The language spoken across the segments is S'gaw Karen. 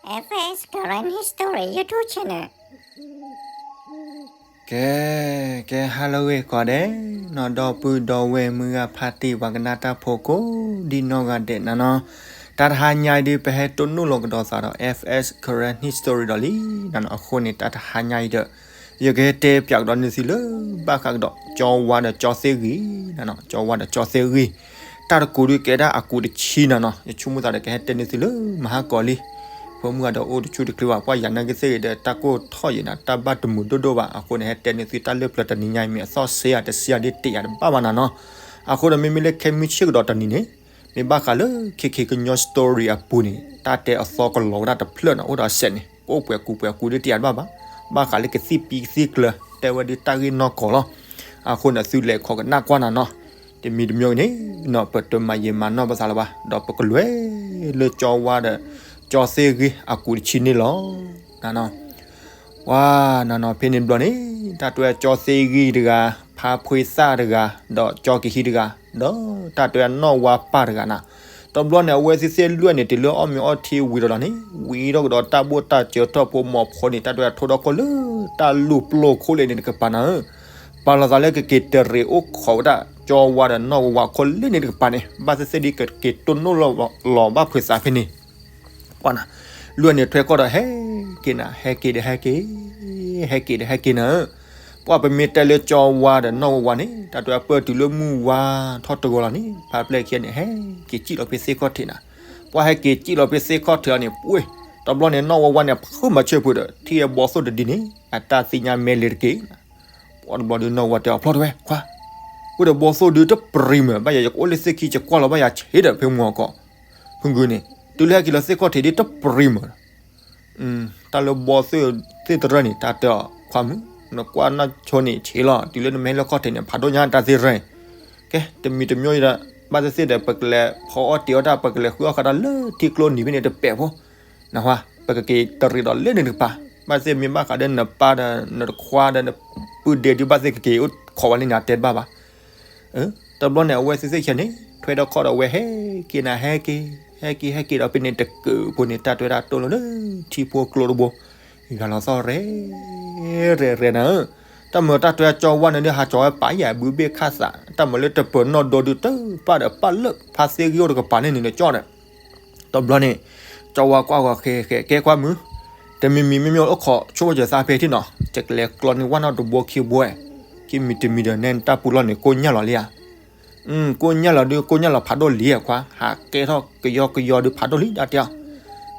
F S Karen History YouTube channel. ကဲ, ကဲ ဟါလၢအဂ့ၤကိးဂၤဒဲး, နီၢ်ဒီပုၢ်ဒီဝဲၢ်မုၢ်ဂၤဖါတံၢ်ပှၤကနၣ်တၢ်ဖိကိးဒံနီၢ်ဂၤဒဲးနၤနီၤ, တၢ်တဟါညါအံၤဒုး ပဟဲတိၢ်နီၣ်လီၤကဒီးသးဒီး F S Karen History ဒီးလံနၤနီၤ, အဃိန့ၣ် တၢ်တဟါညါအံၤဒီး ယကဟဲတဲပၠးကဒီးန့ၢ်သုလၢ ဘၣ်ဃးကဒီး ကၠီဝါဒီးကၠီသ့ၣ်ဂံၢ်နၤနီၤ, ကၠီဝါဒီးကၠီသ့ၣ်ဂံၢ်, တၢ်တကိးဒုးကဲဒၣ်အကူးတဆံနၤနီၤ, ယဆိကမိၣ်သးဒီးကဟဲတဲန့ၢ်သုလၢမဟါကီးလံ. ဖိမုၣ်ဂၤဒီးအိၣ်တဆူၣ်တချ့ဘၣ်, ပှၤယၤနာ်က့သ့ၣ်ဂ့ၤဒီး တၢ်ကိၢ်ထီၣ်ယံၤနၤ, တၢ်ဘၣ်တမုာ်ဒိၣ်ဒိၣ်ဘၣ်, အဃိန့ၣ် ဟဲတဲန့ၢ်သုတၢ်လၢပျၢၤတနံၤညါအံၤ မ့ၢ်အသီၣ်စ့ဧါတစ့ဧါဒ်တ့ၢ်ယၤတဘၣ်ဘၣ်နၤနီၤ. အဃိဒီး မ့မ့ၢ်လၢခဲမုၢ်ဆ့ၣ်ကဒီးတနံၤန့ၣ် မ့ၢ်ဘၣ်ဃးလၢ ခ့ခ့ကညီ story အပူၤန့ၣ် တၢ်တဲအသီကလီၤဝဲဒၣ်တဖျၢၣ်နီၤ, အိၣ်ဒီးစဲးန့ၣ် ပအိၣ်ပှဲၤကူပှဲၤကူဒ်တ့ၢ်ယၤတဘၣ်ဘၣ်, ဘၣ်ဃးလၢကသံၣ်ပံကသံၣ်ကျၢၤ တဲဝဲဒ်တၢ်ဂ့ၢ်နီၢ်ကီၢ်လီၤ. အဃိန့ၣ် သုလဲၤခိးကနၣ်ကွၢ်နၤနီၤ, တမံၤတမံၤန့ၣ်နီၤ ပတမၤယံာ်မၤနီၢ်ပသးလၢၤဘၣ်, ဒီးပကလဲၤလၢကၠီဝါဒီး ကၠီသ့ၣ်ဂံၢ်အကူးတဆံန့ၣ်လီၤ. နၤနီၤ ဝါနၤနီၤ ဖဲန့ၣ်ဘျီန့ၣ် တၢ်တဲကၠီသ့ၣ်ဂံၢ်တဂၤ, ဖါဖှ့သၣ်တဂၤ, ဒီးကၠီကဟံးတဂၤ, ဒီးတၢ်တဲနီၢ်ဝါပၢ်တဂၤနၤ, တဘျီန့ၣ် အဝဲသ့ၣ်သ့ၣ်လွဲၢ်န့ၣ် တုၤလၢအီၣ်မ့ၤအီထံဝံၤဒီးလီၤန့ၣ် ဝံၤထီၣ်ကဒီးတၢ်ဘိၣ်တၢ်စၢၤထီၣ်ဖိမီၤဖိန့ၣ် တၢ်တဲထီဒီခိၣ်လၢတၢ်လူၢ်ပျိၢ်ခိၣ်လၢန့ၣ်တကပၤနၤဧၢ, ပာ်လီၤသးလၢကက့ၤတရံးအိၣ်ခိးဝဲဒၣ် ကၠီဝါဒီးနီၢ်ဝါဝါခိၣ်လၢန့ၣ်တကပၤန့ၣ် ဘၣ်သ့ၣ်သ့ၣ်ဒ်ကက့ၤတိၢ်နီၣ်လီၤဘၣ်ဖှ့သးဖဲန့ၣ် ကွၢ်နၤ, လွဲၢ်န့ၣ်ထွဲကီၢ်ဒီးဟဲက့ၤနၤ, ဟဲက့ၤဒီးဟဲက့ၤ, ဟဲက့ၤဒီးဟဲက့ၤနၤဧၢ, ပှၤပမ့ၢ်တဲလၢကၠီဝါဒီးနီၢ်ဝါဝါန့ၣ် တၢ်တဲပၢၢ်တုၤလၢမုၢ်ဝါထီၣ်တဂီၤလီၤန့ၣ် ဖါပျဲၢ်ခံဂၤန့ၣ် ဟဲက့ၤစံၣ်လီၤဖဲသ့ၣ်ခီၣ်ထံးနၤ, ပှၤဟဲက့ၤစံၣ်လီၤဖဲသ့ၣ်ခီၣ်ထံးလီၤန့ၣ် ပှ့ၤ, တဘျီန့ၣ် နီၢ်ဝါဝါန့ၣ် ဖုမၤဆၢဖုဒီး ထံၣ်အဘီသိၣ်တဒုန့ၣ် အတၢ်သ့ၣ်ညါမဲလ့ၤတက့ၢ် ပှၤတဘျီဒုးနီၢ်ဝါတဲအီၤ ဖျီတဝဲခွါ, အိၣ်ဒီးဘီသိၣ်ဒုးတပရံၤမး ဘၣ်ယၤယကအိၣ်လၢသ့ၣ်ခံ ယကွၢ်လီၤဘၣ်ယၤဆ့ဒီးဖဲမုၢ်အကီၢ်, ဖုဂုာ်န့ၣ် တုၤလၢဟဲက့ၤလီၤသ့ၣ်ခီၣ်ထံးဒ်တပရံၤမး, တၢ်လၢဘီသိၣ်သ့ၣ်တရၢၢ်န့ၣ် တၢ်တဲအီၤ ခွါမုၣ်, နကွၢ်နၢ်ဆိန့ၣ်ဆ့လီၤ, တုၤလၢနမ့ၢ်ဟဲလၢခီၣ်ထံးန့ၣ် ဖးဒိၣ်ညါတၢ်သ့ၣ်တရၢၢ်, ကဲ တမံၤတမံၤဒီး ဘၣ်သ့ၣ်သ့ၣ်ဒီး ပကလဲၤဖီအီၣ်တ့ၤအီၣ်တၢ် ပကလဲၤဃုအီၣ်ဃာ်တၢ်လၢထံကျိနံၤဖဲန့ၣ်တပဲာ်ဖိ နဟါ, ပကက့ၤတရံးဒီးလၢန့ၣ်တကပၤ, ဘၣ်သ့ၣ်မ့ၢ်ဘၣ်ဃးဒီးနပၢ်ဒီး နတခွါဒီး နပုၢ်ဒ့ဒုး ဘၣ်သ့ၣ်ကက့ၤအိၣ်ခိးဝဲလၢန့ၣ် အတဲတဘၣ်ဘၣ်. တဘျီန့ၣ် အဝဲသ့ၣ်သ့ၣ်ခံဂၤန့ၣ် ထွဲထီၣ်ခီၣ်ဒီးဝဲဟဲက့ၤနၤ ဟဲက့ၤ, ဟဲက့ၤ ဟဲက့ၤဒီးဖဲန့ၣ်တကၢၢ်ဖိန့ၣ် တၢ်တဲဝဲဒၣ်တိၢ်လီၤလၢထံဖိကျိတဘိ, ဂၤလီၤသီၣ်ရဲၣ် ရဲၣ်ရဲၣ်နၤဧၢ, တၢ်မၤတၢ်တဲကၠီဝါန့ၣ်ဒုး ဟးကၠီဝဲပာ်ယၤဘုဘ့ၣ်ခၣ်သး, တၢ်မၤလၢတပၢၤနီၢ်ဒီဒုး တပၣ်ဒီးပၣ်လၢဖါသ့ၣ်ဂံၢ်အိၣ်တကပၤန့ၣ်န့ၣ် နကၠီဒီး တဘျီန့ၣ် ကၠီဝါကွၢ်ဂီၤဃဲဃဲ ကဲခွါမုၣ်, တမံၤမံၤမ့မ့ၢ်အိၣ်ခိးဆိကမိၣ်စၢၤသးဖဲထံနီၤ, ယကလဲၤကျီန့ၢ်ဝဲနီၢ်တဘိခံဘိဝဲ, ခံမံၤတမံၤဒီးနဲနတၢ်ပူၤလီၢ်န့ၣ် ကိၣ်ညၣ်လီၤလံဧါ. ကိၣ်ညၣ်လီၤဒုး ကိၣ်ညၣ်လီၤဖးဒိၣ်လံဧါခွါ, ဟးကဲထီၣ်ကယီကယီဒုးဖးဒိၣ်လံ တၢ်တဲအီၤ.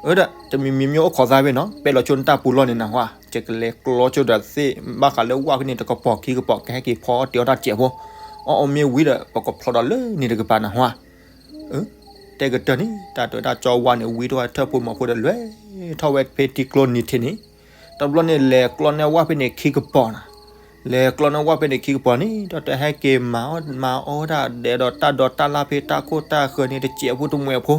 အၢဒီး တမံၤမံၤမ့ၢ်အိၣ်ခိးသးဖဲနီၤ ပဲလီၤဆိနတၢ်ပူၤလီၢ်န့ၣ်နဟါ, ယကလဲၤကျီဆိဒီးသ့ၣ် ဘၣ်ဃးလၢဝၣ်ဖဲန့ၣ် တကပီၤခံကပီၤ ကဟဲက့ၤဖီအီၣ်တ့ၤအီၣ်တၢ်စဲးဖိ, အီၣ်အီၣ်မ့ၢ်ဝံၤဒီး ပကဖျီဒီးလၢန့ၣ်တကပၤနဟါ. တဲကတၢၢ်န့ၣ် တၢ်တဲဝဲဒၣ်ကၠီဝါန့ၣ် ဝံထီၣ်ဝဲထၢၣ်ဖိမီၤဖိဒီး လဲၤထီၣ်ဝဲဖဲထံကျိနံၤထံးန့ၣ်, တဘျီန့ၣ် လဲၤကျီန့ၢ်ဝၣ်ဖဲန့ၣ်ခံကပီၤနီၤ, လဲၤကျီန့ၢ်ဝၣ်ဖဲန့ၣ်ခံကပီၤန့ၣ် တၢ်တဲဟဲက့ၤမၤအီၣ်မၤအီဝဲဒၣ်ဒဲးဒီးတၢ်ဒိးတၢ်လၣ်ဖဲတၢ်ခိၣ်တၢ်ဃၢၤန့ၣ် တစဲးဖိတမှဲးဖိ,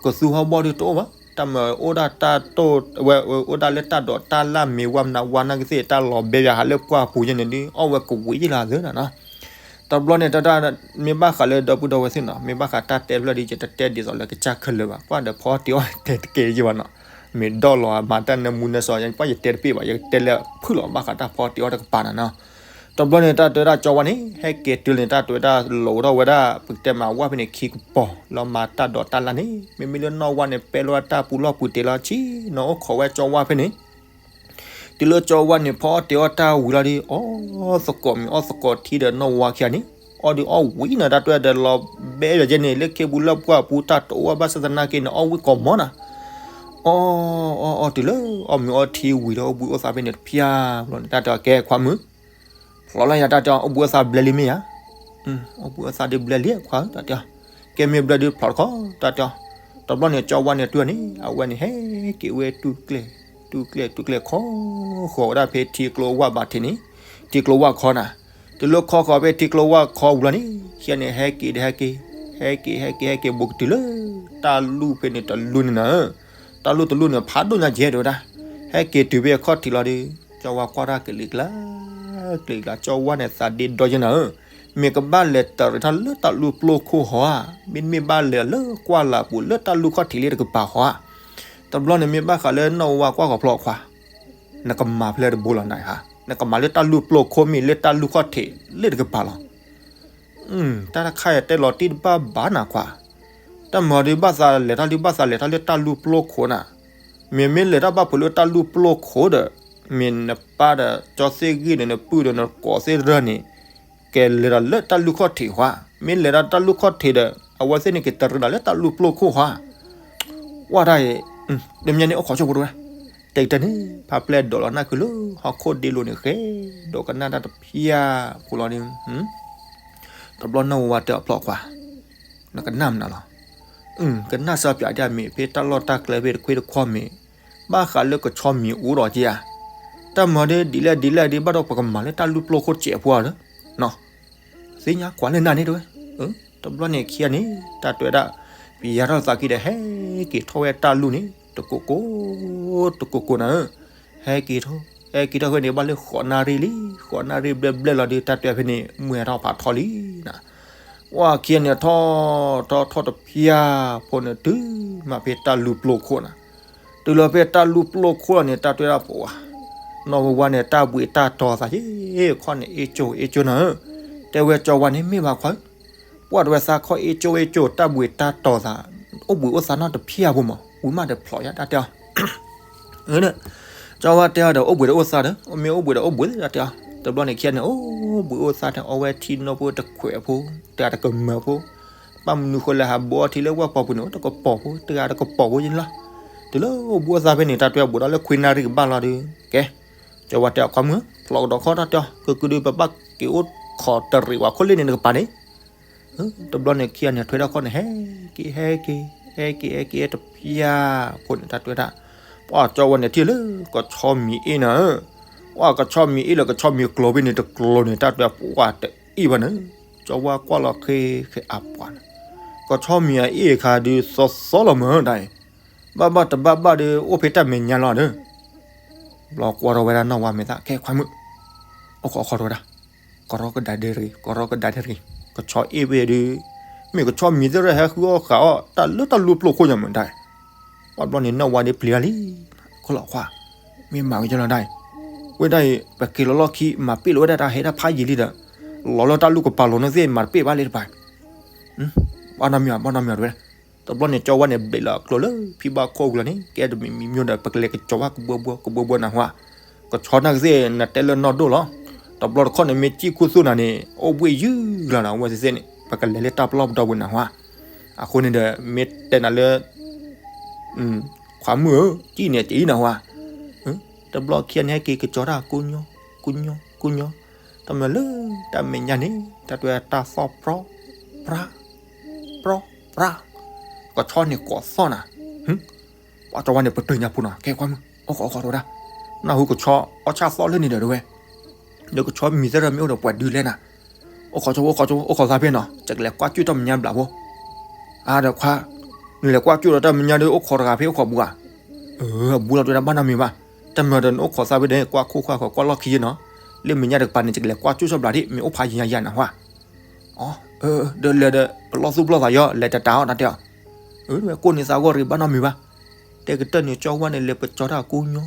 ကသူဟီၣ်ဘီၣ်ဒုးတအိၣ်ဘၣ်, တၢ်မၤအိၣ်ဒၣ်တၢ်တိၢ်ဝဲ အိၣ်ဒၣ်လၢတၢ်ဒိးတၢ်လၣ်မ့ၤဝါမနုၤဝါနာ်က့သ့ၣ် တၢ်လီၤဘဲယၤဟးလၢပှၢ်ပူၤယဲန့ၣ်ဒုး အီၣ်ဝဲကဝံၤယံလီၤသၢနၤနီၤ. တဘျီန့ၣ် တၢ် မ့ၢ်ဘၣ်ဃးလၢဒီပုၢ်ဒီဝဲၢ်သ့ၣ်နီၤ မ့ၢ်ဘၣ်ဃးတၢ်တဲဖျၢၣ်ဒ် ယတတဲဒ်သိးလၢကစၢ်ခဲလၢာ်ဘၣ်, ကွၢ်ဒီးဖီအီၣ်တ့ၤအီၣ်တဲတကဲယံဘၣ်နီၤ, မ့ၢ်ဒီၣ်လီၤမၤတၢ်နၢမူနၢဆှီ ယပှၢ်ယတဲတပ့ၢ်ဘၣ်, ယတဲလၢဖုၣ်လီၤဘၣ်ဃးတၢ်ဖီအီၣ်တ့ၤအီၣ်တကပၤနၤနီၤ. တဘျီန့ၣ် တၢ်တဲဝဲဒၣ်ကၠီဝါန့ၣ် ဟဲက့ၤတုၤန့ၣ် တၢ်တဲဝဲဒၣ်လိးထီၣ်ဝဲဒၣ် ပကတဲမၤဝၣ်ဖဲန့ၣ်ခံကပီၤ လီၤမၤတၢ်ဒိးတၢ်လၣ်န့ၣ် မ့မ့ၢ်လၢနီၢ်ဝါန့ၣ် ပဲလီၤဝဲတၢ်ပူၤလီၢ်ပူၤတ့ၤလီၤဆံနီၤ အိၣ်ခိးဝဲကၠီဝါဖဲန့ၣ် တုၤလၢကၠီဝါန့ၣ် ဖီအီၣ်တ့ၤအီၣ်တၢ်ဝံၤလီၤဒီး အီၣ်သကိးမ့ၤအီၣ်သကိးထံဒီးနီၢ်ဝါခံဂၤန့ၣ် အီၣ်ဒုးအီၣ်ဝံၤနၤ တၢ်တဲဒီးလီၤဘဲယၤယဲန့ၣ် လၢခ့ပူၤလၢပှၢ်ပူၤတၢ်တအိၣ်ဘၣ်ဆၣ်သနာ်က့န့ၣ် အီၣ်ဝံၤကိးမီၤနၤ. အီၣ်အီၣ်အီၣ်တုၤလၢအီၣ်မ့ၤအီထံဝံၤဒီးအိၣ်ဘှံးအိၣ်သါဖဲန့ၣ်တဖျၢၣ်ဘျီန့ၣ် တၢ်တဲအီၤ ကဲခွါမုၣ် ဖျီလီၤယၤ တၢ်တဲအီၤ အိၣ်ဘှံးအိၣ်သါဘျဲလံမ့ၢ်ဧါ. အိၣ်ဘှံးအိၣ်သါဒုးဘျဲလံခွါဧၢ တၢ်တဲအီၤ ကဲမ့ၢ်ဘျဲဒုးဖျီတခီ တၢ်တဲအီၤ တဘျီန့ၣ် ကၠီဝါန့ၣ်တုၤန့ၣ် အဝဲန့ၣ် ဟဲက့ၤဝဲတူၢ်ကျဲၢ် တူၢ်ကျဲၢ်တူၢ်ကျဲၢ်ခီဃီၤဝဲဒၣ်ဖဲထံကျိဝၣ်ဘၣ်ထံးန့ၣ် ထံကျိဝၣ်ခီနၤ. တုၤလၢခီဃီၤဖဲထံကျိဝၣ်ခီဝံၤလီၤန့ၣ် ခံဂၤန့ၣ် ဟဲက့ၤဒီးဟဲက့ၤ ဟဲက့ၤ ဟဲက့ၤ ဟဲက့ၤဘူးကတုၤလၢ တၢ်လူၢ်ဖဲန့ၣ်တလူၢ်န့ၣ်နၤဧၢ. တၢ်လူၢ်တလူၢ်န့ၣ် ဖးဒိၣ်ညါကဲတဲဝဲဒၣ် ဟဲက့ၤတုၤဖဲအခီၣ်ထံးလီၤဒီး ကၠီဝါကွၢ်တၢ်ကလံၤကျါ ကလံၤကျါ ကၠီဝါန့ၣ်သးဒ့ဒီယဲနၤဧၢ. မ့ၢ်ကဘၣ်လဲၤတရံးထီၣ်လၢတၢ်လူၢ်ပျိၢ်ခိၣ်ဟီဧါ, မ့တမ့ၢ်ဘၣ်လဲၤလၢကွၢ်လၢ်ပူၤလၢတၢ်လူၢ်ခီၣ်ထံးလၢတကပၤဟီဧါ. တဘျီန့ၣ်မ့ၢ်ဘၣ်ဃးလၢနီၢ်ဝါကွၢ်ဃီၤဖျီခွါ, နကမၤဖဲလဲၣ်တဘိလီၤနၤဧါ, နကမၤလၢတၢ်လူၢ်ပျိၢ်ခိၣ်မ့ၢ်လၢတၢ်လူၢ်ခီၣ်ထံးလၢတကပၤလီၤ. တၢ်တခါအံၤတဲလီၤတံၢ်တဘၣ်ဘၣ်နၤခွါ, တၢ်မၤဒုးဘၣ်သးလဲၤထီၣ်ဒုးဘၣ်သးလဲၤထီၣ်လၢတၢ်လူၢ်ပျိၢ်ခိၣ်နၤ, မ့မ့ၢ်လဲၤတၢ်ဘၣ်ဖုးလၢတၢ်လူၢ်ပျိၢ်ခိၣ်ဒီး, မ့ၢ်နပၢ်ဒီးကၠီသ့ၣ်ဂံၢ်ဒီးနပုၢ်ဒီးနကိးသ့ၣ်ရၢန့ၣ်, ကလဲၤဒီးလၢတၢ်လူၢ်ခီၣ်ထံးဟါ, မ့ၢ်လဲၤဒီးတၢ်လူၢ်ခီၣ်ထံးဒီး အဝဲသ့ၣ်န့ၣ်ကတရံးဒီးလၢတၢ်လူၢ်ပျိၢ်ခိၣ်ဟါ ဝဲဒၣ်အံၤ, တမ့ၢ်န့ၣ်အိၣ်ခိးဆိဖိတဝဲ, တဲကတၢၢ်န့ၣ် ဖးပျဲၢ်ဒိးလီၤနၢ်ကုလၢဟီၣ်ခိၣ်ဒ့လိၤန့ၣ်ဃဲ, ဒိးကနၣ်တၢ်တဖၠၣ်ဖိလီၤန့ၣ်, တဘျီနီၢ်ဝါတဲအဖျီခွါ, နကနၣ်မနုၤလီၤ. ကနၣ်စၢ်ပၠးဒ်အမ့ၢ်ဖဲတၢ်လီၢ်တၢ်ကျဲဖဲတခွ့တခီမ့ၢ်, ဘၣ်ဃးလၢကဆီမံၤအိၣ်ဒီးက့ဧါ, တၢ်မၤဒ်ဒ်လဲၣ်ဒ်လဲၣ်ဒ်ဘၣ်ဒီးပကမၤလၢတၢ်လူၢ်ပျိၢ်ခိၣ်စဲးဖိဧါ, သ့ၣ်ညါကွၢ်လၢနၤန့ၣ်တဝဲ, တဘျီန့ၣ်ခံဂၤန့ၣ် တၢ်တဲဝဲဒၣ်, ပယါထီၣ်သးကံဒီးဟဲက့ၤထီၣ်ဝဲတၢ်လူၢ်န့ၣ် တကိးကိး, တကိးကိးနၤဧၢ, ဟဲက့ၤထီၣ်, ဟဲက့ၤထီၣ်ဖဲန့ၣ် ဘၣ်လၢဃိးနၣ်ရံၣ်လံ, ဃိးနၣ်ရံၣ်ဘျဲၣ်ဘျဲၣ်လီၤဒီး တၢ်တဲဖဲန့ၣ် မုၢ်ဟဲထီၣ်ဖးထီလံနၤ, ဝဲခံဂၤန့ၣ်ထီၣ်, ထီၣ်ထီၣ်တဖၠၣ်ဖိန့ၣ်တုၤမးဖဲတၢ်လူၢ်ပျိၢ်ခိၣ်နၤ, တုၤလီၤဖဲတၢ်လူၢ်ပျိၢ်ခိၣ်လီၤန့ၣ် တၢ်တဲဝဲဒၣ်ပှၤ, နီၢ်ဝါဝါန့ၣ် တၢ်ဘှံးတၢ်တီၤသးယ့ၢ်ခီၣ်န့ၣ် အ့ၣ်ကၠိအ့ၣ်ကၠိနၤဧၢ, တဲဝဲကၠီဝါန့ၣ်မ့ၢ်ဘၣ်ခွါဧၢ, ပှၤတဝဲသးခီၣ်အ့ၣ်ကၠိအ့ၣ်ကၠိ တၢ်ဘှံးတၢ်တီၤသး, အိၣ်ဘှံးအိၣ်သါနီတဖၠၣ်ဖိမး ဝံၤမးဒီးဖျိးယါတၢ်တဲအီၤ ကၠီဝါတဲအီၤဒီး အိၣ်ဘှံးဒီးအိၣ်သါဒီး အိၣ်မ့ၢ်အိၣ်ဘှံးဒီးအိၣ်ဘှံးတၢ်တဲအီၤ, တဘျီန့ၣ်ခံဂၤန့ၣ် အိၣ်ဘှံးအိၣ်သါဒီး အီဝဲထံနီၢ်ဖိတခွဲးဖိ, တဂၤတကမၢဖိ, ဘၣ်မနုၤဃိလဲၣ် ဟးဘိးအီထံလၢဝၣ်ပီၤပူၤန့ၣ် တကပီၤဖိ တဂၤတကပီၤဖိယ့ၣ်လီၤ, တုၤလၢအိၣ်ဘှံးအိၣ်သါဖဲန့ၣ် တၢ်တဲအီၤဘှံးဒီးလၢခွံနၣ်ရံၣ်ကဘၣ်လီၤဒီး ကဲ, ကၠီဝါတဲအီၤခွါမုၣ် ဖျိးကဒီးခီတၢ်တဲအီၤ ကကုဒုးပဘၣ်က့ၤအိၣ်ခိးတရံးဝဲခိၣ်လ့ၣ်န့ၣ်တကပၤန့ၣ် တဘျီန့ၣ်ခံဂၤန့ၣ် ထွဲဒၣ်ခီၣ်န့ၣ် ဟဲက့ၤ ဟဲက့ၤ ဟဲက့ၤ ဟဲက့ၤတဖၠၣ်ဖိန့ၣ် တၢ်တဲဝဲဒၣ်, ပှၤကၠီဝါန့ၣ်ထံၣ်လၢ ကဆီမံၤအ့ၣ်နၤဧၢ, ပှၤကဆီမံၤအ့ၣ်လၢကဆီမံၤကျိၤဖဲန့ၣ်တကျိၤန့ၣ် တၢ်တဲပှၤတအ့ၣ်ဘၣ်န့ၣ်, ကၠီဝါကွၢ်လီၤဃ့ဃဲအပှၤန့ၣ်, ကဆီမံၤအအ့ၣ်အခါဒုးသီသီလီၤမၢဒၣ်အံၤ, ဘၣ်ဘၣ်တဘၣ်ဘၣ်ဒီး အိၣ်ဖဲတၢ်မဲာ်ညါလီၤဒီး ဘျီကွၢ်ထီၣ်ဝဲဒၣ်နီၢ်ဝါမဲာ်သၣ် ခဲခွါမုၣ်, အိၣ်ခိးအိၣ်ခိးထီၣ်ဝဲဒၣ်, ကရီကဒါဒဲရံၤ ကရီကဒါဒဲရံၤ, ကဆီအ့ၣ်ဝဲဒုး, မ့ၢ်ကဆီမံၤသ့ၣ်ရၣ်ဟဲဃုအီၣ်ဃာ်အီၣ် တၢ်လၢတၢ်လူၢ်ပျိၢ်ခိၣ်ညါမၢဒၣ်အံၤ, ဘၣ်ဘျီန့ၣ်နီၢ်ဝါဒ့ပျံၤတၢ်လံ, ခိၣ်လီၤခွါ, မ့ၢ်မၤဝဲကလီၤဒၣ်အံၤ, ဝဲဒၣ်အံၤ ပက့ၤလီၤလီၢ်ခံ မၤပ့ၣ်လီၤဝဲဒၣ်တၢ်ဟဲတၢ်ဖးယံာ်လံဒီး, လီၤလၢတၢ်လူၢ်ကပၤလိၤန့ၣ်သ့ၣ် မၤတပ့ၣ်ဘၣ်လံတပၤ ဘၣ်နီတမံၤဘၣ် ဘၣ်နီတမံၤဘၣ်တဝဲ, တဘျီန့ၣ် ကၠီဝါန့ၣ် ဘျံးလီၤအကျိၤလၢဖံဘၣ်ခိၣ်ဝံၤလီၤန့ၣ် ကဲတမံၤမံၤမံၤဒီး ပကလဲၤကစီၤဝဲကဘှီဘှီ ကဘှီဘှီနၢ်ဟူဧါ, ကဆီနာ်က့သ့ၣ် နတဲလၢနီၢ်ဒိၣ်လီၤ, တဘျီတခီၣ်န့ၣ် မ့ၢ်စံၣ်ခူသူၣ်နၤန့ၣ် အိၣ်ဘှံးယုၢ်လီၤဒီး အဝဲသ့ၣ်သ့ၣ်န့ၣ် ပကလဲၤလၢတၢ်ပလီၢ်ပဒီဝဲနၢ်ဟူဧါ, အဃိန့ၣ်ဒီး မ့ၢ်တဲနၤလၢ ခွါမုၣ်ဧၢ, စံၣ်န့ၣ် စံၣ်နၢ်ဟူဧါ, တဘျီခံဂၤန့ၣ် ဟဲက့ၤကစီၤတၢ်ကိညီ, ကိညီ, ကိညီ, တၢ်မၤလၢတၢ်မဲာ်ညါန့ၣ် တၢ်တဲတၢ်သီၣ်ပြီ, ပြၢ, ပြီ, ပြၢ, ကဆီန့ၣ်ကိးသီၣ်နၤ, ပှၤကၠီဝါန့ၣ် ပတုာ်ညါဖိနီၤ ခဲခွါမုၣ် အိၣ်ခိးအိၣ်ခိးတဝဲဒၣ်, နၢ်ဟူကဆီအီၣ်ဆၣ်သီၣ်လၢန့ၣ်ဒီးတဝဲ, ဒီးကဆီမံၤသ့ၣ်တဖၣ်မ့ၢ်အိၣ်ဒီးပှၤဒုးလဲၣ်နၤ, အိၣ်ခိးဆိ အိၣ်ခိးဆိ အိၣ်ခိးသးဖဲနီၤ ယကလဲၤကွၢ်ကၠူၣ်တၢ်မဲာ်ညါဘျးဖိ, အါဒီးခွါ, နလဲၤကွၢ်ကၠူၣ်ဒီးတၢ်မဲာ်ညါဒီး အိၣ်ခိးတဂၤဖဲအိၣ်ခိးဘူးဧါ, အဘူးလီၤတဝဲဒၣ် ဘၣ်နီတမံၤဘၣ်, တၢ်မၤဒီးနအိၣ်ခိးသးဖဲဒီး ကွၢ်ခိၣ်ခွါခိးကွၢ်လီၢ်ခံယဲနီၤ, လၢမဲာ်ညါတကပၤန့ၣ် ယကလဲၤကွၢ်ကၠူၣ်ဆီဘျးဒ် မ့ၢ်အိၣ်ဖးယံၤယံၤနၢ်ဟူဧါ, ဒီးလဲၤဒီး ပလီၢ်သူၣ်ပလီၢ်သးယီၤ လဲၤတတၤအီၣ်နတဲအီၤ, ဝဲကိးန့ၢ်သးဂီၢ်ရံး ဘၣ်နီတမံၤဘၣ်, တဲကတၢၢ်န့ၣ် ကၠီဝါန့ၣ် လဲၤပကၠီတၢ်ကိညီ,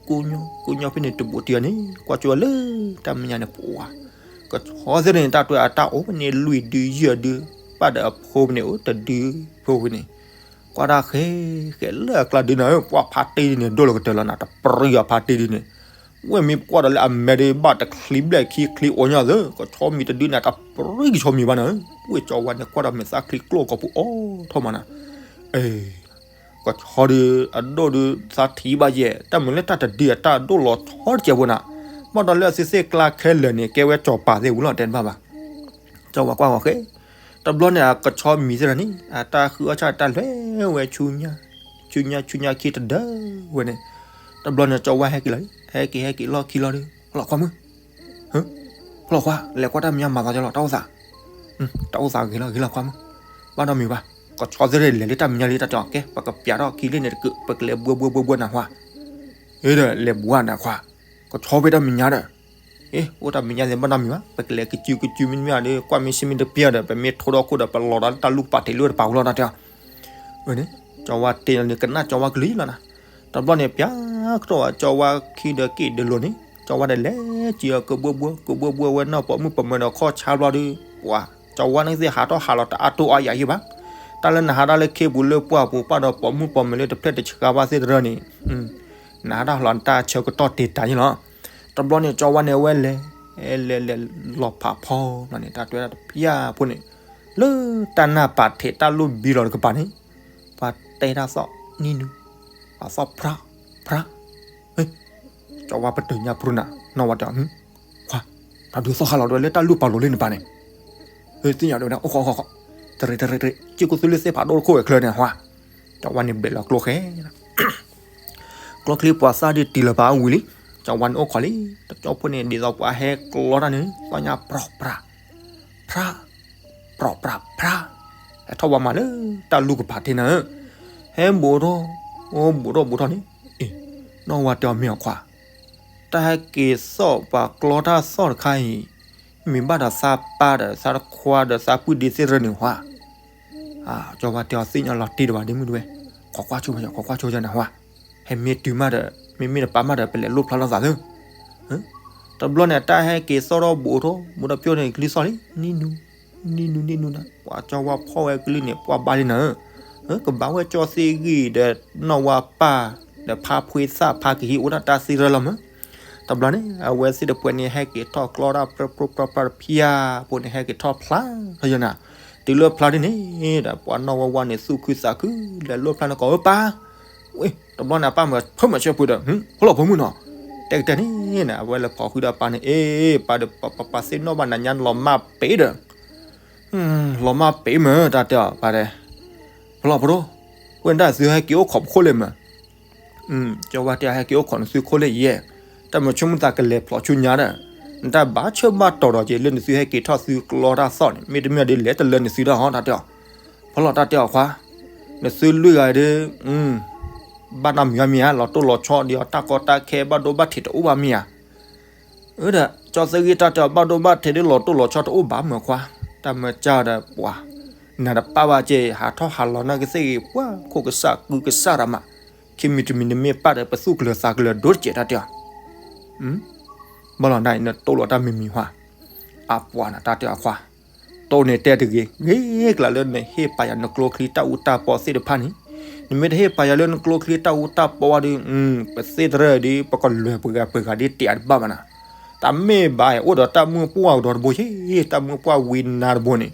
ကိညီ, ကိညီဖဲန့ၣ်တဘူးတံၢ်အီၤန့ၣ် ကွၢ်ကၠူၣ်ဝဲလၢတၢ်မဲာ်ညါန့ၣ်ပှၤ, ကဆီသ့ၣ်န့ၣ် တၢ်တဲအတၢ်အိၣ်ဖဲန့ၣ် လွံၢ်ဒုယဲၢ်ဒု, ပၣ်ဒီးအဖိဖဲန့ၣ် အိၣ်တဒုဖိဖဲန့ၣ်, ကွၢ်တၢ်ဃဲ, ဃဲလၢအကျါဒုန့ၣ် ပှၤဖးတ့ၢ်ဒုန့ၣ် ဒိၣ်လီၤကတၢၢ်လီၤနၤ တပြံအဖးတ့ၢ်ဒုန့ၣ် ဝဲမ့ၢ်ကွၢ်ဒီးလၢအမဲာ်ဒီး ဘၣ်တချံဘျဲၣ်ခံချံအိၣ်ညီသၢ, ကဆီမံၤတဒုန့ၣ် တပြံကဆီမံၤဘၣ်နၤ, ဝဲကၠီဝါန့ၣ် ကွၢ်ဒီးမဲာ်သၣ်ချံကျိၣ်ကီၢ်ပူၤအိၣ်ထီၣ်မးနၤ, အ့, ကဆီဒု အဒိၣ်ဒု သးထံၣ်ဘၣ်ယဲၢ် တၢ်မုာ်လၢတၢ်တဒုအတၢ်ဒိၣ်လီၤဆီတကဲးဖိနၤ, ဘၣ်ဒီးလၢအသ့ၣ်သ့ၣ်ကျါခဲလၢာ်န့ၣ် ကဲဝဲကၠီၤပၤသ့ၣ်ဝံၤလီၤ တဲတဘၣ်ဘၣ် ကၠီဝဲကွၢ်ဂီၤဃဲ, တဘျီန့ၣ် အကဆီမံၤသ့ၣ်တဖၣ်န့ၣ် အတၢ်ဃုအီၣ်ဆၣ်တၢ်လွဲဝဲဆူညါ, ဆူညါဆူညါခံတဒၢဝဲန့ၣ်, တဘျီန့ၣ် ကၠီဝဲဟဲက့ၤလီၤ, ဟဲက့ၤဟဲက့ၤလီၢ်ခံလီၤဒီး လီၤခွါမုၣ်, ဖျီၣ်ခွါ လဲၤကွၢ်တၢ်မဲာ်ညါမၤသးကလီၤ တၢ်အိၣ်သး, တၢ်အိၣ်သးဂ့ၤလီၤဂ့ၤလီၤခွါမုၣ်, ဘၣ်နီတမံၤဘၣ်, ကဆီသ့ၣ်တဖၣ်လဲၤလၢတၢ်မဲာ်ညါလံ တၢ်တဲအီၤ ကဲ ပကပျးထီၣ်ခံလ့ၣ်န့ၣ်တကုး ပကလဲၤဘှီဘှီဘှီဘှီနၢ်ဟူဧါ, ဒီးလဲၤဘှီနၢ်ခွါ, ကဆီဖဲတၢ်မဲာ်ညါဒီး အ့ အိၣ်တၢ်မဲာ်ညါသ့ၣ် ဘၣ်နီတမံၤဘၣ်, ပကလဲၤကစုကစုမ့မ့ၢ်ဒီး ကွၢ်မ့ၢ်စ့မ့ၢ်တပျၢ်ဒီး ပမ့ၢ်ထိဒီခိၣ်ဒီး ပလီၤဒီးတၢ်လူၢ်ပာ်တ့ၢ်လၢတပာ်ဝံၤလီၤ တၢ်တဲအီၤ, ကၠီဝါတ့ၢ်လီၤန့ၣ် ကနၣ်ကၠီဝါကလုၢ်လီၤနၤ, တဘျီန့ၣ် ပျၢ်ကတီၢ်ဝဲ ကၠီဝါခံဒီးက့ၣ်ဒၢလိၤန့ၣ် ကၠီဝါဒီးလဲၤစံၣ်အီၤကဘှီဘှီ ကဘှီဘှီဝဲနီၢ်ပိာ်မုၣ်ပိာ်မၢၤဒီးခီၣ်ဆါဘျီဒီး ပှၤ ကၠီဝါန့ၣ်သ့ၣ်ဟးထီၣ်ဟးလီၤတအါတိၢ်အါယၤယံၢ်ဘၣ်. တၢ်လၢနဟးတၢ်လၢခ့ပူၤလၢပှၢ်ပူၤ ပာ်ဒီးပိာ်မုၣ်ပိာ်မၢၤလၢတဖျၢၣ်တဆှါဘၣ်သ့ၣ်တရၢန့ၣ် နဟးတၢ်ဟးလီၤနတၢ်ဆၢကတီၢ်တ့ၢ်တၢ်ယံၢ်လီၤ. တဘျီန့ၣ် ကၠီဝါန့ၣ်အဝဲလဲၤ လဲၤလဲၤလီၤဖးဖီလီၤန့ၣ် တၢ်တွဲဒၣ်တဖၠၣ်ဖိန့ၣ် လၢတၢ်နၢ်ပာ်ထံးတၢ်လိၣ်ဘံလီၤတကပၤန့ၣ် ပှၤတဲတၢ်သီၣ်နံၣ်နူ ပှၤသီၣ်ဖြး ဖြး ကၠီဝါပတုာ်ညါပြူနၤ နီၢ်ဝါတဲအီၤ ခွါ တၢ်ဒုးသီၣ်ဟးလီၤဒၣ်ဝဲလၢတၢ်လူၢ်ပာ်လီၤလၢနပၤန့ၣ် သ့ၣ်ညါဒၣ်ဝဲဒၣ် အိၣ်ခိးအိၣ်ခိး တရံးတရံးတရံး စ့ၢ်ကီးသုလၢသ့ၣ်ဖးဒိၣ်တခိၣ်ဝဲချၢန့ၣ် ဟါ ကၠီဝါန့ၣ်ဘျဲးလီၤကျိဃဲ ကျိချံပှၤသၣ်ဒုးတံၢ်လၢၤပၤဝံၤလံ ကၠီဝါန့ၣ်အိၣ်ခိးလံ တကၠီဖိန့ၣ် ဒ်သိးပှၤဟဲကျီတၢ်န့ၣ် သီၣ်ညါပြီၣ်ပြး ဖြး ပြီၣ်ပြးဖြး ဟဲထီၣ်ဝဲမးလၢတၢ်လူၢ်ကပၤထံနၤဧၢ ဟဲဘူးထီၣ် အိၣ်ဘူးထီၣ်ဘူးထီၣ်န့ၣ် အ့ နီၢ်ဝါတဲအီၤမ့ၢ်အီၤခွါ တၢ်ဟဲက့ၤသီၣ်ပှၤကျီတၢ်သီၣ်တခါအံၤ မ့ၢ်ဘၣ်ဒီးသးပၢ်ဒီးသးတခွါဒီးသးပုၢ်ဒ့သ့ၣ်ရၢန့ၣ်ဟါ ကၠီဝါတဲအီၤသ့ၣ်ညါလီၤတံၢ်ဒီးဘၣ်ဒ့မုၣ်ဒဝဲ ခိးကွၢ်ဆိ ခိးကွၢ်ဆိယၤန့ၣ်ဟါ ဟဲမ့ၢ်တုၤမးဒီး မ့မ့ၢ်နပၢ်မးဒီး ပလဲၤလိၣ်ဖျါလိာ်သးသု တဘျီန့ၣ် တၢ်ဟဲက့ၤသီၣ်ထီၣ်ဘူးထီၣ် ဘူးထီၣ်ပျိန့ၣ် ကလံၤသီၣ်လံ နံၣ်နူ နံၣ်နူနံၣ်နူနၤ ပှၤကၠီဝါဖီၣ်ဝဲကလံၤန့ၣ် ပှၤဘါလံနၤဧၢ ကဘၣ်ဝဲကၠီသ့ၣ်ဂံၢ်ဒီး နီၢ်ဝါပၢ် ဒီးဖါဖှ့သၣ်ဖါကဟံးအိၣ်ဒၣ်တၢ်သ့ၣ်ရၢလီၤမး တဘျီန့ၣ် အဝဲသ့ၣ်တပှဲၤန့ၣ် ဟဲက့ၤထီၣ်ကျီတၢ်ပြၢပြၢပြၢပြၢတဖၠၣ်ဖိန့ၣ် ဟဲက့ၤထီၣ်ဖျါထီၣ်ယၤနၤ တုၤလၢဖျါဒ်န့ၣ်ဒီး ပှၤနီၢ်ဝါဝါန့ၣ် သူၣ်ခုသးခု လဲၤလိၣ်ဖျါန့ၣ်ကီးဧၢပၢ် ဝ့ၢ် တဘျီန့ၣ် အပၢ်မၤဖၢမၤဆၢပှ့ၤဒီး ဖိလီၤဖိမုၣ်နီၤ တဲကတဲန့ၣ်န့ၣ် အဝဲလဲၤဖီၣ်ဃုာ်ဒီးအပၢ်န့ၣ် အ့ ပၢ်ဒီး ပၢ်သ့ၣ်နီၣ်ဘၣ်နၤညါလီၤမၢ်ပ့ၤဒီး လီၤမၢ်ပ့ၤမး တၢ်တဲအီၤပၢ်တဲ ဖိလီၤဖိဒိၣ် ဝဲဒၣ်သုဟဲက့ၤအိၣ်ခိးပခိၣ်လၢမး ကၠီဝါတဲအီၤ ဟဲက့ၤအိၣ်ခိးနသုခိၣ်လၢယဲၢ် တၢ်မုာ်ဆိကမိၣ်သးကလဲၤဖျိးဆူညါဒီး နတၢ်ဘၣ်ဆၢဘၣ်တီၤဒီးက့ၤလၢနသုဟဲက့ၤထီၣ်သုကျီတၢ်သီၣ်န့ၣ် မ့တမ့ၢ်ဒီးလဲၤတလၢနသုဒီးဟီ တၢ်တဲအီၤ ဖိလီၤတၢ်တဲအီၤခွါ နသုလွံၢ်ဂၤဒီး ဘၣ်နီတမံၤဘၣ်မ့ၢ်ဧါ လီၤတိၢ်လီၤဆီဒ်အီၤ တၢ်ကီတၢ်ခဲဘၣ်ဒိဘၣ်ထံးတအိၣ်ဘၣ်မ့ၢ်ဧါ အၢဒီး ကၠီသ့ၣ်ဂံၢ်တၢ်တဲအီၤ ဘၣ်ဒိဘၣ်ထံးဒီးလီၤတိၢ်လီၤဆီတအိၣ်ဘၣ်မးခွါ တၢ်မၤကၢ်ဒီးပှၤ နၤတပၢ်ဘၣ်က့ၤ ဟးထီၣ်ဟးလီၤနာ်က့သ့ၣ်ဂ့ၤ ပှၤခိၣ်ကစၢ်ကုကစၢ်တၢ်မး ခံမံၤတမံၤနမ့ၢ်ပၢ်ဒီး ပသူၣ်ကလၢၤသးကလၢၤဒိၣ်တစဲး တၢ်တဲအီၤ ဘၣ်လီၤနၤအံၤ နတိၢ်လီၤတၢ်မံၤမံၤခွါ အပှၤနၤ တၢ်တဲအီၤခွါ တိၢ်န့ၣ်တဲတဂ့ၤ ဂ့ၤကျါလၢနဟ့ၣ်ပာ်ယၤနကျိချံတၢ်အူတၢ်ပီသ့ၣ်တဖၣ်န့ၣ် နမ့ၢ်တဟ့ၣ်ပာ်ယၤလၢနကျိချံတၢ်အူတၢ်ပီဝဲဒီး ပသ့ၣ်တရၢဒီး ပကလဲၤပှဲၤဂၤပှဲၤဂၤဒ်တဲအါတဘၣ်ဘၣ်နၤ တၢ်မ့ၢ်ဘၣ်အိၣ်ဒီးတၢ်မုၢ်ပှၢ်ကဒီးတဘိယ့ၣ် တၢ်မုၢ်ပှၢ်ဝံနၤတဘိန့ၣ်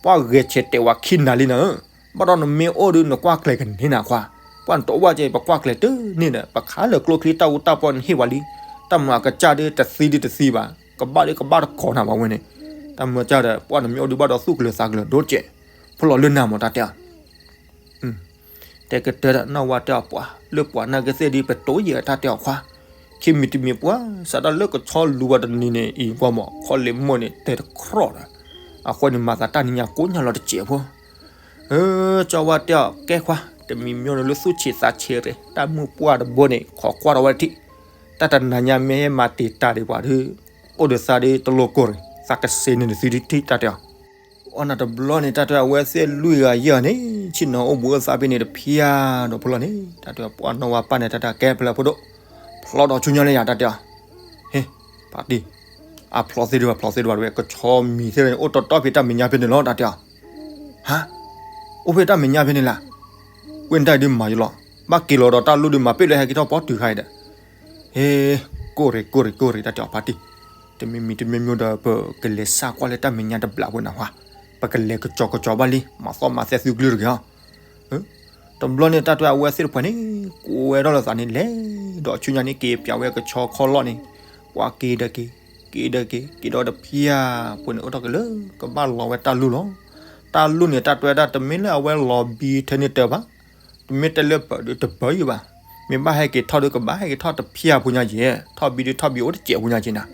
ပှၤဂဲၤဆဲးတဲာ်ဝဲခံနၤလံနၤဧၢ ဘၣ်ဒီးနမ့ၢ်အိၣ်ဒီးနကွၢ်ကျဲၤကန့ၢ်နၤခွါ ပှၤနတအိၣ်ဘၣ်က့ၤ ပကွၢ်ကျဲၤတန့ၢ်ဒီး ပခါလၢာ်ကျိချံတၢ်အူတၢ်ပီနဟ့ၣ်ဝဲလံ တၢ်မၤအကစၢ်ဒီးတသံဒုတသံဘၣ် ကဘၣ်ဒီးကဘၣ်တကိးနၤဘၣ်ဝဲန့ၣ် တၢ်မၤကၢ်ဒီး ပှၤနမ့ၢ်အိၣ်ဒီးဘၣ်ဒီးသူၣ်ကလၢၤသးကလၢၤဒိၣ်တစဲး ဖိလီၤလၢနၤမး တၢ်တဲအီၤ တဲကတၢၢ်ဒီး နီၢ်ဝါတဲအီၤပှၤ လၢပှၤနာ်က့သ့ၣ်ဒီး ပတိၢ်ယဲၢ်တၢ်တဲအီၤခွါ ခံမံၤတမံၤပှၤ စးထီၣ်လၢကဆီလူၤဝဲတနံၤန့ၣ်အံၤ ပှၤမၢ်ခီလ့ၣ်မိၢ်န့ၣ် တဲတခီဒီး အဃိန့ၣ် မၤသးတၢ်နံၤညါကိးညါလီၤတစဲးဖိ ကၠီဝါတဲအီၤ ကဲခွါ တမံၤမံၤန့ၣ်လၢသူၣ်ဆံးသးဆံးရ့ၣ် တၢ်မုၢ်ပှၢ်တဘိန့ၣ် ခိးကွၢ်ဒီးဝဲတထံၣ် တၢ်တနၤညါမ့ၢ်ဟဲမၤတံာ်တာ်ဒံးပှၤဒီး အိၣ်ဒီးသးဒီးတလိၣ်ကိၢ်ရ့ၣ် သးကစ့န့ၢ်နသုဒ်ထံၣ် တၢ်တဲအီၤ အီၣ်နၤတဘျီန့ၣ် တၢ်တဲအဝဲသ့ၣ်လွံၢ်ဂၤယဲၢ်န့ၣ် ဆ့ၣ်နီၤအိၣ်ဘူးအိၣ်သးဖဲန့ၣ်တဖၠၣ်ဒီးဖိလီၤန့ၣ် တၢ်တဲပှၤနီၢ်ဝါပၢ်န့ၣ် တၢ်တဲကဲဖဲလဲၣ်ဖိဒိၣ် ဖျီဒီးဆူညါလၢယၤ တၢ်တဲအီၤ ဟ့ ဖါတံၢ် အဖျီသ့ဒံးဘၣ် ဖျီသ့ဒံးဘၣ်ဝဲ ကဆီမံၤသ့ၣ်အိၣ်တီတီဖဲတၢ်မဲာ်ညါဖဲန့ၣ်လီၤ တၢ်တဲအီၤ ဟါ အိၣ်ဖဲတၢ်မဲာ်ညါဖဲန့ၣ်လၢ ဝဲဒၣ်ဒ်မၤယလီၤ ဘၣ်က့ၤလီၤဒီးတၢ်လိၣ်ဒုးမၤပ့ၣ်လၢဟဲက့ၤထီၣ်ပီတုၤခါအံၤဒီး ဟ့ ကိၢ်ရ့ၣ်ကိၢ်ရ့ၣ်ကိၢ်ရ့ၣ် တၢ်တဲအီၤဖါတံၢ် တမံၤမံၤတမံၤမံၤဒီး ပကလဲၤစးကွၢ်လၢတၢ်မဲာ်ညါတဘျီဝဲနၢ်ဟါ ပကလဲၤကစီၤကစီၤဘၣ်လံ မၤသီမၤသဲသုကလုၢ်တဂ့ၤဟီ တဘျီန့ၣ် တၢ်တဲအဝဲသ့ၣ်တဖၣ်န့ၣ် ကိးဝဲထီၣ်လိာ်သးန့ၣ် လဲၤဒီးဆူညါန့ၣ် က့ၤပၠးဝဲကဆီခီလီၢ်န့ၣ် ပှၤက့ၤဒီးက့ၤ က့ၤဒီးက့ၤ က့ၤဒီးတဖၠၣ်ဖိန့ၣ် အိၣ်ထီၣ်က့ၤလၢ ကဘၣ်လီၤဝဲတၢ်လူၢ်လီၤ တၢ်လူၢ်န့ၣ် တၢ်တဲဝဲဒၣ်တမ့ၢ်လၢအဝဲလီၤဘံထဲန့ၣ်တၢ်ဘၣ် တမ့ၢ်တဲလၢပၢၤဒီးတပၢၤယံၤဘၣ် မ့ၢ်ဘၣ်ဟဲက့ၤထီၣ်ဒီးကဘၣ်ဟဲက့ၤထီၣ်တဖၠၣ်ဖိညါယဲၢ် ထီၣ်ဘံဒီးထီၣ်ဘံအိၣ်တစဲးဖိညါက့ၤနၤ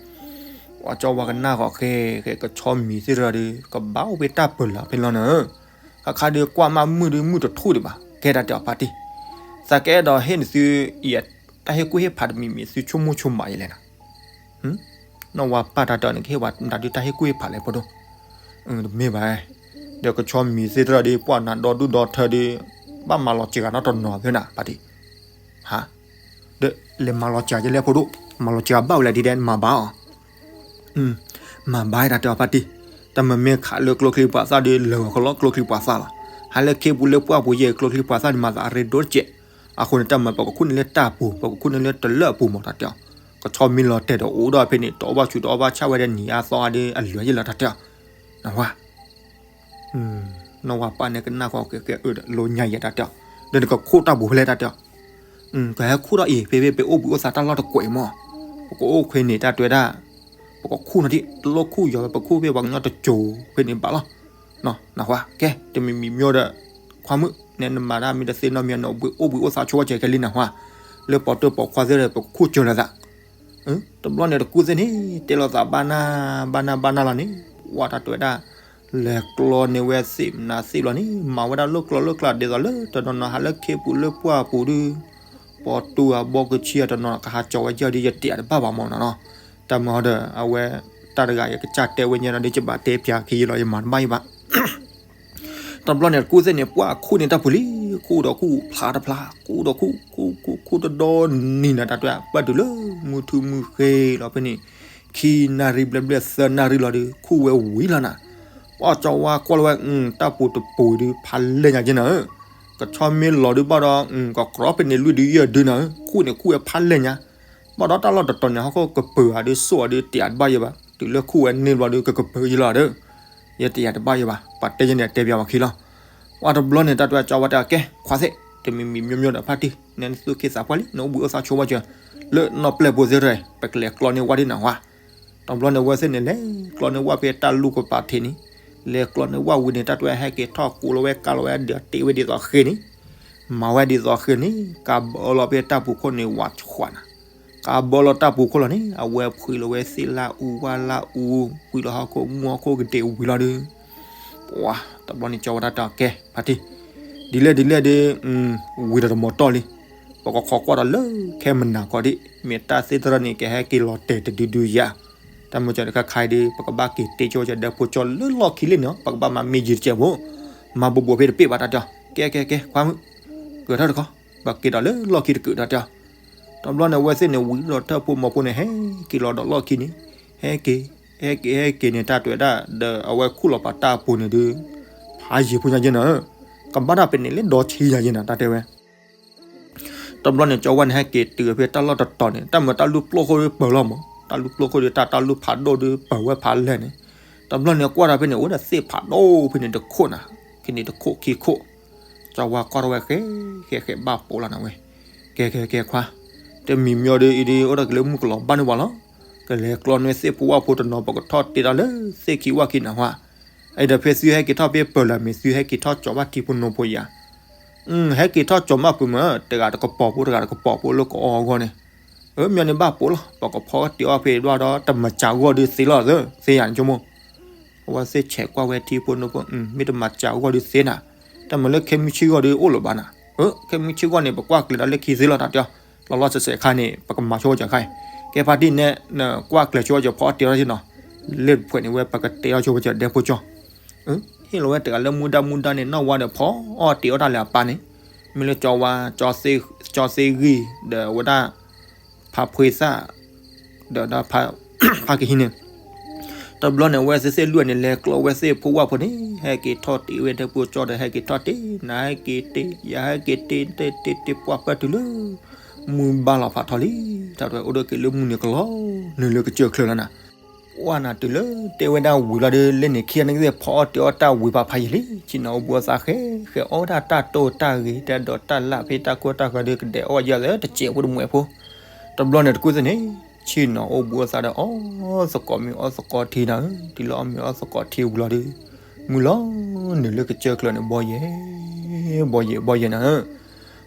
ပှၤကၠီဝါကနၣ်ဃီၤဃဲ ဃဲကဆီမံၤသ့ၣ်တဖၣ်ဒီး ကဘၣ်အိၣ်ဖဲတၢ်ပၢၤလၢဖဲလီၤနၤ ခါခါဒီးကွၢ်မးမုၢ်ဒီးမုၢ်တထူၣ်ဒံးဘၣ် ကဲတၢ်တဲအီၤဖါတံၢ် သးကအဲၣ်ဒိးဟ့ၣ်နသု တၢ်ဟ့ၣ်ကူၣ်ဟ့ၣ်ဖးတမံၤမံၤ သုဆိကမိၣ်ဆိကမးယဲလဲၣ်နၤ နီၢ်ဝါပၢ်တၢ်တဲအီၤန့ၣ် ကဟ့ၣ်ဝဲမတၤဒုတၢ်ဟ့ၣ်ကူၣ်ဟ့ၣ်ဖးလဲၣ်ဖိဒိၣ် တမ့ၢ်ဘၣ် ဒီးကဆီမံၤသ့ၣ်တဖၣ်ဒီး ပှၤနၤဒီဒူၣ်ဒီထၢဒီး ဘၣ်မၤလီၤစှၤဂၤနီတနီၤသ့နၤ ဖါတံၢ် ဟါ ဒီးလဲၤမၤလီၤစှၤကလဲၣ်ဖိဒိၣ်, မၤလီၤစှၤဘၣ်ဝဲလဲၣ်ဒ်ဒဲး မၤဘၣ်အီၤ, မၤဘၣ်တၢ်တဲအီၤဖါတံၢ်, တၢ်မ့မ့ၢ်ခးလၢကျိချံပှၤသၣ်ဒီး လၢာ်ဂီၤကလီကျိချံပှၤသၣ်လီၤ. ဟးလၢခ့ပူၤလၢပှၢ်ပူၤယဲၢ် ကျိချံပှၤသၣ်န့ၣ် မၤသးအရ့ဒိၣ်တကဲး. အဃိန့ၣ် တၢ်မၤပကခူၣ်န့ၢ်လၢတၢ်ပူၤ, ပကခူၣ်န့ၢ်လၢတလၢၢ်အပူၤမးတၢ်တဲအီၤ, ကဆီမ့ၢ်လီၤတဲာ်ဒီးအိၣ်ဒီးဖဲန့ၣ် တအီၣ်ဘၣ်ဆူၣ်တအီၣ်ဘၣ်ဆၣ်ဝဲဒီးနံၤအါသီအါဒီး အလွဲၢ်ယဲၢ်လီၤတၢ်တဲအီၤ, နဝၤ နီၢ်ဝၤပၢ်န့ၣ်ကနၣ်ဃီကဲကဲအၢဒီး လိညါယဲၢ်တၢ်တဲအီၤ, ဒီးနကခူၣ်တၢ်ပူၤဖဲလဲၣ်တၢ်တဲအီၤ, ကဟဲခူၣ်ထီၣ်အံၤ ဖဲဖဲပအိၣ်ဘှံးအိၣ်သါတၢ်လီၢ်တကွဲးအံၤမး, ပကအိၣ်ဖဲန့ၣ်တၢ်တဲဝဲဒၣ်, ပကခူၣ်နီၤဒံး တလိၣ်ခူၣ်ယီၤ ပခူၣ်ဖဲပှၤကညီတစိၤဖဲန့ၣ်ဘၣ်လီၤ. နဝၤ ကဲ တမံၤမံၤမ့ၢ်ဒီး ခွါမုၣ် နဲနမၤတၢ်မ့ၢ်တသ့နီတမံၤ နအိၣ်ဘှံးအိၣ်သါဆိဝဲကဲကဲလံနဝၤ, လၢပှၤတၢၢ်ပှၤခွါသ့ၣ်ဒီး ပကခူၣ်စၢၤလိာ်သး တဘျီန့ၣ်တကူၣ်သ့ၣ်န့ၣ် တဲလိာ်သးဘၣ်နၢ်ဘၣ်နၢ်ဘၣ်နၢ်လီၤန့ၣ်, ဝဲတၢ်တဲဝဲဒၣ်, လဲၤကျီန့ၢ်ဝဲသ့ၣ်မနုၤသ့ၣ်ဘျီန့ၣ် မၤဝဲဒၣ်လၢကျီလၢကျါဒ်သိးလၢတနီၤနီၤဟးလၢခ့ပူၤလၢပှၢ်ပူၤဒီး, ပှၤတူၢ်အဘီကဆံအတနီၤကဟးကၠီၤဝဲယဲၢ်ဒီး ယတဲတဘၣ်ဘၣ်မးနီၤနီၤ, တၢ်မၤဟီဒီး အဝဲ တၢ်တဂၤယကစၢ်တဲဝဲညါဒီး ယဘၣ်တဲပၠးက့ၤယလီၤ ယမၤတဘၣ်ယဘၣ် တဘျီန့ၣ်တကူၣ်သ့ၣ်န့ၣ် ပှၢ်ခူၣ်န့ၢ်တၢ်ပူၤလံ, ခူၣ်ဒီးခူၣ်ဖျါတဖျါ ခူၣ်ဒီးခူၣ် ခူၣ်ခူၣ်ခူၣ်တဒီနံၤနၤ တၢ်တဲဝဲဒၣ် ပၢၢ်တုၤလၢမုၢ်ထူၣ်မုၢ်ဃ့လီၤဖဲန့ၣ်, ခံနၣ်ရံၣ်ဘျဲၣ်ဘျဲၣ်သၢနၣ်ရံၣ်လီၤဒီး ခူၣ်ဝဲဝံၤလီၤနၤ, ပှၢ်ကၠီဝါကွၢ်လီၤဝဲ တၢ်ပူၤတပူၤဒီး ဖးလဲၢ်ညါက့နၤဧၢ, ကဆီမ့ၢ်လီၤဒုးဘၣ်ဒီး ကကြီဖဲန့ၣ်လွံၢ်ဒုးယဲၢ်ဒုးနၤဧၢ, ခူၣ်န့ၣ်ခူၣ်ဝဲဖးလဲၢ်ညါ ဘၣ်ဒီးတၢ်လီၢ်တတီၤန့ၣ် ဟီၣ်ခိၣ်ကပၢၤဧါဒီးစိၣ်ဧါဒီး တယာ်တဘၣ်ယဲဘၣ်, တုၤလၢခူၣ်ဝဲန့ၢ်ဘျီဒီး ကကပၢၤယဲလီၤဒီး, ယတယာ်တဘၣ်ယဲဘၣ်, ပှၤတဲယဲန့ၣ် အတဲပၠးဝဲခံလီၤ. ဝဲတဘျီန့ၣ် တၢ်တဲဝဲကၠီဝါတဲ ကဲ ခွါသ့ၣ် တမံၤမံၤမ့ၢ်မ့ၢ်ဒီးဖါတံၢ် နဲနသူၣ်က့သးပှၢ်လံ နအိၣ်ဘှံးအိၣ်သါဆိဝဲကၢၤ လၢနီၢ်ပျဲၢ်ဖိသ့ၣ်တဖၣ် ပကလဲၤကျီန့ၢ်ဝဲဒ်နၢ်ဟူဧါ တဘျီန့ၣ်ဝဲသ့ၣ်န့ၣ် လဲၤကျီန့ၢ်ဝဲဖဲတၢ်လူၢ်ကပၤထံးန့ၣ်, လဲၤကျီန့ၢ်ဝဲဝံၤန့ၣ် တၢ်တဲဝဲဟဲက့ၤထီၣ်ကိးလီၤဝဲကါလီၤဝဲဒီးတ့ဝဲဒ်သိးဃ့န့ၣ်, မၤဝဲဒ်သိးဃ့န့ၣ် ကးဘၢလီၤဖဲတၢ်ပူၤခိၣ်န့ၣ် ဝးဆှးနၤ, ကးဘၢလီၤတၢ်ပူၤခိၣ်လီၤန့ၣ် အဝဲဖှံလီၤဝဲသ့ၣ်လၢအူဝၣ်လၢအူ, ဖှံလီၤဟီၣ်ခိၣ်မူဟီၣ်ခိၣ်ကဒဲးဝံၤလီၤဒီး ပှၤ တဘျီန့ၣ် ကၠီဝဲဒၣ်တၢ်ကဲ ဖါတံၢ်, ဒ်လဲၣ်ဒ်လဲၣ်ဒီး ဝံၤဒီးတမီၤတီၢ်လံ, ပကခိးကွၢ်ဒီးလၢခဲမနၤခီဒံး မ့ၢ်တၢ်သ့ၣ်တဖၣ်န့ၣ် ကဟဲက့ၤလီၤတဲာ်တဒုဒုယၤ, တၢ်မ့ၢ်ကဒီးခါခါအံၤဒီး ပကဘၣ်က့ၤတ့ကၠိကဒီးဖိကၠီလၢလီၢ်ခံလံန့ၣ် ပကဘၣ်မၤမ့ၢ်ယံၤတကဲးဖိ, မၤဘိးဘိးဖဲတပ့ၢ်ဘၣ်တၢ်တဲအီၤ ကဲကဲကဲ ခွါမုၣ်, ကၢၤထီၣ်တခီ, ပက့ၤဒီးလၢလီၢ်ခံတကုာ်တၢ်တဲအီၤ တဘျီန့ၣ် အဝဲသ့ၣ်န့ၣ် ဝံၤဒီးထၢၣ်ဖိမီၤဖိန့ၣ် ဟဲက့ၤလီၤဒီးလီၢ်ခံန့ၣ်, ဟဲက့ၤ, ဟဲက့ၤ ဟဲက့ၤန့ၣ် တၢ်တဲဝဲဒၣ် ဒီးအဝဲခူၣ်လီၤပာ်တၢ်အပူၤန့ၣ်ဒီး ဖးယံၤဖိညါက့နၤ, ကဘၣ်တၢ်ပန့ၣ်လၢဒီဆံညါက့နၤ တၢ်တဲဝဲ တဘျီန့ၣ် ကၠီဝါန့ၣ် ဟဲက့ၤတုၤဖဲတၢ်လီၢ်တတီၤန့ၣ် တၢ်မၤတၢ်လူၢ်ပျိၢ်ခိၣ်ဒီးပၢၤလီၤမး, တၢ်လူၢ်ပျိၢ်ခိၣ်ဒီး တၢ်တၢ်လူၢ်ဖးဒိၣ်ဒီးပၢၤဝဲဖးလဲၢ်န့ၣ်, တဘျီန့ၣ် ကွၢ်ဒီးဖဲန့ၣ် အိၣ်ဒီးသ့ၣ်ဖးဒိၣ်ဖဲန့ၣ်တခိၣ်နၤ, ခံန့ၣ်တခိၣ်ခံခိၣ်, ကၠီဝါကွၢ်ထီၣ်ဝဲဃဲ ဃဲဃဲဘၣ်ပိာ်လီၤနၤဝဲ, ကဲကဲကဲခွါ, တမံၤမံၤဒီးအံၤဒီး အိၣ်ဒီးက့ၤလၢမုၢ်ကလီၤဘၣ်န့ၢ်ပှၤလီၤ, ကလဲၤကျီန့ၢ်သ့ၣ်ဖိဝၣ်ဖိတနီၤ ပကထီၣ်တ့တၢ်လၢသ့ၣ်ခံဝၣ်ခံနၤဟါ အံၤဒီးဖဲသုဟဲက့ၤထီၣ်ဖဲပၢၤလၢမ့ၢ် သုဟဲက့ၤထီၣ်ကၠီၤဘၣ်ထံဖိနိဖိယၤ, ဟဲက့ၤထီၣ်ကၠီၤမးပူၤမး တဂၤတကပီၤဖိ တဂၤတကပီၤဖိလၢကအီအဂီၢ်န့ၣ်, မ့ၢ်န့ၣ်ဘၣ်ပိာ်လီၤ ပကဖီအီၣ်တ့ၤအီၣ်ဖဲဘျီဒီး တမၤစှၤဂီၢ်ဒုးသ့လီၤ သ့ယၤန့ၣ်ဆိကမိၣ် အဝဲသ့ၣ်ဆဲးကွၢ်ဝဲထံဖိနိဖိ မ့ၢ်တမၤစှၤဂီၢ်ဒုးသ့နၤ, တၢ်မၤလၢခဲမုၢ်ဆ့ၣ်ဂီၢ်ဒုးအိၣ်လၢၤဘၣ်နၤ, ခဲမုၢ်ဆ့ၣ်ဂီၢ်န့ၣ် ပကွၢ်ကျဲၤဒီးလၢခံသ့လီၤတၢ်တဲအီၤ, လီၤလီၤဆဲးဆဲးခါန့ၣ် ပကမၤဆိဝဲကၢၤခါအံၤ, ကဲဖါတံၢ်နဲ နကွၢ်ကျဲၤဆိဝဲကၢၤဖီအီၣ်တ့ၤအီၣ်ထီၣ်နီၤ, လၢတဖှဲးန့ၣ်ဝဲ ပကတဲအီၣ်ဆိဝဲကၢၤဒဲဖိကၠီ ဟ့ၣ်လီၤဝဲတဂၤလၢမူဒါမူဒါန့ၣ် နီၢ်ဝါဒီးဖီအီၣ်တ့ၤအီၣ်တၢ်လၢအပၢ်န့ၣ်, မ့ၢ်လၢကၠီဝါ ကၠီသ့ၣ်ဂံၢ် ဒီးဝဲဒၣ် ဖါဖှ့သၣ် ဒီးဖါကဟံးန့ၣ်, တဘျီန့ၣ် အဝဲသ့ၣ်သ့ၣ်လွံၢ်န့ၣ် လဲၤကျီဝဲသ့ၣ်ဖိဝၣ်ဖိန့ၣ် ဟဲက့ၤထီၣ်တ့ၤဝဲဒၣ်ဖိကၠီဒီး ဟဲက့ၤထီၣ်တ့ၤ နၤဟဲက့ၤတ့ၤ ယၤဟဲက့ၤတ့ၤ တ့တ့တ့ပှၢ်ပၢၢ်တုၤလၢ မုၢ်ဘါလီၤဖးထီလံ, တၢ်တဝဲအိၣ်ဒီးက့ၤလၢမုၢ်နုာ်ကလီၤ နုာ်လၢကစၢၢ်ချၢလီၤနၤ ပှၢ်နၤတုၤလၢတဲဝဲဒၣ်ဝံၤလီၤဒီး လၢန့ၣ်ခံဂၤန့ၣ်ကသ့ၣ်ဖီအီၣ်တ့ၤအီၣ်တၢ်ဝံၤဖးဖးယံာ်လံ, ဆ့ၣ်နီၤအိၣ်ဘှံးအိၣ်သါဃဲ ဃဲအီၣ်ဒၣ်တၢ်တိၢ်တၢ်ဂ့ၤ တၢ်ဒိးတၢ်လၣ်ဖဲတၢ်ကိၢ်တၢ်ဂီၤဒီး ကဒဲးအီၣ်ယၤလၢတစဲးဖိတမှဲးဖိ, တဘျီန့ၣ်တကူၣ်သ့ၣ်န့ၣ် ဆ့ၣ်နီၤအိၣ်ဘှံးအိၣ်သါဒီး အီၣ်သကိးမ့ၤအီၣ်သကိးထံနၤဧၢ, တုၤလၢအီၣ်မ့ၤအီၣ်သကိးထံဝံၤလီၤဒီး မုၢ်လီၤနုာ်လၢကစၢၢ်ချၢန့ၣ် ဘီယဲၢ် ဘီယဲၢ် ဘီယဲၢ်နၤဧၢ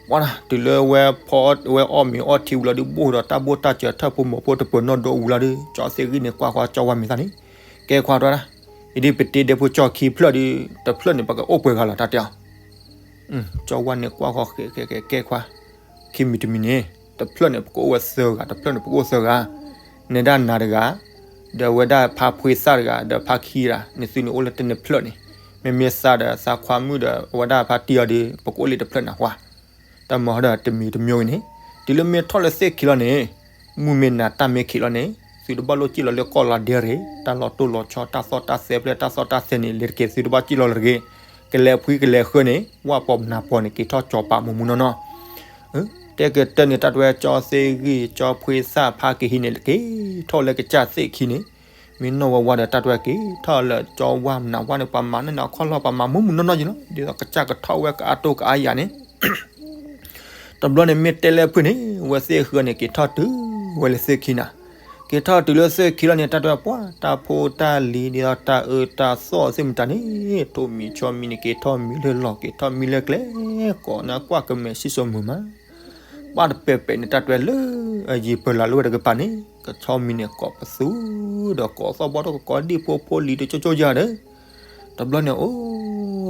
ပှၢ်နၤ တုၤလၢဝဲဖီ ဝဲအီၣ်မ့ၤအီၣ်ထံဝံၤလီၤဒီး ဘိၣ်ဒီးတၢ်ဘိၣ်တၢ်စၢၤထၢၣ်ဖိမိၢ်ဖိတပၢၤနီၢ်ဒိၣ်ဝံၤလီၤဒီး ကၠီသ့ၣ်ဂံၢ်န့ၣ် ကွၢ်ဃီကၠီဝါမ့ၢ်သးန့ၣ်, ကဲခွါတဲဝဲဒၣ်, အံၤဒ်ပတ့ဒဲဖိကၠီခံဖျၢၣ်ဒီး တဖျၢၣ်န့ၣ် ပကအိၣ်ပှဲၤဂၤလီၤတၢ်တဲအီၤ ကၠီဝါန့ၣ်ကွၢ်ဃီဃဲဃဲဃဲ ကဲခွါ, ခံမံၤတမံၤန့ၣ် တဖျၢၣ်န့ၣ် ပကအိၣ်ဝဲသၢဂၤ တဖျၢၣ်န့ၣ် ပကအိၣ်သၢဂၤ, နဲဒၣ်နၤတဂၤ, ဒီးဝဲဒၣ်ဖါဖှ့သၣ်တဂၤ ဒီးဖါခံဂၤ န့ၣ်သုန့ၣ်အိၣ်လၢတန့ၢ်ဖျၢၣ်န့ၣ်, မ့မ့ၢ်သးဒီးသးခွါမုၣ်ဒီး အဝဲဒၣ်ဖါတံၢ်အီၤဒီး ပကအိၣ်လၢတဖျၢၣ်နၤခွါ တၢ်မၤဟီဒီးတမံၤတမံၤန့ၣ်, တုၤလၢမ့ၢ်ထီၣ်လၢသ့ၣ်ခံလီၤန့ၣ်, မုၢ်မ့ၢ်နၤတၢ်မ့ၢ်ခံးလီၤန့ၣ်, သုတဘၣ်လိၣ်စံၣ်လီၤလၢကီၢ်လါဒဲရ့ၣ်, တၢ်လီၤတိၢ်လီၤဆီ တၢ်သီၣ်တၢ်သဲဖျဲၣ် တၢ်သီၣ်တၢ်သဲန့ၣ် လဲၤတက့ၢ် သုတဘၣ်စံၣ်လီၤလၢတဂ့ၤ, ကလဲၤဖှံကလဲၤဃၢန့ၣ် ဝၣ်ပီၤနးပီၤန့ၣ် က့ၤထီၣ်ကၠီၤပာ်မူးမူးနီၢ်နီၢ် တဲကတၢၢ်န့ၣ် တၢ်တဲဝဲကၠီသ့ၣ်ဂံၢ် ကၠီဖှ့သၣ်ဖးကဟံးန့ၣ် က့ၤထီၣ်လၢကစၢ်သ့ၣ်ခံန့ၣ်, မ့ၢ်နီၢ်ဝဲဝါဒီး တၢ်တဲဝဲက့ၤထီၣ်လၢကၠီဝါမနုၤဝါန့ၣ် ပှၤမၤန့ၢ်နၤခီၣ်လီၢ် ပှၤမၤမူးမူးနီၢ်နီၢ်ယံၤလီၤ, ဒ်သိးကစၢ်ကထီၣ်ဝဲကအါတိၢ်ကအါယၤန့ၣ် တဘျီန့ၣ် မ့ၢ်တဲလၢဖုၣ်န့ၣ် ဝဲသ့ၣ်ဃၢန့ၣ် က့ၤထီၣ်တုၤဝဲလၢသ့ၣ်ခံနၤ, က့ၤထီၣ်တုၤလၢသ့ၣ်ခံလီၤန့ၣ် တၢ်တဲဝဲပှၤ တၢ်ဖိတၢ်လံၤဒ်သိးတၢ်အၢတၢ်သီၣ်သ့ၣ်မတၤန့ၣ် ထိၣ်မံၤဆီမံၤန့ၣ် က့ၤထီၣ်မံၤလၢလီၢ် က့ၤထီၣ်မံၤလၢကျဲ ကိးနၢ်ကွၢ်ကမဲာ်ဆံၣ်စိမုာ်မး ဘၣ်တပဲာ်ပဲာ်န့ၣ် တၢ်တဲဝဲလၢအယံၤပၢၤလၢ်လၢဝဲတကပၤန့ၣ် ကဆီမံၤန့ၣ် ကိးပသူ ဒီးကိးသီၣ်ဘီၣ်ထီၣ်ကကိးဒံၣ်ဖိဖိလံၤတကၠိကၠိယၤဒီး တဘျီန့ၣ် အိၣ်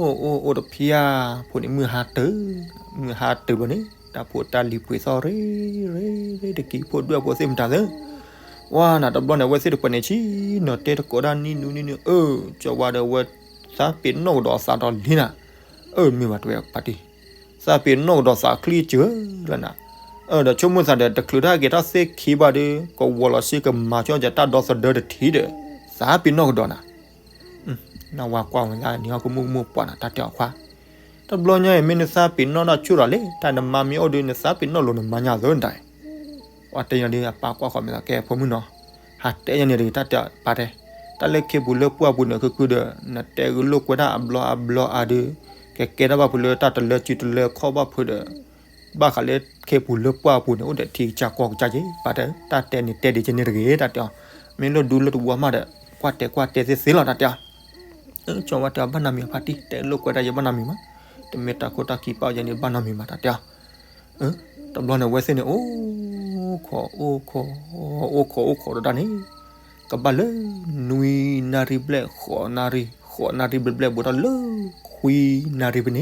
အိၣ်အိၣ်တဖျါ ဖိန့ၣ်မုၢ်ဟါတုၤ, မုၢ်ဟါတုၤဘျီန့ၣ် တၢ်ဖိတၢ်လံၤပှ့ၤသီၣ်ရ့ရ့ တကံဖိဒွဲၣ်ဖိသ့ၣ်မတၤသ့ၣ်, ဝါနၤတဘျီန့ၣ် အဝဲသ့ၣ်တပှဲၤန့ၣ် ဆံနီၤတဲတကိးဒၣ်နံၣ်နူနံၣ်နူ အၢ ကၠီဝါဒီးဝဲ သးပ့ၤနီၣ်ကဒီးသးဒီးလံနၤ, အၢ မ့ၢ်ဘၣ်တဲဝဲပၢ်တံၢ် သးပ့ၤနီၣ်ကဒီးသးချံစၢၤလၢနၤ, အၢ ဒီးဆိကမိၣ်သးဒီး တချုးတၢ်က့ၤထီၣ်သ့ၣ်ခံဘၣ်ဒီး ကဝီၤလီၤစ့ကမၤကၠီကတၢ်ဒီသဒၢတထံၣ်ဒီး သးပ့ၤနီၣ်ကဒီးနၤ နဝၤကွၢ်ဝဲဒၣ်နံၤဟီၣ်ကမူၣ်ကမူၣ်ပှၢ်နၤ တၢ်တဲအီၤခွါ, တဘျီညါအံၤ မ့ၢ်နသးပ့ၤနီၣ်တၢ်ဆူၣ်ထီၣ်လံ တၢ်နမါမ့ၢ်အိၣ်ဒီး နသးပ့ၤနီၣ်လိၤနမါညါသၢဒၣ်အံၤ, ပှၤတဲညီဒီး အပၢ်ကွၢ်ဃီၤမ့ၢ်သးကဲဖိမုၣ်နီၤ, ဟးတဲညီန့ၣ်တဂ့ၤ တၢ်တဲပၢ်တဲ, တၢ်လၢခ့ပူၤလၢပှၢ်ပူၤန့ၣ် ခုခုဒီး နတဲဂ့ၤလိာ်ကွဲဒၣ်အဘျီအဘျီအါဒီး ကကဲထီၣ်ဘၣ်ဖုးလၢတၢ်တလၢစုတလၢခီၣ်ဘၣ်ဖုးဒီး ဘၣ်ဃးလၢခ့ပူၤလၢပှၢ်ပူၤန့ၣ် အိၣ်ဒီးထံကစၢ်ကီၢ်ကစၢ်က့ၤ ပၢ်တဲ, တၢ်တဲန့ၣ်တဲဒ်ကဲန့ၣ်တဂ့ၤ တၢ်တဲအီၤ, မ့ၢ်လိၣ်ဒူလိၣ်တဝီမးဒီး ကွၢ်တဲကွၢ်တဲသ့သ့လီၤ တၢ်တဲအီၤ ကၠီဝါတဲအီၤ ဘၣ်နီတမံၤဘၣ် ပၢ်တံၢ် တဲလိာ်ကွဲဒၣ်ယဘၣ်နီတမံၤဘၣ်, တမ့ၢ်တၢ်ခိတၢ်ခံပၢ်ယဲန့ၣ် ဘၣ်နီတမံၤဘၣ် တၢ်တဲအီၤ, တဘျီန့ၣ် အဝဲသ့ၣ်န့ၣ် အိၣ်ခိးအိၣ်ခိး အိၣ်ခိးအိၣ်ခိးဒီးတၢ်န့ၣ် ကဘၣ်လၢ နွံနၣ်ရံၣ်ဘျဲၣ် ဃိးနၣ်ရံၣ် ဃိးနၣ်ရံၣ်ဘျဲၣ်ဘျဲၣ် ဘူးထီၣ်လၢ ခွံနၣ်ရံၣ်ဖဲန့ၣ်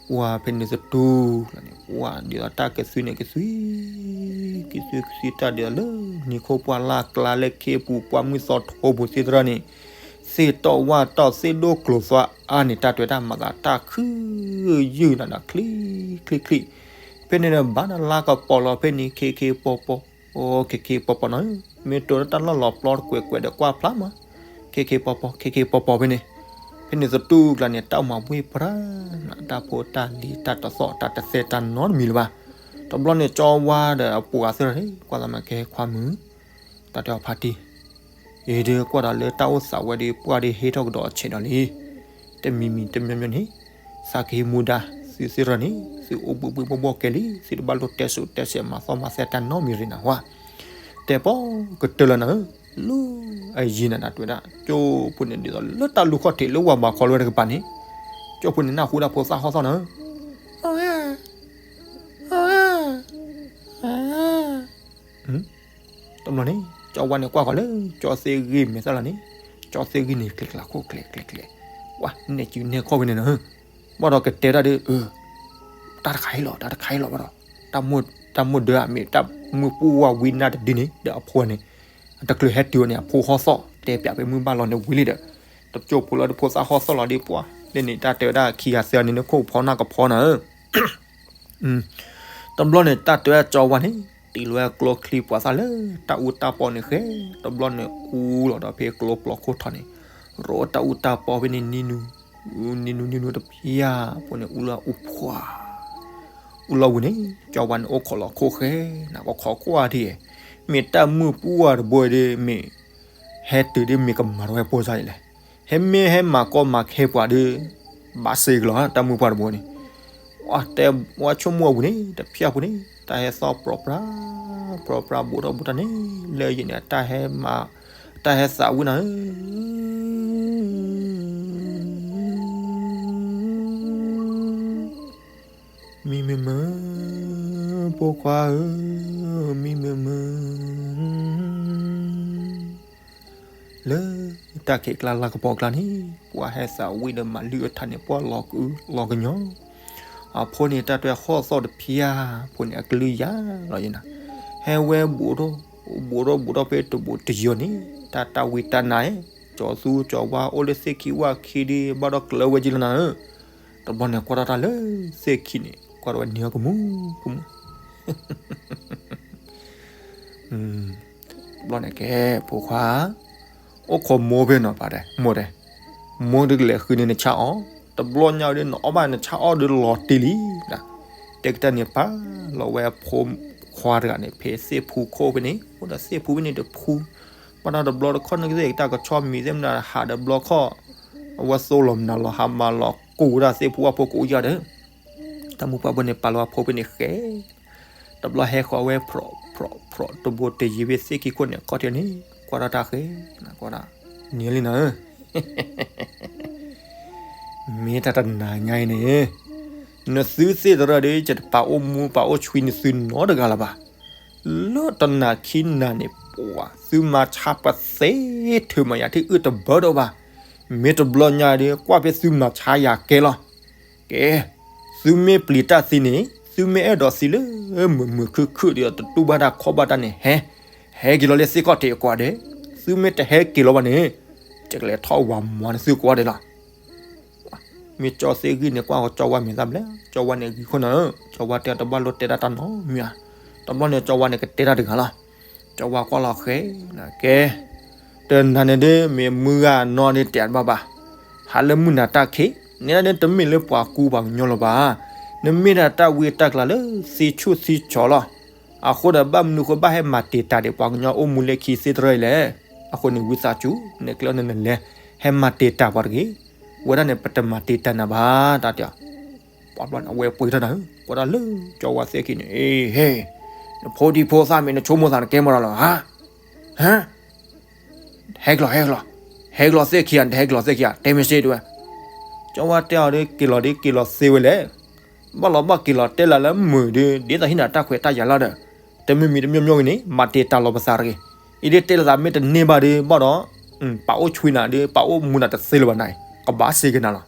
ပှၤဖဲန့ၣ်သတူၢ်န့ၣ် ပှၤဒ်သိးတၢ်ကသွံန့ၣ်ကသွံ ကသွံကသွံတၢ်ဒ်သိးလၢ နံၤခိၣ်ပှၢ်လၢ်ကျါလၢခ့ပူၤပှၢ်မုၢ်သီထိပူၤသ့ၣ်တဖၣ်န့ၣ် သ့ၣ်တီၢ်ဝၣ်တီၢ်သ့ၣ်ဒိၣ်ကျိၤသွါအါန့ၣ် တၢ်တဲတၢ်မၤသးတၢ်ခုၣ်ယုၢ်နၤဒီးချံချံချံ, ဖဲန့ၣ်ဒီးဘၣ်နလါကပီၤလီၤဖဲန့ၣ် ခ့ခ့ပီၤပီၤ အိၣ်ခ့ခ့ပီၤပီၤနီၤ, မ့ၢ်တိၤလၢတၢ်လီၢ်လီၤပျီတကွဲးကွဲးဒီးကွၢ်ဖျါမး, ခ့ခ့ပီၤပီၤ ခ့ခ့ပီၤပီၤဖဲန့ၣ်, ဖဲန့ၣ်သတူၢ်ကျါန့ၣ် တၢ်မၤဘှ့ၣ်ပြၢ်နၤ တၢ်ဖိတၢ်လံၤတၢ်တသီၣ်တၢ်တသဲတၢ်နီတမံၤလၢၤဘၣ်, တဘျီန့ၣ် ကၠီဝါဒီးအပှၤသ့ၣ်တဖၣ်န့ၣ် ကွၢ်သးမၤကဲခွါမုၣ် တၢ်တဲအီၤဖါတံၢ် အံၤဒုးကွၢ်ဒီးလၢတၢ်အိၣ်သးဝဲဒီး ပှၢ်ဒီးဟ့ၣ်ထီၣ်ကဒီးအဆဲးဒီးလံ, တမံၤမံၤတမံၤမံၤန့ၣ် သးကဟံးမူဒါ, သုသ့ၣ်တဖၣ်န့ၣ် သုအိၣ်ဘှံးဘှံးဘှီၣ်ဘှီၣ်ကဲလံ, သုတဘၣ်လိၣ်တဲစိၤတဲဆဲးမၤသီၣ်မၤသဲတၢ်နီတမံၤရ့နၤဝဲ, တဲပီၢ်ကတၢၢ်လၢနၤဧၢ, လၢအယံၤနၤနၤတဲဝဲဒၣ် ကၠိဖိန့ၣ်ဒ်သိးလၢတၢ်လူၤခီၣ်ထံးလၢဝၤဘးခီလၢဝဲတကပၤန့ၣ်, ကၠိဖိန့ၣ်နၢ်ဟူဒၣ်ဖိသၣ်ဟီၣ်သီၣ်နၤဧၢ တဘျီန့ၣ် ကၠီဝါန့ၣ်ကွၢ်ဃီၤလၢ ကၠီသ့ၣ်ဂံၢ်မဲာ်သၣ်လီၤန့ၣ်, ကၠီသ့ၣ်ဂံၢ်န့ၣ် ကျဲၤကျဲၤခိၣ်ကျဲၤကျဲၤကျဲၤ, ဝဲနဲၣ်စုနဲၣ်ခီၣ်ဖဲန့ၣ်နီၤ, ဘၣ်ဒီးကတဲတၢ်ဒီး တၢ်တခါအံၤလီၤ တၢ်တခါအံၤလီၤဘၣ်ဒီး, တၢ်မိၢ်ဒၢအမ့ၢ်တၢ်မုၢ်ပူၢ်ဝါဝံနၢ်တဒုန့ၣ် ဒီးအဖိန့ၣ် အတချုးဟဲတုၤဝဲန့ၣ် အဖိဟီၣ်သီၣ် တဲပၠးဖဲမုၢ်ဘၣ်လီၤန့ၣ်ဝံၤလံဒီး, တကၠိဖိလၢတဖိသၣ်ဟီၣ်သီၣ်လီၤဒ်ပှၢ် လၢန့ၣ် တၢ်တဲဝဲဒၣ်ခံဂၤသၢဂၤန့ၣ် နခိၣ်ဖီနၢ်ကဖီနၤဧၢ တဘျီန့ၣ် တၢ်တဲဝဲကၠီဝါန့ၣ် တ့လီၤဝဲကျိချံပှၤသၣ်လၢ တၢ်အူတၢ်ပီန့ၣ်ဃဲ, တဘျီန့ၣ် အူလီၤဒီးဖဲကျိပျီခိၣ်ထီန့ၣ်, ရိတၢ်အူတၢ်ပီဖဲန့ၣ်နံၤနူ, နံၤနူနံၤနူတဖျၢၣ်ဖိန့ၣ် အူလီၤအူဖှါ, အူလီၤဝံၤန့ၣ် ကၠီဝါန့ၣ်အိၣ်ခိးလီၤခိၣ်ဃဲ, နကခီကွၢ်ဒ်အံၤ, မ့ၢ်တၢ်မုၢ်ပူၢ်ဝါတဘိဒီး မ့ၢ်ဟဲတုၤဒ်မ့ၢ်ကမၤထီၣ်ဝဲပိၢ်စၢ်အံၤလဲၣ်, ဟဲမ့ၢ်ဟဲမၤကီမၤခဲပှၤဒီး ဘၣ်စ့ကလီၤ တၢ်မုၢ်ပှၢ်တဘိန့ၣ်, ဝဲတဲဝဲဆိကမိၣ်အပူၤန့ၣ် တဖျၢၣ်ပူၤန့ၣ် တၢ်ဟဲသီၣ်ပြီပြါ, ပြီပြါဘူးထီၣ်ဘူးထီၣ်န့ၣ် လၢယံၤန့ၣ် တၢ်ဟဲမၤ, တၢ်ဟဲသးဝံၣ်နၤဧၢ မံမုာ်မုာ်, ဖိခွါဧၢ, မံမုာ်မုာ်, လၢတၢ်ခံးကျါလၢကပီၤကျါန့ၣ် ပှၤဟဲသးဝံၣ်ဒီးမၤလုၢ်အထါန့ၣ် ပှၤလီၤကုလီၤကညီ, အဖိန့ၣ် တၢ်တဲဟီၣ်သီၣ်တဖျၢၣ်ဖိန့ၣ် အကလုၢ်ယၤလီၤယံၤနၤ, ဟဲဝဲဘူးထီၣ်, ဘူးထီၣ်ဘူးထီၣ်ဖဲတဘူးတယီၤန့ၣ် တၢ်တၢ်ဝံတၢ်နါ, ကၠီသူကၠီဝါအိၣ်လၢသ့ၣ်ခံဝၣ်ခံဒ်ဘၣ်ဒီးကျၢၤဝဲကံလီၤနၤဧၢ, တဘျီန့ၣ် ကွၢ်ထီၣ်တၢ်လၢသ့ၣ်ခံန့ၣ် ကွၢ်ထီၣ်ဝဲနံၤဟီၣ်ကမူၣ်ကမူၣ်, ဘျီန့ၣ်ကဲ ဖိခွါ အိၣ်ခိးမိၢ်ဖဲနီၤ ပၢ်တဲ မိၢ်တဲ, မိၢ်တကလဲၤဃုန့ၢ်နဆၣ်အီၣ်, တဘျီညါဒီးနအီၣ်ဘၣ်နဆၣ်အီၣ်ဒီးလီၤတံၢ်လံ. တဲကတၢၢ်န့ၣ် ပာ်လီၤဝဲအဖိခွါတဂၤန့ၣ် ဖဲသ့ၣ်ဖူခိၣ်ဖဲန့ၣ်, အိၣ်ဒီးသ့ၣ်ဖူဖဲန့ၣ်တဖူ, ဘၣ်ဒီးတဘျီတခီၣ်န့ၣ်ကသ့ၣ်တၢ်ကဆီမံၤသ့ၣ်မနုၤဟးဒီးဘျီခီၣ်, အဝဲသိလီၤမနုၤလီၤ ဟးမၤလီၤကူၣ်ဝဲဒၣ်သ့ၣ်ဖူအဖိကိးယၤဒီး တၢ်မုၢ်ပှၢ်ဘိန့ၣ် ပာ်လီၤအဖိဖဲန့ၣ်ဃဲ, တဘျီဟဲဃီၤဝဲဖြီၣ်ဖြီၣ်ဖြီၣ် တဘိတယံၤဖဲသ့ၣ်ခံခိၣ်န့ၣ် ခီၣ်ထံးန့ၣ် ကွၢ်ထီၣ်တၢ်ဃဲ, ကွၢ်ဒၣ် နံၤလံနၤဧၢ, မ့ၢ်တၢ်တနၤညါအံၤန့ၣ် နသုသ့ၣ်တရၢၢ်ဒီး ယတပာ်အိၣ်မူပာ်အိၣ်ဆွံနသုနီတဂၤလၢၤဘၣ်. လၢတနၤခံနၤန့ၣ် ပှၤ သုမၤဆါပသ့ထုးမၤယၤထံၣ်အုၣ်တဘၢဒီးဘၣ်. မ့ၢ်တဘျီညါဒီး ကွၢ်ဖဲသုမၤဆါယၤကဲလီၤ. ကဲ, သုမ့ၢ်ပျံၤတၢ်သံန့ၣ် သုမ့ၢ်အဲၣ်ဒိးသံလၢ မုာ်မုာ်ခုၣ်ခုၣ်ဒီးတတူၢ်ဘၣ်တၢ်ခီၣ်ဘၣ်တၢ်န့ၣ် ဟဲ, ဟဲက့ၤလီၤလၢသ့ၣ်ခီၣ်ထံးအကွၢ်ဒဲး, သုမ့ၢ်တဟဲက့ၤလီၤဘၣ်န့ၣ် ယကလဲၤထီၣ်ဝၤမၤနသုကွၢ်ဒဲးလီၤ. မ့ၢ်ကၠီသ့ၣ်ဂံၢ်န့ၣ် ကွၢ်ဃီၤကၠီဝါမ့ၢ်သးဘျဲၣ်, ကၠီဝါန့ၣ်ဂံၢ်ခိၣ်နၤဧၢ, ကၠီဝါတဲတဘၣ်လိၣ်တဲဒၣ်တၢ်နီတမံၤဧါ, တဘျီန့ၣ် ကၠီဝါန့ၣ်ကတဲတၢ်တဂၤလီၤ. ကၠီဝါကွၢ်လီၤဃဲ, ကဲ, တနၤန့ၣ်ဒီး မ့ၢ်မုၢ်ဂၤနီၢ်ဒ်တဲတဘၣ်ဘၣ်, ဟးလၢမုၢ်နၤတၢ်ခံး, န့ၣ်ဒၣ်န့ၣ်တမ့ၢ်လၢပှၤကူပှၤကညီလၢၤဘၣ်, နမ့ၢ်ဒၣ်တၢ်ဝံတၢ်ကျးလၢသ့ဆူၣ်သ့ဆီလီၤ. အဃိဒီးဘၣ်မနုၤဃိဘၣ်ဟဲမၤတံာ်တာ်ဒံးပှၤကညီအိၣ်မူလၢခံသ့ၣ်တရၢၢ်အံၤလဲၣ်. အဃိန့ၣ်ဝံသးစူၤ နကျဲန့ၣ်နလဲၤ ဟဲမၤတံာ်တာ်ပှၤတဂ့ၤ. ဝဲဒၣ်န့ၣ် ပတမၤတံာ်တာ်နၤဘၣ် တၢ်တဲ, ပှၤဘျီန့ၣ် အဝဲပှ့ၤထီၣ်နၤဧၢ, ကွၢ်တၢ်လၢကၠီဝါသ့ၣ်ခံန့ၣ်, အ့ဟ့, နဖိဒံဖိသၣ်မ့ၢ်နဆိကမိၣ်သးနကဲမီၢ်ဒီးလီၤဧါ, ဟါ ဟဲကလီၤ ဟဲကလီၤ, ဟဲကလီၤသ့ၣ်ခံဂၤ, ဟဲကလီၤသ့ၣ်ခံဂၤ, တဲမ့ၢ်စ့ၢ်တဲဝဲ. ကၠီဝါတဲအီၤဒီး က့ၤလီၤဒီး က့ၤလီၤသ့ဝဲလဲၣ်. ဘၣ်လီၤဘၣ်က့ၤလီၤတဲလၢလၢမုာ်ဒီး ဒ်သိးဟံးနၤတၢ်ခွဲးတၢ်ယာ်လီၤဒီး, တမံၤမံၤတမံၤမံၤဂ့ၤန့ၣ် မၤတံာ်တာ်လီၤပသးတဂ့ၤ. အံၤဒ်တဲလီၤသးမ့ၢ်တန့ၢ်ဘၣ်ဒီး ဘၣ်ဒီး ပာ်အိၣ်ဆွံနၤဒီး ပာ်အိၣ်မူနၤတသ့လၢၤဘၣ်နၤ, ကဘၣ်စ့ၢ်က့ၤနၤလီၤ.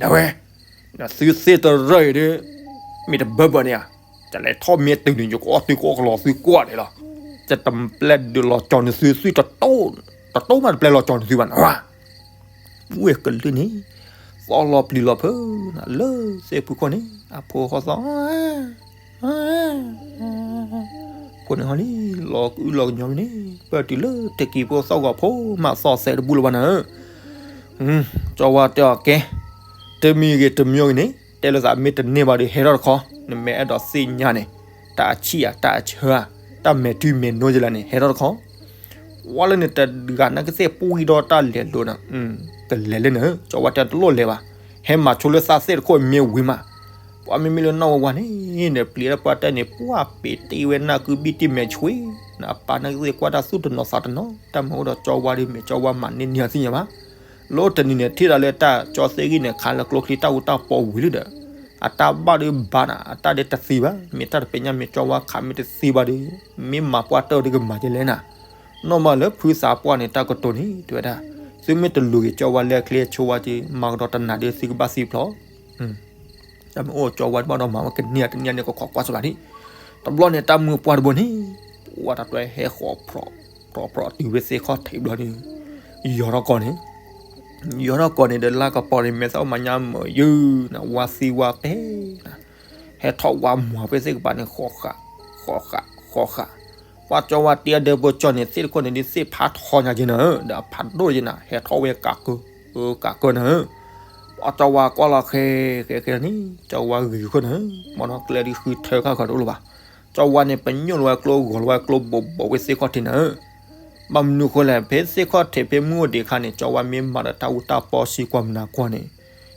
ဒဝဲ, နသုသ့ၣ်တရၢၢ်အံၤဒီး မ့ၢ်တဘၢဘၢန့ၣ်ဧါ, တလဲၤထီၣ်မ့ၢ်တုၤန့ၣ် ယကအီၣ်သုကအီၣ်ကလီၤသုကွၢ်ဒဲးလီၤ. တတပျဲဒုးလီၤကၠီၤနသုသွံၣ်တတိၢ်, တတိၢ်မးတပျဲလီၤကၠီၤနသုဘၣ်နဝဲ. ဝဲကလုၢ်န့ၣ် သီၣ်လီၤပျံၤလီၤဖုးနၤ လၢသ့ၣ်ဖူခိၣ်န့ၣ် အဖိဃီသီၣ် ဖိန့ၣ်ဟီလံ လီၤကအုၣ်လီၤကညီမ့ၢ်န့ၣ် ပၢၢ်တုၤလၢတကံၤဖိသီၣ်ဂီၤဖိ မးသီၣ်သဲးတဘူၣ်လၢၤဘၣ်နၤဧၢ. ကၠီဝါတဲအီၤကဲ, တမံၤဂ့ၤတမံၤဂ့ၤန့ၣ် တဲလိာ်သးမ့ၢ်တန့ၢ်ဘၣ်ဒီး ဟဲထီၣ်တခီ, နမ့ၢ်အဲၣ်ဒိးသ့ၣ်ညါန့ၣ် တၢ်အဆံၣ်ဧါ တၢ်အဆၢဧါ တၢ်မဲာ်ထံမဲာ်နိယလၢန့ၣ် ဟဲထီၣ်တခီ ဝဲလၢန့ၣ်တဂၤနာ်က့သ့ၣ်ပှံၢ်ဒီးတၢ်လဲၤလိာ်နၤ, ကလဲၤလၢနၤ, ကၠီဝါတဲတလိၣ်လဲၤဘၣ်, ဟဲမၤဆိလၢသးသ့ၣ်တခိၣ်မ့ၢ်ဝံၤမး, ပှၤမ့မ့ၢ်လၢနီၢ်ဝဲဝါန့ၣ် နပျံၤတၢ်ပှၤတဲန့ၣ် ပှၤပ့ၤတ့ၢ်ဝဲနၢ်ကုဘံၣ်တံၢ်မဲာ်ဆွံ, နအပၢ်နာ်က့သ့ၣ်ကွၢ်တၢ်သူၣ်တနီၤသးတနီၤ, တၢ်မၤအိၣ်ဒီးကၠီဝါဒီး မ့ၢ်ကၠီဝါမၤန့ၢ်နံၤဟးသ့ၣ်ညါဘၣ်. လၢတနံၤန့ၣ် ထံၣ်ဒၣ်လၢတၢ်ကၠီသ့ၣ်ဂံၢ်န့ၣ် ခးလၢကျိချံတၢ်အူတၢ်ပီဝံၤလံဒီး အတၢ်ဘၣ်ဒုးဘၣ်နၤ အတၢ်ဒုးတသံဘၣ်, မ့ၢ်တၢ်တပညၣ်မ့ၢ်ကၠီဝါခးမ့ၢ်တသံဘၣ်ဒီး မ့ၢ်မၤပှၢ်တၢၢ်ဒီးကမၤကလဲၣ်နၤ, နီၢ်မးလၢဖုသးပှၢ်န့ၣ် တၢ်ကတိၤန့ၣ် တဲဝဲဒၣ်, သုမ့ၢ်တလူၤက့ၤကၠီဝါလၢအချ့အဆိဝါက့ၤ မၤကဒီးတနၤဒီးသုကဘၣ်သံဖျိး တၢ်မ့ၢ်အိၣ်ကၠီဝါတဘၣ်ဒီးမၤဝဲကန့ၢ်တန့ၢ်န့ၣ် ကခိးကွၢ်စဘၣ်ဒံး, တဘျီန့ၣ် တၢ်မုၢ်ပှၢ်တဘိန့ၣ် ဝဲတၢ်တွဲဟဲဃီၤဖြီၣ်ဖြီၣ်ဖြီၣ်တုၤဝဲသ့ၣ်ခီၣ်ထံးဘျီန့ၣ်, ယီၤထီၣ်ကီၢ်န့ၣ် ယီၤထီၣ်ကီၢ်န့ၣ်ဒီး လါကပီၤန့ၣ် မဲာ်သၣ်အိၣ်မၤညါမုာ်ယုာ်နၤ ဝါသံဝါပဲနၤ, ဟဲထီၣ်ဝါမွၤဖဲသ့ၣ်ကပၤန့ၣ် ဃီၤဃာ် ဃီၤဃာ် ဃီၤဃာ်, ပှၤကၠီဝါတ့အဒၢပၢကၠီန့ၣ် သ့ၣ်တခိၣ်န့ၣ်ဒ်သ့ၣ်ဖးထီညါက့နၤဧၢ, ဒီးအဖးဒိၣ်က့နၤ ဟဲထီၣ်ဝဲကးကၢ ကးကၢနၤဧၢ, ပှၤကၠီဝါကွၢ်လီၤဃဲဃဲဃဲန့ၣ် ကၠီဝါဂ့ၤဃုနၤဧၢ, မ့ၢ်နီၢ်ကျဲဒ်ဃုထၢခါခီတအိၣ်လၢၤဘၣ်, ကၠီဝါန့ၣ် ပညိၣ်လီၤဝဲကျိဂီၤလီၤဝဲကျိဘိးဘိးဝဲသ့ၣ်ခီၣ်ထံးနၤဧၢ ဘၣ်မနုၤဃိလဲၣ် ဖဲသ့ၣ်ခီၣ်ထံးဖဲမုၢ်အိၣ်ဒံးအခါန့ၣ် ကၠီဝါမ့ၢ်မၤဒီးတၢ်အူတၢ်ပီစံးကွၢ်မနၤကွၢ်န့ၣ်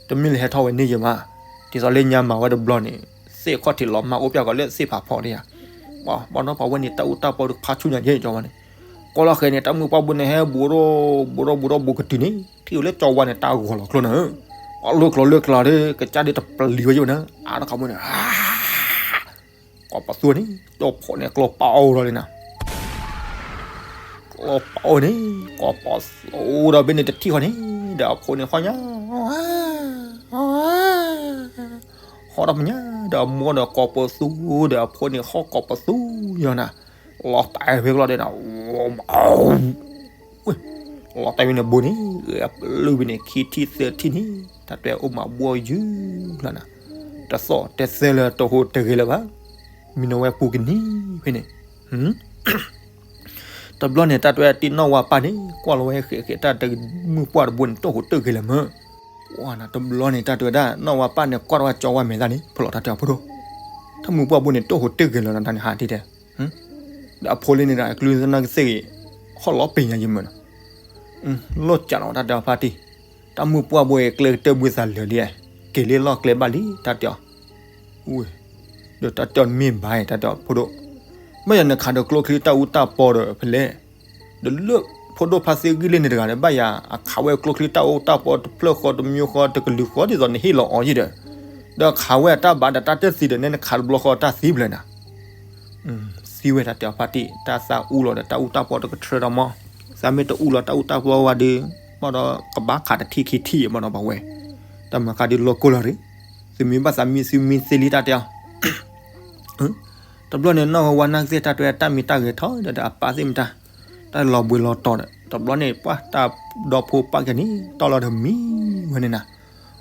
တမ့ၢ်လၢဟဲထီၣ်ဝဲန့ၢ်ယဲမး, ဒ်သိးလၢညါမၤဝဲတဘျီန့ၣ် သ့ၣ်ခီၣ်ထံးလီၤမၢ်အိၣ်ပျဲၢ်ကီးလၢသ့ၣ်ဖးဖီန့ၣ်ဧါ, ပှၤနီၢ်ပှၤဝဲန့ၣ် တၢ်အူတၢ်ပီဒီးဖးဆူၣ်ညါယဲ ကၠီဝါန့ၣ်, ကွၢ်လီၤဃဲန့ၣ် တၢ်မုၢ်ပှၢ်ဘိန့ၣ် ဟဲဘူးဒီး ဘူးဒီးဘူးဒီးဘူးကတုၤန့ၣ် ထံၣ်ဝဲလၢကၠီဝါန့ၣ် တၢ်ဂီၤလီၤကျိနၤဧၢ, ပှၤလၢကျိၤလၢကျါဒီး ကစၢ်ဒ်တပျံၤဝဲယဲဝဲနၤ အါတခီဘိန့ၣ် ကိးပသူန့ၣ် ကၠီဖိန့ၣ် ကျိပာ်အိၣ်ဒီးလံနၤ ကျိပာ်အိၣ်န့ၣ် ကိးပသူဒီးဘ့ၣ်န့ၣ်တထံၣ်ဃီန့ၣ် ဒီးအဖိန့ၣ်ဟီၣ်ညါ ဟီၣ်တၢ်ပညါ ဒီးအမိၢ်ဒီးကိးပသူ ဒီးအဖိန့ၣ်ဟီၣ်ကိးပသူယီၤနၤ လီၤတဲာ်ဖဲကျီဒဲးနၤ လီၤတဲာ်ဝဲန့ၣ်ဘိန့ၣ် ဂဲၤပျုၢ်ဝဲန့ၣ် ခံထံၣ်သၢထံၣ်န့ၣ် တၢ်တဲအိၣ်မးဘှီယုၢ်လီၤနၤ, တ တသီၣ်တဲသၢလၢတဟူးတဂဲၤလၢၤဘၣ်. မံနီၤဝဲပူၤကနံၤဖဲန့ၣ် တဘျီန့ၣ် တၢ်တဲဝဲဒၣ်နီၢ်ဝါပၢ်န့ၣ် ကွၢ်လီၤဝဲဃဲးဃဲး တၢ်တမုၢ်ပှၢ်တဘိန့ၣ် တဟူးတဂဲၤလၢၤမၢ်. တဘျီန့ၣ် တၢ်တဲဝဲဒၣ် နီၢ်ဝါပၢ်န့ၣ် ကွၢ်ထီၣ်ဝဲကၠီဝါမဲာ်သၣ်န့ၣ် ဖဲလီၤတၢ်တဲအီၤဖိဒိၣ်, တၢ်မုၢ်ပှၢ်ဘိန့ၣ် တဟူးတဂဲၤလၢၤနီၤ တၢ်န့ၣ်ဟးဒ်တဲ ဒီးအဖိလၢန့ၣ်ဒီး အကလုၢ်သနၢ်ကသ့ၣ်ဂ့ၤ ဟီၣ်လီၤပ့ၤညါယမၢ်နီၤ. လီၢ်ကးလီၤတၢ်တဲအီၤဖါတံၢ်, တၢ်မုၢ်ပှၢ်ဘိအံၤ ကျဲကတၢၢ်ဘှံးသးလၢာ်လံ, က့ၤလၢလီၢ်ကျဲဘၣ်လံ တၢ်တဲအီၤ. ဒီးတၢ်တဲအီၤမ့ၢ်ဘၣ်အံၤ တၢ်တဲအီၤဖိဒိၣ်, ဘၣ်ယၤနခးဒီးကျိချံတၢ်အူတၢ်ပီဒီးဖဲလဲၣ်, ဒီးလၢဖိဒိၣ်ဖါသ့ဂံၢ်လၢန့ၣ်တဂၤဒီး ဘၣ်ယၤအခးဝဲကျိချံတၢ်အူတၢ်ပီတဖျၢၣ်ဃီတမံၤဃီတကလုာ်ဃီဒ်သိးနဟ့ၣ်လီၤအီၤယံၤဒီး, ဒီးခးဝဲအတၢ်ဘၣ်ဒီးတၢ်တသံဒီး နဲနခးတဘျီဃီတၢ်သံဖျၢၣ်နၤ သံဝဲတၢ်တဲအီၤဖါတံၢ် တၢ်သးအူလီၤဒီးတၢ်အူတၢ်ပီတကထြၢဒီးမီၢ်, သးမ့ၢ်တအူလီၤတၢ်အူတၢ်ပီဝဲဒီး ဘၣ်ဒီးကဘၣ်ခးတထံၣ်ခံထံၣ်ဘၣ်ဒီးဘၣ်ဝဲ, တၢ်မၤခါဒ်လီၢ်ကိၢ်လီၤရံ, သုမ့ၢ်ဘၣ်သးမံသုမံသ့လံတၢ်တဲအီၤ တဘျီန့ၣ် နီၢ်ဝါနၢ်ကသ့ၣ်တၢ်တဲတၢ်မံတၢ်ဂဲၤထီၣ်ဒီးအပၢ်သ့ၣ်မတၤ, တၢ်လီၤဘှံးလီၤတီၤဒီး တဘျီန့ၣ် ပှၢ်တၢ်ဒီဖိပၢ်ကဲန့ၣ် တီၢ်လီၤဒီးမံဝဲန့ၣ်နၤ,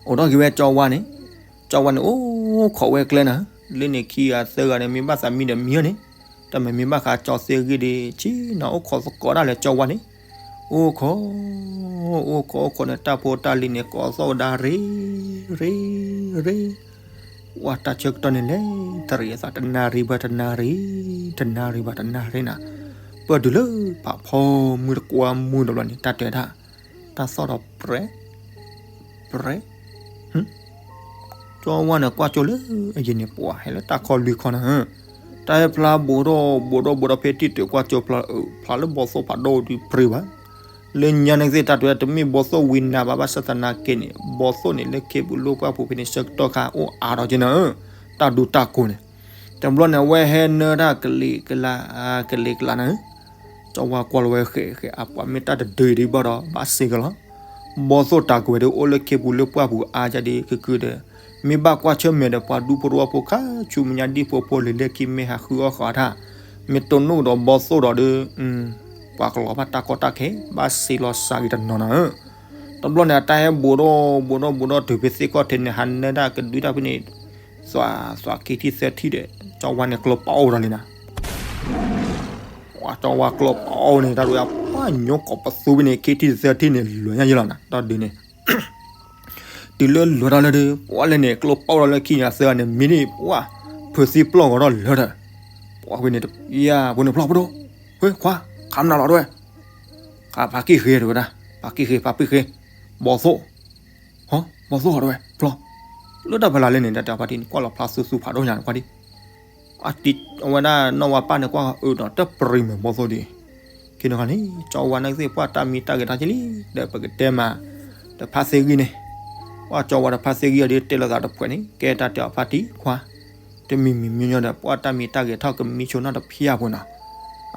အိၣ်ထီၣ်က့ၤဝဲကၠီဝါန့ၣ်, ကၠီဝါန့ၣ် အိၣ်ခိးဝဲကျဲနၤ, လၢန့ၣ်ခံဂၤသၢဂၤန့ၣ် မ့ၢ်ဘၣ်သးမံဒီးမံအီၤန့ၣ်, တၢ်မ့ၢ်မ့ၢ်ဘၣ်ဃးကၠီသ့ဂံၢ်ဒီး ဆ့ၣ်နီၤအိၣ်ခိးသကိးဒၣ်လဲာ်ကၠီဝါန့ၣ်, အိၣ်ခိး အိၣ်ခိးအိၣ်ခိးန့ၣ် တၢ်ဖိတၢ်လံၤန့ၣ် ကိးသီၣ်ဝဲဒၣ်ရ့ ရ့ ရ့ ဝဲတၢ်ဆၢကတီၢ်န့ၣ်လဲၤတရံးအသး တနၣ်ရံၣ်ဘၣ်တနၣ်ရံၣ်, တနၣ်ရံၣ်ဘၣ်တနၣ်ရံၣ်နၤ, ပၢၢ်တုၤလၢဖးဖီမုၢ်တကွၢ်မုၢ်တဘျီန့ၣ် တၢ်တဲဒၣ်, တၢ်သီၣ်ဒီးပြဲ ပြဲ ကၠီဝါန့ၣ်ကွၢ်ကၠိလၢအယံၤန့ၣ် ပှၤဟဲလၢတၢ်ခီလွံၢ်ခီနၤ, တၢ်ဟဲဖျါဘူးဒီးဘူးဒီးဘူးဒီးဖဲတံၢ်တုၤကွၢ်ကၠိဖျါ ဖျါလၢဘီသိၣ်ဖးဒိၣ်ဒုးပြံဘၣ်, လၢညါန့ၣ်ကသ့ၣ်တၢ်တဲဝဲ တမ့ၢ်ဘီသိၣ်ဝံၤနၤဘၣ် ဘၣ်ဆၣ်သနာ်က့န့ၣ် ဘီသိၣ်န့ၣ် လၢခ့ပူၤလၢပှၢ်ပူၤဖဲန့ၣ် ဆၢကတီၢ်ခါအိၣ်အါထီၣ်က့နၤဧၢ, တၢ်ဒူတၢ်ကိးန့ၣ်, တဘျီန့ၣ် အဝဲဟဲနၢတၢ်ကလံၤကလါ ကလံၤကလါနၤဧၢ, ကၠီဝါကွၢ်လီၤဝဲဃဲးဃဲး အပှၤမ့ၢ်တၢ်တဒုအံၤဒံးဘၣ်ဒီး ဘၣ်စ့ၢ်ကီးလီၤ. ဘီသိၣ်တၢ်ကွဲးဒီး အိၣ်လၢခ့ပူၤလၢပှၢ်ပူၤအါယၤဒံး ကုကုဒီး မ့ၢ်ဘၣ်ကွၢ်ဆၢၣ်မဲာ်ဒီး ပှၤဒူဖိတဝၢဖိခါဆူမဲာ်ညါ ဒ်ဖိဖိလံၤလၢခံမ့ၢ်ဟးဃုအီၣ်ဃီၤတၢ်, မ့ၢ်တိၢ်နီၣ်ဒီးဘီသိၣ်ဒီးဒီး ပှၤကလီၤဘၣ်တၢ်ကီတၢ်ခဲ ဘၣ်စ့လီၤစှၤက့ၤတနီၤနၤဧၢ. တဘျီန့ၣ် အတၢ်ဟဲဘူးဒီးဘူးဒီးဘူးဒီးတုၤဖဲသ့ၣ်ကီၢ်ထဲန့ၣ် ဟးနၢတၢ်ကဒုတၢ်ဖဲန့ၣ် သွးသွးခံထံၣ်သၢထံၣ်ဒီး ကၠီဝါန့ၣ်ကျိပအိၣ်ဒီးလံနၤ ပှၤကၠီဝါကျိပအိၣ်န့ၣ် တၢ်ဒိယါ ပှၤညိကွီၤပသူဖဲန့ၣ် ခံထံၣ်သၢထံၣ်န့ၣ် လဲၤညါယဲလီၤနၤ ဒီးဒုးန့ၣ် တုၤလၢလဲၤထီၣ်လၢဒီး ပှၤလဲၣ်န့ၣ် ကျိပအိၣ်ဒီးလၢခံဂၤသၢဂၤန့ၣ် မံန့ၣ် ပှၤ ဖုးသံပျီၢ်ဂီၤထီၣ်လၢဒီး ပှၤဖဲန့ၣ် ယၤဖိန့ၣ်ဖျီၣ်ဖိဒိၣ် ဝဲခွါ ခးမနုၤလီၤတဝဲ ခးဖးကံၢ်ဃ့တဝဲဒၣ် ဖးကံၢ်ဃ့ ဖးပ့ၢ်ဃ့ ဘီသိၣ် ဟီ ဘီသိၣ်ဃီတဝဲ ဖျီၣ် လၢတၢ်ဖဲလၢ်လၢန့ၣ် တၢ်တဲအီၤဖါတံၢ်န့ၣ် ကွၢ်လီၤဖျါသူသူဖးဒိၣ်ညါန့ၣ် ခွါဒံး အဝဲဒၣ်နီၢ်ဝါပၢ်န့ၣ် ကွၢ်အၢဒီးတၢ်ပြံမဲာ်ဘီသိၣ်ဒံး ခံန့ၣ်ခီန့ၣ် ကၠီဝါနၢ်ကသ့ၣ် ပှၤတၢ်မံတၢ်ဂဲၤထီၣ်က့ၤလံ ဒီးပကတဲမး ဒီးဖါသ့ဂံၢ်န့ၣ် ပှၤကၠီဝါဒီးဖါသ့ဂံၢ်အီၤဒ်တဲလိာ်သးတဖှဲးန့ၣ် ကဲတၢ်တဲအီၤဖါတံၢ်ခွါ တမံၤမံၤမံၤညီဒီး ပှၤတၢ်မံတၢ်ဂဲၤထီၣ်ကမံဆိနီၣ်တဖၠၣ်ဖိနီၤ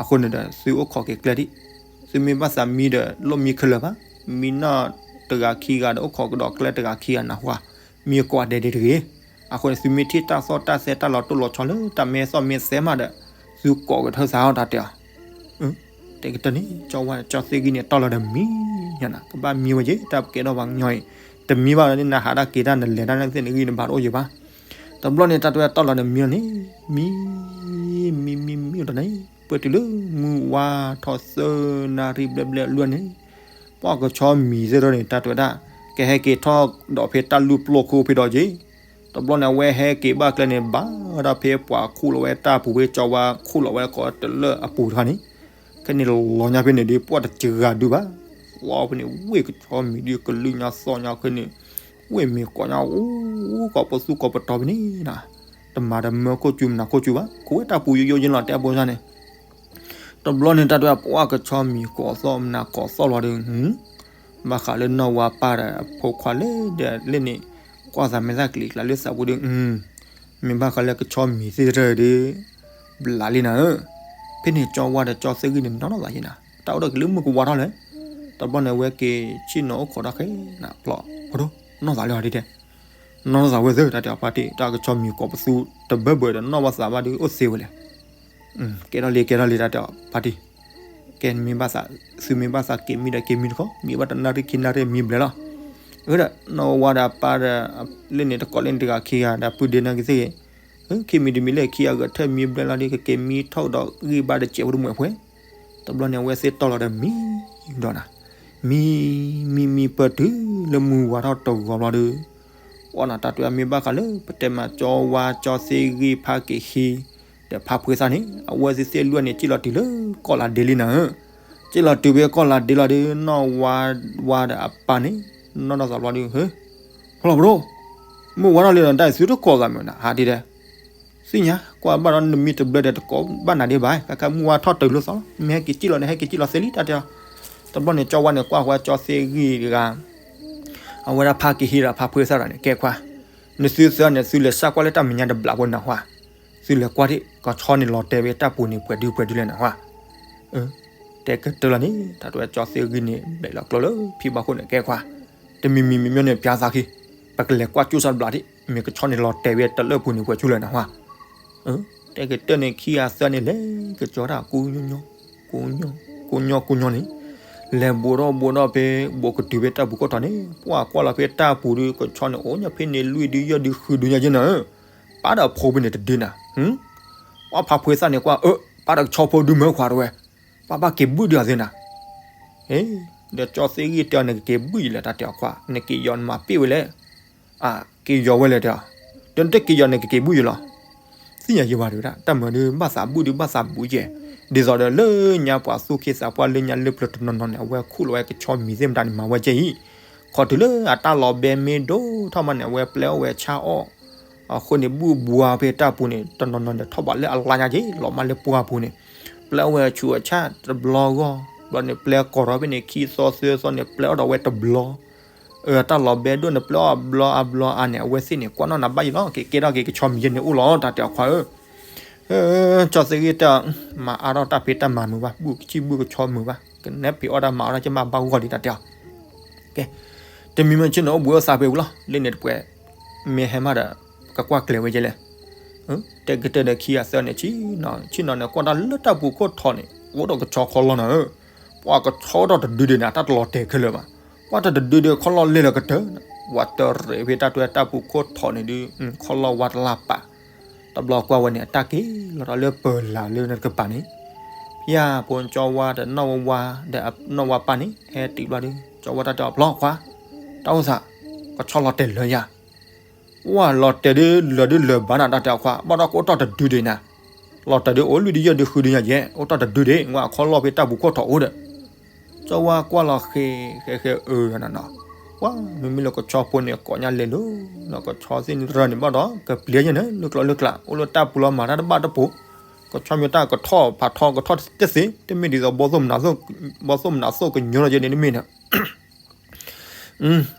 အဃိန့ၣ်ဒီး သုအိၣ်ခိးက့ၤကျဲဒံး သုမ့ၢ်ဘၣ်သးမံဒီး လိၣ်မံခဲလၢာ်ဘၣ် မံနီၣ်တဂၤခံဂၤဒီး အိၣ်ခိးကဒီးကျဲတဂၤခံဂၤနၢ်ဟူဧါ မံကွၢ်ဒဲးဒဲးတဂ့ၤ အဃိန့ၣ် သုမ့ၢ်ထံၣ်တၢ်သီၣ်တၢ်သဲတၢ်လီၤတိၢ်လီၤဆီလၢတၢ်မဲသီၣ်မဲသဲမးဒီး သုကိးကထၢသးအီၤတၢ်တဲအီၤ တဲကတၢၢ်န့ၣ် ကၠီဝါဒီးကၠီသ့ဂံၢ်န့ၣ် တီၢ်လီၤဒီးမံညါနၤ ကဘၣ်မံဝဲက့ၤ တၢ်ပကဲထီၣ်ပှၤကညီအံၤ တမံဘၣ်ဒီးန့ၣ် နဟးတၢ်က့ၤတၢ်နလဲၤတၢ်နသ့ၣ်နဂံၢ်နဘါတအိၣ်ယံၤဘၣ် တဘျီန့ၣ် တၢ်တဲဝဲတီၢ်လီၤဒီးမံလီၤန့ၣ် မံ မံ မံ မံအိၣ်ဒီးန့ၣ် ပၢၢ်တုၤလၢမုၢ်ဝါထီၣ်သၢနၣ်ရံၣ်ဘျဲၣ်ဘျဲၣ်အလွၢ်န့ၣ် ပှၤကဆီမံၤသ့ၣ်တဖၣ်န့ၣ် တၢ်တဲဝဲဒၣ် ကဟဲက့ၤထီၣ်ဒီးဖဲတၢ်လူၢ်ပျိၢ်ခိၣ်ဖဲဒီးက့ၤ တဘျီန့ၣ် အဝဲဟဲက့ၤဘၣ်ကျဲန့ၣ် ဘၣ်ဒီးဖဲပှၤခူၣ်လီၤဝဲတၢ်ပူၤဖဲကၠီဝါခူၣ်လီၤဝဲကိးတလၢၢ်အပူၤတခါန့ၣ် ခဲန့ၣ်လီၤညါဖဲန့ၣ်ဒီး ပှၤတစှၤဒုဘၣ် လီၤဖဲန့ၣ် ဝ့ၢ်ကဆီမံၤဒုကလုၢ်ညါသီၣ်ညါခဲန့ၣ် ဝ့ၢ်မ့ၤကိးညါ အိၣ်ကိးပသူကိးပတီၤဖဲန့ၣ်နၤ တမၤတမၢခိၣ်စူၤမနၤခိၣ်စူၤဘၣ် ခိးဝဲတၢ်ပူၤယိယိယ့လီၤတဲအဘိန့ၣ် တဘျီန့ၣ် တၢ်တဲဝဲပှၤကဆီမံၤကိးသီၣ်မနၤကိးသီၣ်လီၤဒီး ဘၣ်ဃးလၢနီၢ်ဝါပၢ်ဒီးအဖိခွါလၢဒီးလၢန့ၣ် ကွၢ်သးမဲာ်သၣ်ကလံၤကျါလၢသးပူၤဒီး မ့ၢ်ဘၣ်ဃးလၢကဆီမံၤသ့ၣ်တဖၣ်ဒီး ဘျးလံနၤဧၢ ဖဲန့ၣ်ကၠီဝါဒီးကၠီသ့ဂံၢ်န့ၣ် နီၢ်နီၢ်သးယဲနၤ တၢ်အိၣ်ဒီးက့ၤလၢမုၢ်ကဝါထီၣ်လဲၣ် တဘျီန့ၣ် အဝဲက့ၤဆ့ၣ်နီၤအိၣ်ခိးတၢ်ဃဲနၤ ဖျီၣ်ဖိဒိၣ် နီၢ်သးလၢအီၤဒ်တဲ နီၢ်နီၢ်သးဝဲသ့ၣ် တၢ်တဲအီၤဖါတံၢ် တၢ်ကဆီမံၤကိးပသူတဘၢဘၢဒီး နီၢ်ဝဲသးဘၣ်ဒီးအိၣ်သ့ဝဲလဲၣ် ကဲထီၣ်လံ ကဲထီၣ်လံ တၢ်တဲအီၤဖါတံၢ် ကဲမ့ၢ်ဘၣ်သး သုမ့ၢ်ဘၣ်သးက့ၤမံဒီးက့ၤမံတခီ မံဘၣ်တနၣ်ရံၣ်ခံနၣ်ရံၣ်မံဘျဲၣ်လီၤ ဒီးနီၢ်ဝါဒီးအပၢ်ဒီး လၢန့ၣ်တကိးလၢန့ၣ်တဂၤခံဂၤဒီး ပုၢ်ဒ့နၢ်က့ၤသ့ၣ်ဂ့ၤ, ခံမံၤတမံၤလၢခံအဂဲၤထၢၣ်မံဘျဲလီၤဒီး ကက့ၤမံထီၣ်ဒီးဂံၢ်ဘါတစဲးဖိတမှဲးဖှဲ, တဘျီန့ၣ် အဝဲသ့ၣ်တီၢ်လီၤဒီးမံဒီးနၤ, မံ မံမံပၢၢ်တုၤလၢမုၢ်ဝါထီၣ်တဂီၤဘျီဒီး အီၣ်နၤတၢ်တွဲအမ့ၢ်ဘၣ်ဃးလၢ ပတဲမးကၠီဝါ ကၠီသ့ၣ်ဂံၢ် ဖါက့ၤဟံး ဒီးဖါဖှ့သၣ်န့ၣ် အဝဲသ့ၣ်သ့ၣ်လွံၢ်န့ၣ် စံၣ်လီၤတုၤလၢကီၢ်လၤဒ့လံနၤဧၢ, စံၣ်လီၤတုၤဖဲကီၢ်လၤဒ့လီၤဒီး နီၢ်ဝါဝါဒီးအပၢ်န့ၣ် နီၢ်နီၢ်သးဘျီဒီး ဖီလီၤပဒိၣ်, မုၢ်ဝါထီၣ်လံဒီး တၢ်သုတကိးသးမုာ်နၤ ဟးဒ်ဒီး သ့ၣ်ညါ ကွၢ်ဘၣ်ဒီးနမံတဘျၢဒီးတကိးဘၣ်နၤဒံးဘၣ် ကခါမုၢ်ဝါထီၣ်တုၤလၢသီလီၤ မ့ၢ်ဟဲက့ၤစံၣ်လီၤန့ၣ် ဟဲက့ၤစံၣ်လီၤသ့လံတၢ်တဲအီၤ, တဘျီန့ၣ် ကၠီဝါန့ၣ် ကွၢ်ဝဲကၠီသ့ၣ်ဂံၢ်တဂၤ အဝဲဒၣ်ဖါက့ၤဟံးဒီးဖါဖှ့သၣ်ဒီးန့ၣ် ကဲခွါ, နသုသၢန့ၣ် သုလဲၤစၢ်ကွၢ်လၢတၢ်မဲာ်ညါတဘျီဖိနၤဟါ, သုလဲၤကွၢ်ဒံး ကဆီန့ၣ်လီၤတဲာ်ဝဲတၢ်ပူၤန့ၣ် ပှဲၤဒုပှဲၤဒုလဲၣ်နၤဟါ, တဲကတၢၢ်လီၤန့ၣ် တၢ်တဝဲကၠီသ့ၣ်ဂံၢ်န့ၣ် ဘဲးလီၤကျိလၢဖံဘၣ်ခိၣ်န့ၣ် ကဲခွါ, တမံၤမံၤမံၤမံၤန့ၣ် ပျါသးခံ, ပကလဲၤကွၢ်ကၠိၣ်စၢ်တဘျီဒံး မ့ၢ်ကဆီန့ၣ်လီၤတဲာ်ဝဲတလၢပူၤန့ၣ် ပှဲၤဆူလဲၣ်နၤဟါ တဲကတၢၢ်န့ၣ် ခံဂၤသၢန့ၣ် လဲၤကကၠီတၢ် ကိညီ ကိညီ ကိညီ ကိညီန့ၣ်, လဲၤဘိးထီၣ်ဘိးထီၣ်ဖဲ ဘိးကတုၤဖဲတၢ်ပူၤခိၣ်ထီၣ်န့ၣ် ပှၤကွၢ်လီၤဖဲတၢ်ပူၤဒီး ကဆီန့ၣ် အိၣ်ညါဖဲန့ၣ် လွံၢ်ဒုယဲၢ်ဒုဃုဒုညါယဲၢ်နၤဧၢ, ပၢ်ဒီးဖိဖဲန့ၣ်တဒုနၤ, ပှၤဖါဖှ့သၣ်န့ၣ်ကွၢ် အၢ ပၢ်ဒီးကဆီဖိဒုမၢခွါတဝဲ, ပၢ်ဘၣ်က့ၤဘုၣ်ဒုးအီၤသ့နၤ ဒီးကၠီသ့ၣ်ဂံၢ်တဲအီၤ နကက့ၤဘုၣ်ယံၤလဲၣ် တၢ်တဲအီၤခွါ နက့ၤယီၤနမၤပ့ၢ်ဝဲလဲၣ်, အက့ၤယီၤဝဲလဲၣ်တဲအီၤ, ဒီးနတက့ၤယီၤန့ၣ် ကက့ၤဘုၣ်ယံၤလီၤ, သ့ၣ်ညါယံၤဝဲတဝဲဒၣ် တၢ်မၤဒုးဘၣ်သးဘုၣ်ဒုးဘၣ်သးဘုၣ်ယဲၢ်, ဒ်သိးဒီးလၢညါပှၤသူၣ်က့သးပှၢ်လၢညါလၢပျၢၤတနီၤနီၤန့ၣ် အဝဲခူၣ်လီၤဝဲကဆီမံၤသ့ၣ်မတၤန့ၣ် မၤဝဲကဲအံၤ, ခီတုၤလၢအတၢ်လီၤဘဲမ့ၢ်ဒိၣ်ထီၣ်မးန့ၣ် အဝဲပျဲအီၣ်ဝဲဆၣ်အီၣ်, အဃိန့ၣ်ဘုၣ်ဘှါဖဲတၢ်ပူၤန့ၣ် တနီၤနီၤန့ၣ်ထီၣ်ဘးလၢအလါညါက့ၤ လီၤမးလၢပှၢ်ပူၤန့ၣ်, ပျဲအီၣ်ဝဲဆူးအဆၣ်တဘျီဂီၢ်, ဘျီန့ၣ် ပျဲကီၤထီၣ်ဖဲန့ၣ် ခံသီသၢသီန့ၣ် ပျဲအီၣ်ဒီးဝဲတဘျီ, အတၢ်လီၤဘဲဒိၣ်န့ၣ် ပျဲအီၣ်အဘျီအဘျီအါန့ၣ် အဝဲသ့ၣ်န့ၣ် ကွၢ်နီၣ်နၤဘၣ်ယံၤလီၤ က့ၤကဲထီၣ်က့ၤကဆီမံၤယဲၢ်န့ၣ်အိၣ်လီၤ တၢ်တဲအီၤခွါဧၢ, ကၠီသ့ၣ်ဂံၢ်တဲအီၤ မၤအါထီၣ်တၢ်ဖံးတၢ်မၤမုာ်ဘၣ် ဘုၣ်ကဆံၣ်ဘုၣ်ကဆီမုာ်ဘၣ် ကနဲဖံးအီၣ်တၢ်မၤအီၣ်တၢ်က့ၤမးဘၣ်ဂီၢ်လံ တၢ်တဲအီၤ, ကဲ, တမံၤမ့ၢ်ဆ့ၣ်နီၤအိၣ်ဘှံးအိၣ်သါဖဲဝံၤလီၤ လၢန့ၣ်တပှဲၤ, မ့ၢ်ဟဲမးဒီး ကကွၢ်ကျဲၤဝဲကဲလဲၣ်, တဲကတၢၢ်ဒီးခံဂၤသၢန့ၣ် ဆ့ၣ်နီၤ ဆ့ၣ်နီၤန့ၣ် ကွၢ်တၢ်လၢတၢ်ပူၤခိၣ်ထီၣ်န့ၣ် အိၣ်ဒီးကဆီခီလီၤနၤဧၢ, ပှၤကဆီအိၣ်ထီၣ်တဒုဒုးန့ၣ် တၢ်တလီၤတဲာ်ခဲလၢာ်ဘၣ်, ကွၢ်တၢ်တဒုဒုးခီလီၤလဲၤလီၤကတၢၢ်, ဝးတရံးဖဲတၢ်တွဲတၢ်ပူၤခိၣ်ထီၣ်န့ၣ်ဒုး ခီလီၤဝါတလၢ်ပာ်, တဘျီကွၢ်ဝဲန့ၣ် အတၢ်က့ၤလီၤဒီးလၢပၢၤလၢ်လၢန့ၣ်တကပၤန့ၣ်, ဖဲဖိကၠီဝါဒီးနီၢ်ဝါဝါဒီးနီၢ်ဝါပၢ်န့ၣ် ဟဲတုၤဘျီဒီး ကၠီဝါတၢ်တဲအီၤ ဖျီခွါ, တၢ်အိၣ်သး, ကဆီလီၤတဲာ်လၢယၤ ဝဲလီၤတဲာ်ဒုးလၢာ်ဒုးလၢာ်ဘၣ်နၤ တၢ်တဲအီၤခွါ ဘၣ်ဒီးကအိၣ်တ့ၢ်တဒုဒံးနၤ, လီၤတဲာ်ဒုးအိၣ်လွံၢ်ဒုယဲၢ်ဒုဃုဒုညါယဲၢ် အိၣ်တ့ၢ်တဒုဒံး ဝဲအခီလီၢ်ဖဲတၢ်ပူၤခိၣ်ထီၣ်အိၣ်ဒီး, ကၠီဝါကွၢ်လီၤဃဲ ဃဲဃဲအၢနၤနီၤ, ပှၤမ့မ့ၢ်လၢကဆီဖိန့ၣ် ကိးညါလဲၤလၢ, လၢကဆီသ့ၣ်န့ၣ်တရၢန့ၣ်ဘၣ်ဒီး ကပျံၤယဲၢ်န့ၣ် လၢကျိလၢကျး အိၣ်လၢတၢ်ပူၤလီၤမၤတၢ်တဘၣ်တပိၤ, ကဆီမ့ၢ်တၢ်ကထီၣ်ဖးထီကထီၣ်တသ့ တမ့ၢ်ဒ်သိး ဘီသိၣ်မနၤသိၣ်ကညီလီၤယဲၢ်န့ၣ်တမ့ၢ်ဒီး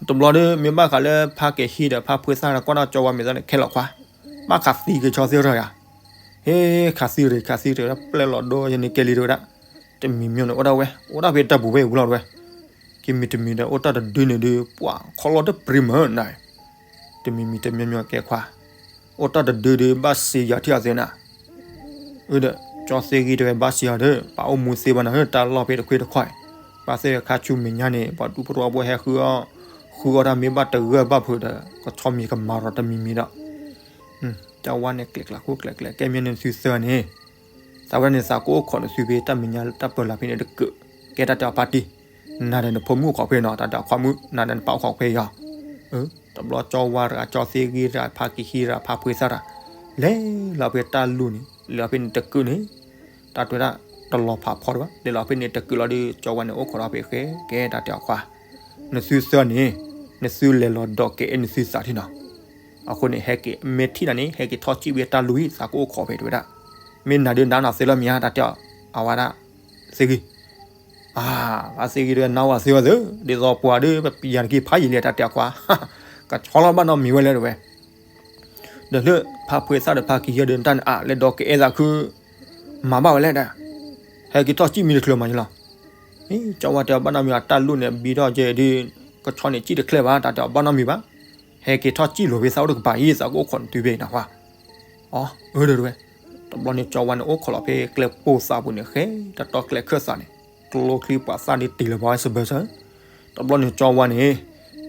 တဘျီဒီး မ့ၢ်ဘၣ်ဃးလၢဖါက့ၤဟံးဒီးဖါဖှ့သၣ်ဒီးကွၢ်တၢ်ကၠီဝါမဲာ်သၣ်န့ၣ် ခဲလီၤခွါ, ဘၣ်ခးသံကဆီသ့ၣ်ရၢယၤ, ဟ့ ခးသံရ့ၣ်ခးသံရ့ၣ် ပျဲလီၤဒိယဲၢ်န့ၣ်ကဲလံတဝဲဒၣ်, တမံၤမံၤန့ၣ် အိၣ်ဒၣ်ဝဲ အိၣ်ဒၣ်ဖဲတၢ်ပူၤဖဲအံၤဝံၤလီၤတဝဲ, ခံမံၤတမံၤဒီး အိၣ်တ့ၢ်တဒုန့ၣ်ဒုး ပှၤခီလီၤတပြံမၢနၤ တမံၤမံၤတမံၤမံၤကဲခွါ, အိၣ်တ့ၢ်တဒုဒုး ဘၣ်စံးယၤထံၣ်အီၤသ့နၤ, အဒီး ကၠီသ့ၣ်ဂံၢ်တဲဝဲ ဘၣ်စံးအီၤဒီး ပှၤအိၣ်မူသ့ဘၣ်နၤဧၢ တၢ်လီၢ်ဖဲတခွ့တခွါ, ပှၤသ့ၣ်ခါဆူမဲာ်ညါန့ၣ် ပှၤဒူဖိတဝီဖိဟဲဃုအီၣ်, ဃုအီၣ်တၢ်မ့ၢ်ဘၣ်တဂၢၢ်ဘၣ်ဖုးဒီး ကဆီမံၤကမၤဒီးတမံၤမံၤဒီး, တၢ်ဝါန့ၣ်ကျဲၤကျးခိၣ်ကျဲၤကျဲၤ ကဲမ့ၢ်န့ၣ်သုသၢန့ၣ်, သးဝဲန့ၣ်သးကအိၣ်ခိးနသုဖဲတၢ်မဲာ်ညါတၢ်ပၢလၢ်ဖဲန့ၣ်တကုး, ကဲတၢ်တဲအီၤပၢ်တံၢ်, နၤဒီးနဖိမုၣ်အိၣ်ခိးဖဲနီၤ တၢ်တဲအီၤခွါမုၣ် နၤဒီးနပၢ်အိၣ်ခိးဖဲယီၤ တဘျီကၠီဝါတဂၤ ကၠီသ့ၣ်ဂံၢ်တဂၤ ဖါက့ၤဟံးတဂၤ ဖါဖှ့သၣ်တဂၤ, လဲၤလီၤဖဲတၢ်လူၢ်န့ၣ် လဲၤလီၤဖဲန့ၣ်တကုးန့ၣ်, တၢ်တွဲဒၣ်တလီၤဖးဖီတဘၣ် လဲၤလီၤဖဲန့ၣ်တကုးလီၤဒီး ကၠီဝါန့ၣ်အိၣ်ခိးဒီးဖဲဃဲ ကဲတၢ်တဲအီၤခွါ, နသုသၢန့ၣ်, နသုလဲၤလီၤဒီးကအဲၣ်နသုသးထံနီၤ, အဃိန့ၣ် ဟဲက့ၤမ့ၢ်ထံၣ်နၤန့ၣ် ဟဲက့ၤထီၣ်စံၣ်ဝဲတၢ်လူၢ်အံၤ သးကအိၣ်ခိးဖဲတဝဲဒၣ်, မ့ၢ်နၤဒုးနၤနီၤသ့လီၤမ့ၢ်ဧါ တၢ်တဲအီၤ, အဝဲဒၣ်, သ့ၣ်ဂံၢ် အါ, အသ့ၣ်ဂံၢ်တဝဲ နၢ်ဝဲသ့ဝဲသ့, ဒ်သိးပှၤဒီး ပပျံၤယၤတက့ၢ်ဖးယံာ်လံ တၢ်တဲအီၤခွါ, ကဆီလီၤဘၣ်နီတမံၤဝဲလဲၣ်တဝဲ, ဒီးလၢ ဖါဖှ့သၣ်ဒီးဖါက့ၤဟံးဒီး တၢ်န့ၣ်အါ လဲၤဒီးကအဲၣ်သးခု, မၤဘၣ်ဝဲလဲၣ်ဒၣ်, ဟဲက့ၤထီၣ်စံၣ်မံၤတချုးမးယလီၤ, ကၠီဝါတဲအီၤဘၣ်နီတမံၤ အတၢ်လူၢ်န့ၣ် ဘံထီၣ်ကဲဒုး, ကဆီန့ၣ်စံၣ်တချဲဘၣ် တၢ်တဲအီၤဘၣ်နီတမံၤဘၣ်, ဟဲက့ၤထီၣ်စံၣ်လိာ်ဖဲသးအိၣ်တကပၤအံၤ သးကအိၣ်ခိးနသုဖဲအံၤနၢ်ဟူဧါ, အၢ ဒီးတဝဲ, တဘျီန့ၣ်ကၠီဝါန့ၣ် အိၣ်ခိးလီၤဖဲကျဲပိၢ်သးပူၤန့ၣ် ဃဲတတီကျဲခၢၣ်သးန့ၣ်, ကျိချံပှၤသၣ်န့ၣ်တ့ၢ်လၢၤဘၣ်ဝဲစဘၢၣ်ဆၢ, တဘျီန့ၣ်ကၠီဝါန့ၣ်,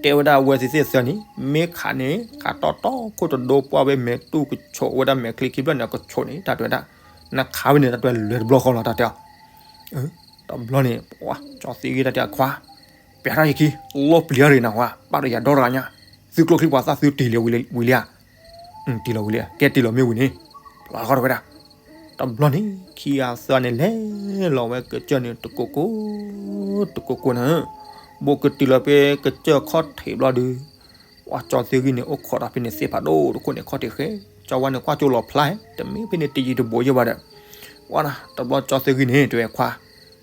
တဲဝဲဒၣ်အဝဲသ့ၣ်သၢန့ၣ် မ့ၢ်ခးန့ၣ် ခးတီတီခိၣ်တဒိ ပှၢ်ဝဲမဲာ်တူၢ်ကဆိးဝဲဒၣ်မဲာ်ချံခံဖျၢၣ်န့ၣ် အကဆိးန့ၣ် တၢ်တဲဝဲဒၣ်, နခးဝဲန့ၣ် တၢ်တဲလွဲတဘျီဃီလီၤ တၢ်တဲအီၤ. တဘျီန့ၣ် ကၠီသ့ၣ်ဂံၢ်တၢ်တဲအခွါ, ပျးထီၣ်ယခံ, လီၢ်ပျံၤအီၤရ့ၣ်နၤဝဲ, ပာ်ဒီးယၤဒီတဂၤညါ, သုကျိချံပှၤသၣ်သုတ့ၢ်လံဝံၤလံဧါ, တ့ၢ်လီၤဝံၤလံ, ကဲတ့ၢ်လီၤမ့ၢ်ဝံၤန့ၣ်, ပျီဃီတဝဲဒၣ်. တဘျီန့ၣ် ခံဂၤသၢဂၤန့ၣ် လဲၤလီၤဝဲကစၢၢ်န့ၣ် တကိးကိး, တကိးကိးနၤ, ဘိၣ်ကတုၤလီၤဖဲကစၢၢ်ခီၣ်ထံးဘျီဒုး ပှၤကၠီသ့ၣ်ဂံၢ်န့ၣ် အိၣ်ခိးဒီးဖဲန့ၣ်သ့ၣ်ဖးဒိၣ်တခိၣ်န့ၣ် ခီၣ်ထံးဃဲ, ကၠီဝါန့ၣ် ကွၢ်ကၠိလီၤဖျါ, တမ့ၢ်ဖဲန့ၣ်တယံၤတဘူးယဲၢ်ဘၣ်ဒီး, ဝဲဒၣ် တဘျီကၠီသ့ၣ်ဂံၢ်န့ၣ် တဲဝဲခွါ,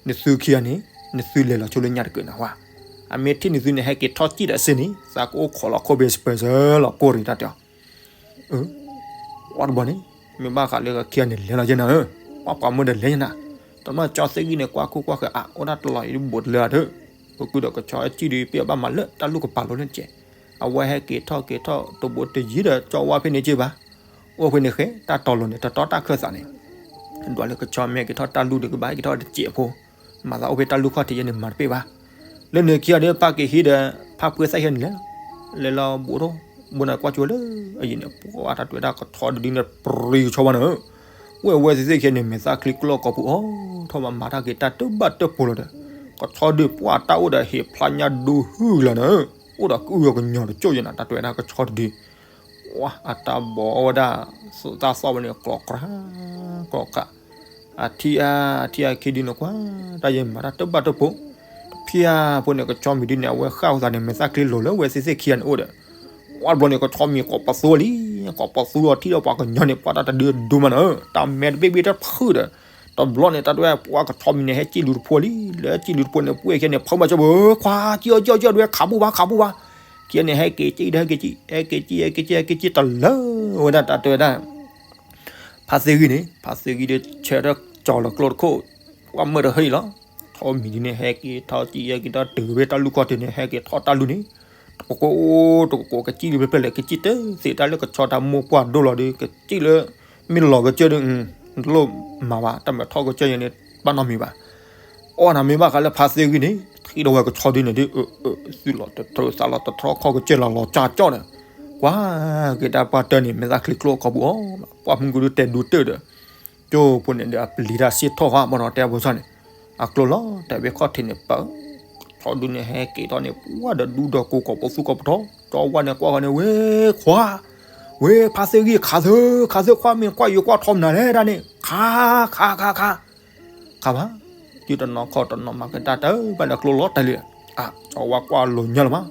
နသုခံဂၤန့ၣ် နသုလဲၤလီၤဆိလၢညါတကၢၢ်နၤဝဲ, အမ့ၢ်ထံၣ်နသုန့ၣ် ဟဲက့ၤထီၣ်စံၣ်ဒီးစ့န့ၣ် သးကအိၣ်ခိးလီၤခိၣ်ဘ့ၣ်စပၢၤစၢၤလီၤကိၢ်ရ့ၣ်တၢ်တဲအီၤ. ဝဲတဘျီန့ၣ် မ့ၢ်ဘၣ်ဃးလၢခံဂၤန့ၣ် လဲၤလီၤယဲၢ်နၤဧၢ, ပှၤပှၤမုၣ်ဒီးလဲၤယဲၢ်နၤ, တဘျီကၠီသ့ၣ်ဂံၢ်န့ၣ် ကွၢ်ခိၣ်ကွၢ်ဃဲး အါ အိၣ်ဒၣ်တလီၤအံၤတဘူးတလၢအဒၢး, ပကုဒီးကဆီအစံၣ်ဒုး ပ့ၢ်အဘၣ်မၤလၢတၢ်လူၢ်ကပာ်လိၤလၢကဲး, အဝဲဟဲက့ၤထီၣ်က့ၤထီၣ်တဘူးတယံၤဒီး ကၠီဝါဖဲန့ၣ်က့ဘၣ်, အိၣ်ဖဲန့ၣ်ဃဲ တၢ်တီၤလိၤန့ၣ် တတီတၢ်ခၢၣ်သးန့ၣ်, ဒွးလၢကဆီမ့ၢ်ဟဲက့ၤထီၣ်တၢ်လူၢ်ဒုးကဘၣ် ဟဲက့ၤထီၣ်တစဲးဖိ, မၤသးအိၣ်ဖဲတၢ်လူၢ်ခီၣ်ထံးယဲၢ်န့ၣ် မၤတပ့ၢ်ဘၣ်. လၢန့ၣ်ခံဂၤဒီး ဖါက့ၤဟံးဒီး ဖါဖှ့သၣ်ခံဂၤန့ၣ်လဲၤလီၤ, လဲၤလီၤဘူးထီၣ်, ဘူးန့ၣ်ကွၢ်ကၠိလၢအယံၤန့ၣ် ပှၤတၢ်တဲဝဲဒၣ်ကဆီတဒုန့ၣ် ပြံကဆီဝါနၤဧၢ, အိၣ်ဝဲသ့ၣ်သ့ၣ်ခံဂၤန့ၣ် မဲာ်သၣ်ချံကျိအကီၢ်ပူၤအီၤထီၣ်မး မၤတၢ်က့ၤတၢ်တဘၣ်တပူၤလီၤဒီး, ကဆီဒုးပှၢ်တၢ်အိၣ်ဒီးဟ့ၣ်ဖျါညါဒူဟုၣ်လီၤနၤဧၢ, အိၣ်ဒီးကအုၣ်အီၤကညီၤတကၠိၢ်ယဲၢ်နၤ တၢ်တဲဝဲဒၣ်ကဆီတဒု ဝါ အတၢ်ဘီဝဲဒၣ် သးသီၣ်ဝဲန့ၣ် ကျီၤကြး ကျီၤကြး, အထံၣ်အါ အထံၣ်အါခံဒုန့ၣ်ကွၢ် တၢ်ယဲၢ်မၤတၢ်တဘၣ်တပူၤ, တဖံအါဖိန့ၣ် ကဆီမံၤဒုန့ၣ် အဝဲဃၣ်အသးန့ၣ် မဲာ်သၣ်ချံလိၤလၢဝဲသ့ၣ်သ့ၣ်ခံဂၤန့ၣ်အိၣ်ဒီး, ဝါတဘျီန့ၣ် ကဆီမံၤကိးပသူလံ, ကိးပသူအီၤထံၣ်ဒီးပှၤကညီန့ၣ် ပှၤတၢ်တဒုဒိမးနၤဧၢ, တၢ်မဲာ်တဘ့ၣ်ဘ့ၣ်တဖုဒီး, တဘျီန့ၣ် တၢ်တဲဝဲပှၤကဆီမံၤန့ၣ် ဟဲစံၣ်လူၤတဖိလံ, လၢစံၣ်လူၤတဖိန့ၣ် ပှဲၤခဲန့ၣ် ဖုမၤစၢၤဘၣ်, ခွါ စံၣ်အီၤ စံၣ်အီၤ ဒွဲ ခးဘူးဘၣ် ခးဘူးဘၣ်, ခံဂၤန့ၣ် ဟဲက့ၤစံၣ်ဒီး ဟဲက့ၤစံၣ်, ဟဲက့ၤစံၣ် ဟဲက့ၤစံၣ် ဟဲက့ၤစံၣ် တလၢဝဲဒၣ် တၢ်တဲဝဲဒၣ် ဖါသ့ၣ်ဂံၢ်န့ၣ်, ဖါသ့ၣ်ဂံၢ်ဒီး ဆၢထၢၣ်ကၠီၤလီၤကျိတခိၣ်, ပှၤမၢတဟၢအံၤလီၤ, ထီၣ်မံၤဒုန့ၣ် ဟဲက့ၤထီၣ်စံၣ် ဟဲက့ၤထီၣ်တုၤဝဲတၢ်လူၢ်ခီၣ်ထံးန့ၣ် ဟဲက့ၤထီၣ်တၢ်လူၢ်န့ၣ်, တကိးကိး တကိးကိး ကစံၣ်လံဖဲဖဲလဲၣ် ကစံၣ်တသ့တၢ်လၢကဆီတၢ်မိၢ်ပှၢ်ဒိၣ်လီၤဒီး ကစံၣ်လၢ မ့ၢ်လီၤကစၢၢ်ဒီး တလိၣ်မၤဘၣ် တၢ်မၤထီၣ်ကစၢၢ်ယဲန့ၣ် ဘၣ်နီတမံၤဘၣ်. အီၣ်နၤမ့ၢ်ဘၣ်ဃးလၢဖါသ့ၣ်ဂံၢ်န့ၣ် ထံၣ်ဒီးဝဲကဆီဒုန့ၣ်ဒုး သုးလီၤတထြၢးသးလီၤတထြီၣ်ခီၣ်ကစၢၢ်လီၤလီၤကၠီကၠီဒီး ကွၢ်က့ၤတၢ်ပှၢ်တၢၢ်န့ၣ် မဲာ်သၣ်ချံကျိအကီၢ်ပူၤအီၤ ပှၢ်မုၢ်ကဒုတဲဒူတၢၢ်ဒီး ကၠိဖိန့ၣ်ဒီးအပျံၤတၢ်စ့ၢ်ထီၣ်ဃီ ဘၣ်ဒီးတဲအဖိဆၣ်န့ၣ် အကျိၤလီၤတဲာ်ဝဲခီၣ်ထံးန့ၣ်ပၢၢ် ကဆီဒုန့ၣ်ဟဲက့ၤထီၣ်န့ၣ် ပှၢ်ဒီးဒူဒီးကိးကိးပသူကိးပထီ ကၠီဝါန့ၣ်ကွၢ်ဃီန့ၣ် ဝဲခွါ ဝဲဖါသ့ၣ်ဂံၢ် ခးသၢ ခးသၢခွါ မ့ၢ်ကွၢ်ယိၤကွၢ်ထီမနုၤလဲၣ်ဒၣ်န့ၣ် ခး ခး ခး ခး ခးဘၣ် ယုၢ်တနီၤခီၣ်တနီၤမၤက့ၤတၢ်တၢ်ဘၣ်ဒီးကျိလီၤတဲာ်လံ. အါ ကၠီဝါကွၢ်လိၤညါလီၤမး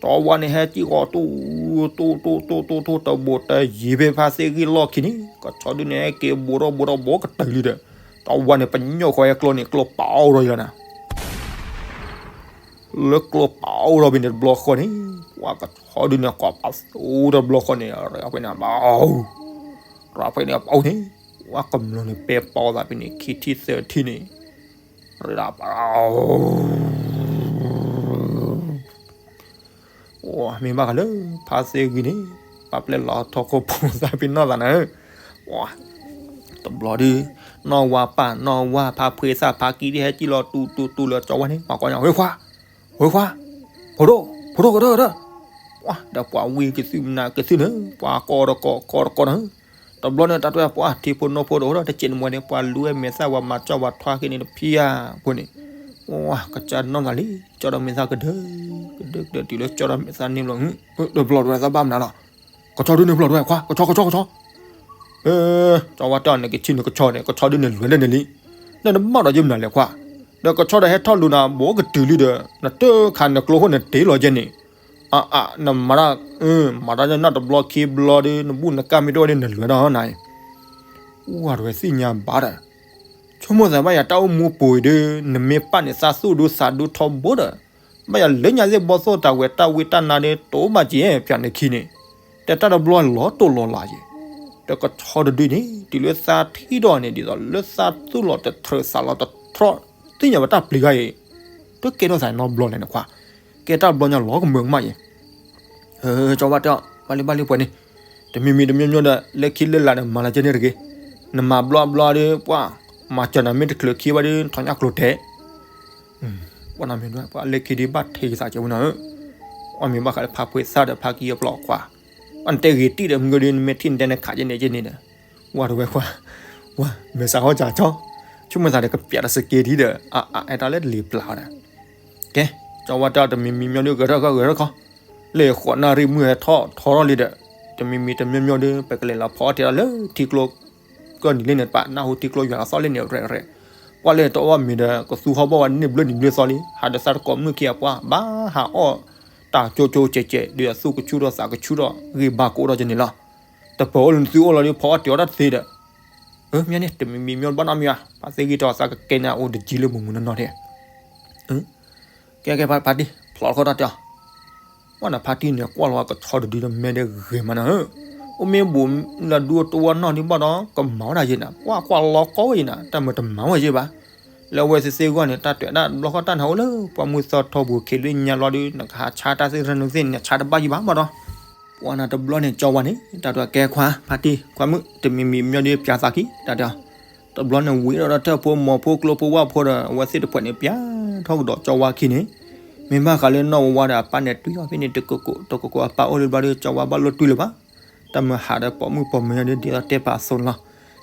ကၠီဝါန့ၣ်ဟဲစံၣ်ဃီၤတူၢ် တူၢ် တူၢ် တူၢ် တူၢ် တဘူးတယံၤဖဲဖါသ့ၣ်ဂံၢ်လီၢ်ခံန့ၣ် ကဆီဒုန့ၣ်ဟဲက့ၤဘူးထီၣ်ဘူးထီၣ်ဘူးကတၢၢ်လံဒီး ကၠီဝါန့ၣ် ပညိၣ်ဃီဟဲကျိန့ၣ် ကျိပာ်အိၣ်ထီၣ်ယလီၤနၤ လၢကျိပာ်အိၣ်ထီၣ်ဖဲန့ၣ်တဘျီဃီန့ၣ် ပှၤကဆီဒုန့ၣ် ကိးပသူတဘျီဃီန့ၣ် ရၤဖဲန့ၣ်ဘၣ် ရၤဖဲန့ၣ်ဘၣ်န့ၣ် ပှၤကမျၢၢ်န့ၣ် ပဲပီသးဖဲန့ၣ် ခံထံၣ်သၢထံၣ်န့ၣ် ရၤဒၣ်ဘၣ် မ့ၢ်ဘၣ်ဃးလၢ ဖါသ့ၣ်ဂံၢ်န့ၣ် ပာ်ပျဲလီၤထီၣ်ခိၣ်ဖိသၣ်ဖဲနီၢ်သးနၤဧၢ တဘျီဒု နီၢ်ဝါပၢ်နီၢ်ဝါ ဖါဖှ့သၣ်ဖါကံဒ်ဟဲစံၣ်လီၤတူၢ်တူၢ်တူၢ်လၢကၠီဝါန့ၣ် ပှၤကိးညါ ဝ့ခွါ ဝ့ခွါ ဖိဒိၣ် ဖိဒိၣ်ကဒၢကဒၢ ပှၤဒီးပှၤဝံကသုးမနုၤကသုးန့ၣ် ပှၤကိးတကိးကိးတကိးန့ၣ် တဘျီန့ၣ် တၢ်တဲပှၤထံဖိနီၢ်ဖိတအိၣ်ဒီးတစဲးန့ၣ်မ့ၢ်န့ၣ် ပှၤလူဝဲမဲာ်သၣ်ဝဲမၤကၠီဝဲထွါက့ၤန့ၣ်တဖံးဧါ ဖိန့ၣ် ကစၢ်နီၢ်သးလံ ကၠီဒီးမဲာ်သၣ်ကဒၢ ကဒၢကဒၢတုၤလၢကၠီဒီးမဲာ်သၣ်န့ၣ်ဘျီ တဘျီဒွဲသးဘၣ်မနုၤလီၤ ကဆီဒုန့ၣ်ဘျီဒွဲ ခွါ ကဆီ ကဆီ ကဆီ ကၠီဝါတဲအီၤန့ၣ် ကဆံၣ်န့ၣ်ကဆီန့ၣ် ကဆီဒုန့ၣ်လွဲၤလၢန့ၣ်လံ နနဘၣ်ဒီးယမနုၤလဲၣ်ခွါ ဒီးကဆီဒီးဟဲထီၣ်လူၤနၤ ဘူးကတုၤလံဒီး နတခးနကျိခိၣ်နတ့ၢ်လီၤကဲန့ၣ် အအ နမၤတၢ် မၤတၢ်နတဘျီခံဘျီဒီး နဘူၣ်နကၢ်မ့ၢ်တအိၣ်ဒီးနလွဲၤဒီးနၤ အိၣ်ဝဲတဝဲသ့ၣ်ညါဘၣ်ဒီး ဆိကမိၣ်သးဘၣ်ယၤတၢ်အိၣ်မူပူၤအံၤဒီး နမ့ၢ်ပာ်န့ၣ်သးသူၣ်ဒူသးဒူထီဘိဒီး ဘၣ်ယၤလၢညါသ့ၣ်ဘီသိၣ်တၢ်ဝဲတၢ်ဝံတၢ်နါဒီး တိၢ်ဘၣ်က့ၤဖၠးန့ၣ်ခံန့ၣ် တဲတၢ်တဘျီလီၤတိၢ်လီၤလးက့ၤ ဒီးကဆီတဒုန့ၣ် တုၤလၢသးထံၣ်ဒီးန့ၣ် ဒ်သိးလၢသးသူၣ်လီၤတထြၢးသးလီၤတထြီၣ် သ့ၣ်ညါဝဲတၢ်ပျံၤဂၤအံၤ တကဲထီၣ်သးနီတဘျီလဲၣ်နခွါ ကဲတၢ်တဘျီညါလီၤကမၢကမၣ်အံၤ ကၠီဝါတဲအီၤ ဘၣ်လံဘၣ်လံပှဲၤန့ၣ် တမံၤမံၤတမံၤမံၤဒီး လၢခံလၢလာ်န့ၣ် မၤလၢကဲန့ၣ်တဂ့ၤ နမၤဘျီဘျီဒီး ပှၤ မၤစၢၤနၤမ့ၢ်တချုးခံဘၣ်ဒီး ထီၣ်ညၣ်ကျိၤတဲာ် ပှၤနမ့ၢ်ဒွဲ ပှၤလၢခံဒုးဘၣ်ထဲကသးကဲဝဲနၤဧၢ အီၣ်မ့ၤဘၣ်ဃးလၢဖးဖှံသၣ်ဒီးဖးကံအဖျိခွါ, အီၣ်နတဲဂ့ၤတံၢ်ဒီးမုၢ်ဒီးနမ့ၢ်ထံၣ်နတဲနခးယဲန့ၣ်ယဲန့ၣ်ဒီး, ဝါတဝဲခွါ, ဝါ, မဲာ်ဆှးဟီၣ်စၢ်ကၠီ, ဆိကမိၣ်သးဒီးကပျးတစက့ထံဒီး အအဟဲတၢ်လၢတလံၤပျၢ်ဝဲဒၣ်, ကဲ, ကၠီဝါတၢ်တမံၤမံၤမ့ၢ်ဒီးဂဲၤထီၣ်ဂဲၤထီၣ်ခီ, လၢဃိးနၣ်ရံၣ်မုၢ်ဟဲထီၣ်ထီထီၣ်လံဒီး, တမံၤမံၤတမံၤမ့ၢ်ဒီး ပကလဲၤလီၤဖီအီၣ်တ့ၢ်လၢထံကျိ ကီၢ်နံၤလံန့ၣ် ပနၢ်ဟူထံကျိယွၤလီၤသီၣ်လံန့ၣ်ရဲၣ်ရဲၣ်, ပှၤလဲၤတအီၣ်ဘၣ်မ့ၤဒီး ကသူဟီၣ်ဘီၣ်ဝဲန့ၣ်ဘျၢနံၤဘျၢသီလံ, ဟးဒီးသးတကိးမုၣ်ခံအပှၢ် ဘၣ်ဟးအီၣ်တၢ်ကၠိကၠိကဲးကဲးဒီး အသူၣ်ကဆူၣ်ထီၣ်သးကဆူၣ်ထီၣ် ဂံၢ်ဘါကအိၣ်ထီၣ်ကန့ၣ်လီၤ. တပၢၤအိၣ်လၢနသုအိၣ်လီၤဒီး ဖီအီၣ်တ့ၢ်အီၣ်တၢ်တသ့ဒီး, မ့ၢ်န့ၣ် တမံၤမံၤမ့ၢ်ဘၣ်နီတမံၤဧါ, ပှၤသ့ၣ်ဂံၢ်ထီၣ်သးကကဲန့ၣ်အိၣ်တယံၤလၢမုၢ်မုၢ်နီၢ်နီၢ်ဒဲး ကဲကဲဖါတံၢ် ဖျိးတခီတၢ်တဲအီၤ, ဝဲန့ၣ်ဖါတံၢ်န့ၣ် ကွၢ်လီၤဝဲကဆီတဒုဒီးမဲာ်ဒီးဂ့ၤမးနၤဧၢ, အိၣ်မ့ၢ်ဘူးလၢဒူတဝီနီၢ်ဒံးဘၣ်ဒီး ကမၤဝဲဒၣ်ယဲနၤ, ကွၢ်ကွၢ်လီၤကီဝဲယဲနၤ, တၢ်မၤတမၤဝဲယဲဘၣ်. လၢအဝဲသ့ၣ်သ့ၣ်အဂီၢ်န့ၣ် တၢ်တွဲးဒၣ်တဘျီဃီတၢ်န့ၣ်အိၣ်လၢ ပှၢ်မုၢ်သီထီပူၤခံလၢညါလီၤဒီး နကဟးဆါတၢ်သ့ၣ်တဖၣ်န့ၣ်သ့ၣ်န့ၣ် ဆါတဘၣ်ယံၤဘၣ်ဘၣ်ဒီး ပှၤနၤတဘျီန့ၣ် ကၠီဝါန့ၣ် တၢ်တဲကဲခွါ ဖါတံၢ် ခွါမုၣ် တမံၤမံၤမ့ၢ်ဒီးပၠးသးကံ တၢ်တဲအီၤ, တဘျီန့ၣ်ဝံၤဒီးထၢၣ်ဖိမီၤဖိကျိဖိ ဝၣ်ဖိဒီး အဝဲသ့ၣ်တဖၣ်န့ၣ် ပၠးထီၣ်ကဒီးကၠီဝါခံန့ၣ်, မ့ၢ်ဘၣ်ဃးလၢနီၢ်ဝါဝါဒီးအပၢ်န့ၣ် တွံၢ်အီၤဖဲန့ၣ် တကိးကိးတကိးကိးအပၢ်အိၣ်လၢဘျီဒီး ကၠီဝါဘၣ်လိၣ်တွံၢ်လၢၤဘၣ်. တၢ်မၤဟးဒီးပိာ်မုၣ်ပိာ်မၢၤဒီး ဒ်သိးတဲပာ်အသိးန့ၣ်လီၤ.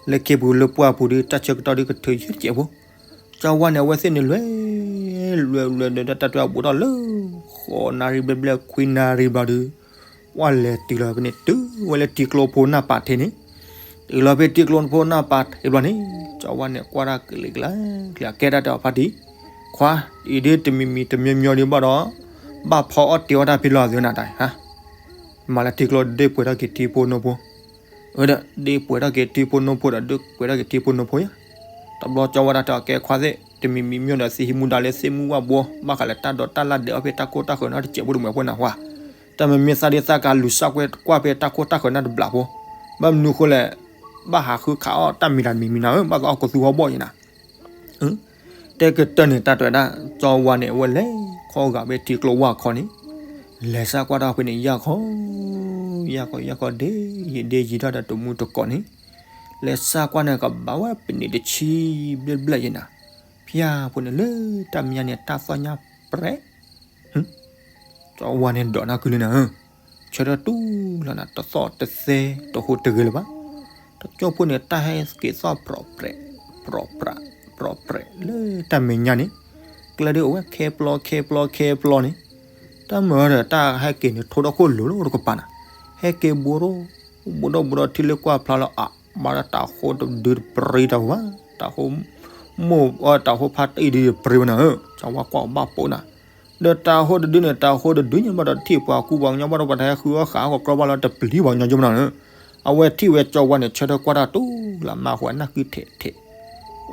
လၢခ့ပူၤလၢပှၢ်ပူၤဒီး တၢ်ဆၢကတီၢ်ဒီးကထုးယုၢ်တစဲးဖိ ကၠီဝါန့ၣ် အဝဲသ့ၣ်န့ၣ်လွဲၢ် လွဲၢ်လွဲၢ်ဒီး တၢ်တဲအဘူးထီၣ်လၢ ဃိးနၣ်ရံၣ်ဘျဲၣ်ဘျဲၣ် ခွံနၣ်ရံၣ်ဘျီဒီး ပှၢ်လဲၤတုၤလီၤဖဲန့ၣ် တုၤဝဲလၢထံကျိဖိနၢ်ပၤထ့န့ၣ်, တုၤလီၤဖဲထံကျိဖိနၢ်ပၤထ့ဘျီန့ၣ် ကၠီဝါန့ၣ် ကွၢ်တၢ်ကလဲၤကလါကလါ ကဲတၢ်တဲအီၤဖါတံၢ်, ခွါ အံၤဒ်တမံၤမံၤတမံၤမံၤဒံးဘၣ်ဒီး ဘၣ်ဖီအီၣ်တ့ၢ်အီၣ်တၢ်ဖဲလီၤအသုနၤတၢ် မၤလၢထံကျိဒ့ပှဲၤထီၣ်က့ၤထံဖိနိဖိ, အၢ ဒီး ဒ့ပှဲၤထီၣ်က့ၤထံဖိနိဖိဒီး ဒ့ပှဲၤထီၣ်က့ၤထံဖိနိဖိယါ. တဘျီကၠီဝါတၢ်တဲအီၤ ကဲခွါသ့ၣ် တမံၤမံၤမ့ၢ်ဒီး သံဟံးမူဒါလၢသ့ၣ်မုၢ်ဝၣ်ဘိ ဘၣ်ဃးလၢတၢ်ဒိးတၢ်လၢ်ဒဲးအီၣ်ဖဲတၢ်ခိၣ်တၢ်ဃၢၤနီတစဲးဖိ တမ့ၢ်အဖိနၢ်ဟူဧါ. တၢ်မ့မ့ၢ်သးဒ်သးကလူၤစၢ်ကွဲးကွၢ်ဖဲတၢ်ခိၣ်တၢ်ဃၢၤနီတဘျီဖိ, ဘၣ်မနုၤဃိလဲၣ်, ဘၣ်ဟးဃုခးအီၣ်တၢ်မံၤတၢ်မံၤမံၤနၤဧၢ, ဘၣ်သးအီၣ်ကသူဟီၣ်ဘီၣ်ယဲနၤ တဲကတၢၢ်န့ၣ် တၢ်တဲဝဲဒၣ် ကၠီဝါန့ၣ် အဝဲလဲၤခီဂာ်ဖဲထံကျိဝၣ်ခီန့ၣ်, လဲၤစၢ်ကွၢ်တၢ်ဖဲန့ၣ် ယၢ်ခီ, ယၢ်ခီ ယၢ်ခီ ဒ်ယံာ်ထီၣ်ဒီးတမူတကိးန့ၣ်, လဲၤစၢ်ကွၢ်န့ၣ် ကဘၣ်ဝဲပနံာ်တဆံဘျဲၣ်ဘျဲၣ်ယဲနၤ, ဖၠၣ်ဖိန့ၣ်လၢတၢ်မဲာ်ညါန့ၣ် တၢ်သီၣ်ညါပြဲး ကၠီဝါန့ၣ်ဒိးနၢ်ကုလံနၤဧၢ, ဆၢထၢၣ်တူၢ်လီၤနၤ တသီၣ်တသဲတဟူးတဂ့ၤလၢၤဘၣ်. တကၠိဖိန့ၣ် တၢ်ဟဲက့ၤသီၣ်ပြိးပြဲး, ပြိးပြး, ပြိးပြဲးလၢတၢ်မဲာ်ညါန့ၣ်, ကျဲဒ်အိၣ်ဝဲခဲပျီခဲပျီခဲပျီန့ၣ်, တၢ်မၤဒီးတၢ်ဟဲက့ၤန့ၣ် ထိၣ်ဒီခိၣ်လိၤလိၤတကပၤနၤ, ဟဲက့ၤဘူးဒီး ဘူးဒီးဘူးဒီးထံၣ်လၢကွၢ်ဖျါလီၤအါ, ဘၣ်ဒီးတၤဟိတဒုတပရံတၢ်ဝဲ, တၤဟိမိၢ်အတၤဟိဖါတံၢ်ဒုတပရံဝဲနၤဧၢ, ကၠီဝါကွၢ်အီၤဘၣ်ပိာ်နၤ ဒီးတၤဟိတဒုန့ၣ် တၤဟိတဒုန့ၣ်ဘၣ်ဒီးထံၣ်ပှၤကူပှၤကညီဘၣ်ဒီးပှၤတဟဲဃုအီၣ်ဃာ်အီၣ်ကီးကြီဘၣ်လၢတပျံၤပှၤကညီကၠိမနၤဧၢ, အဝဲထံၣ်ဝဲကၠီဝါန့ၣ် ဆၢထၢၣ်ကွၢ်တၢ်တူၢ်လၢမါဃိနၢ်ကုထဲးထဲး,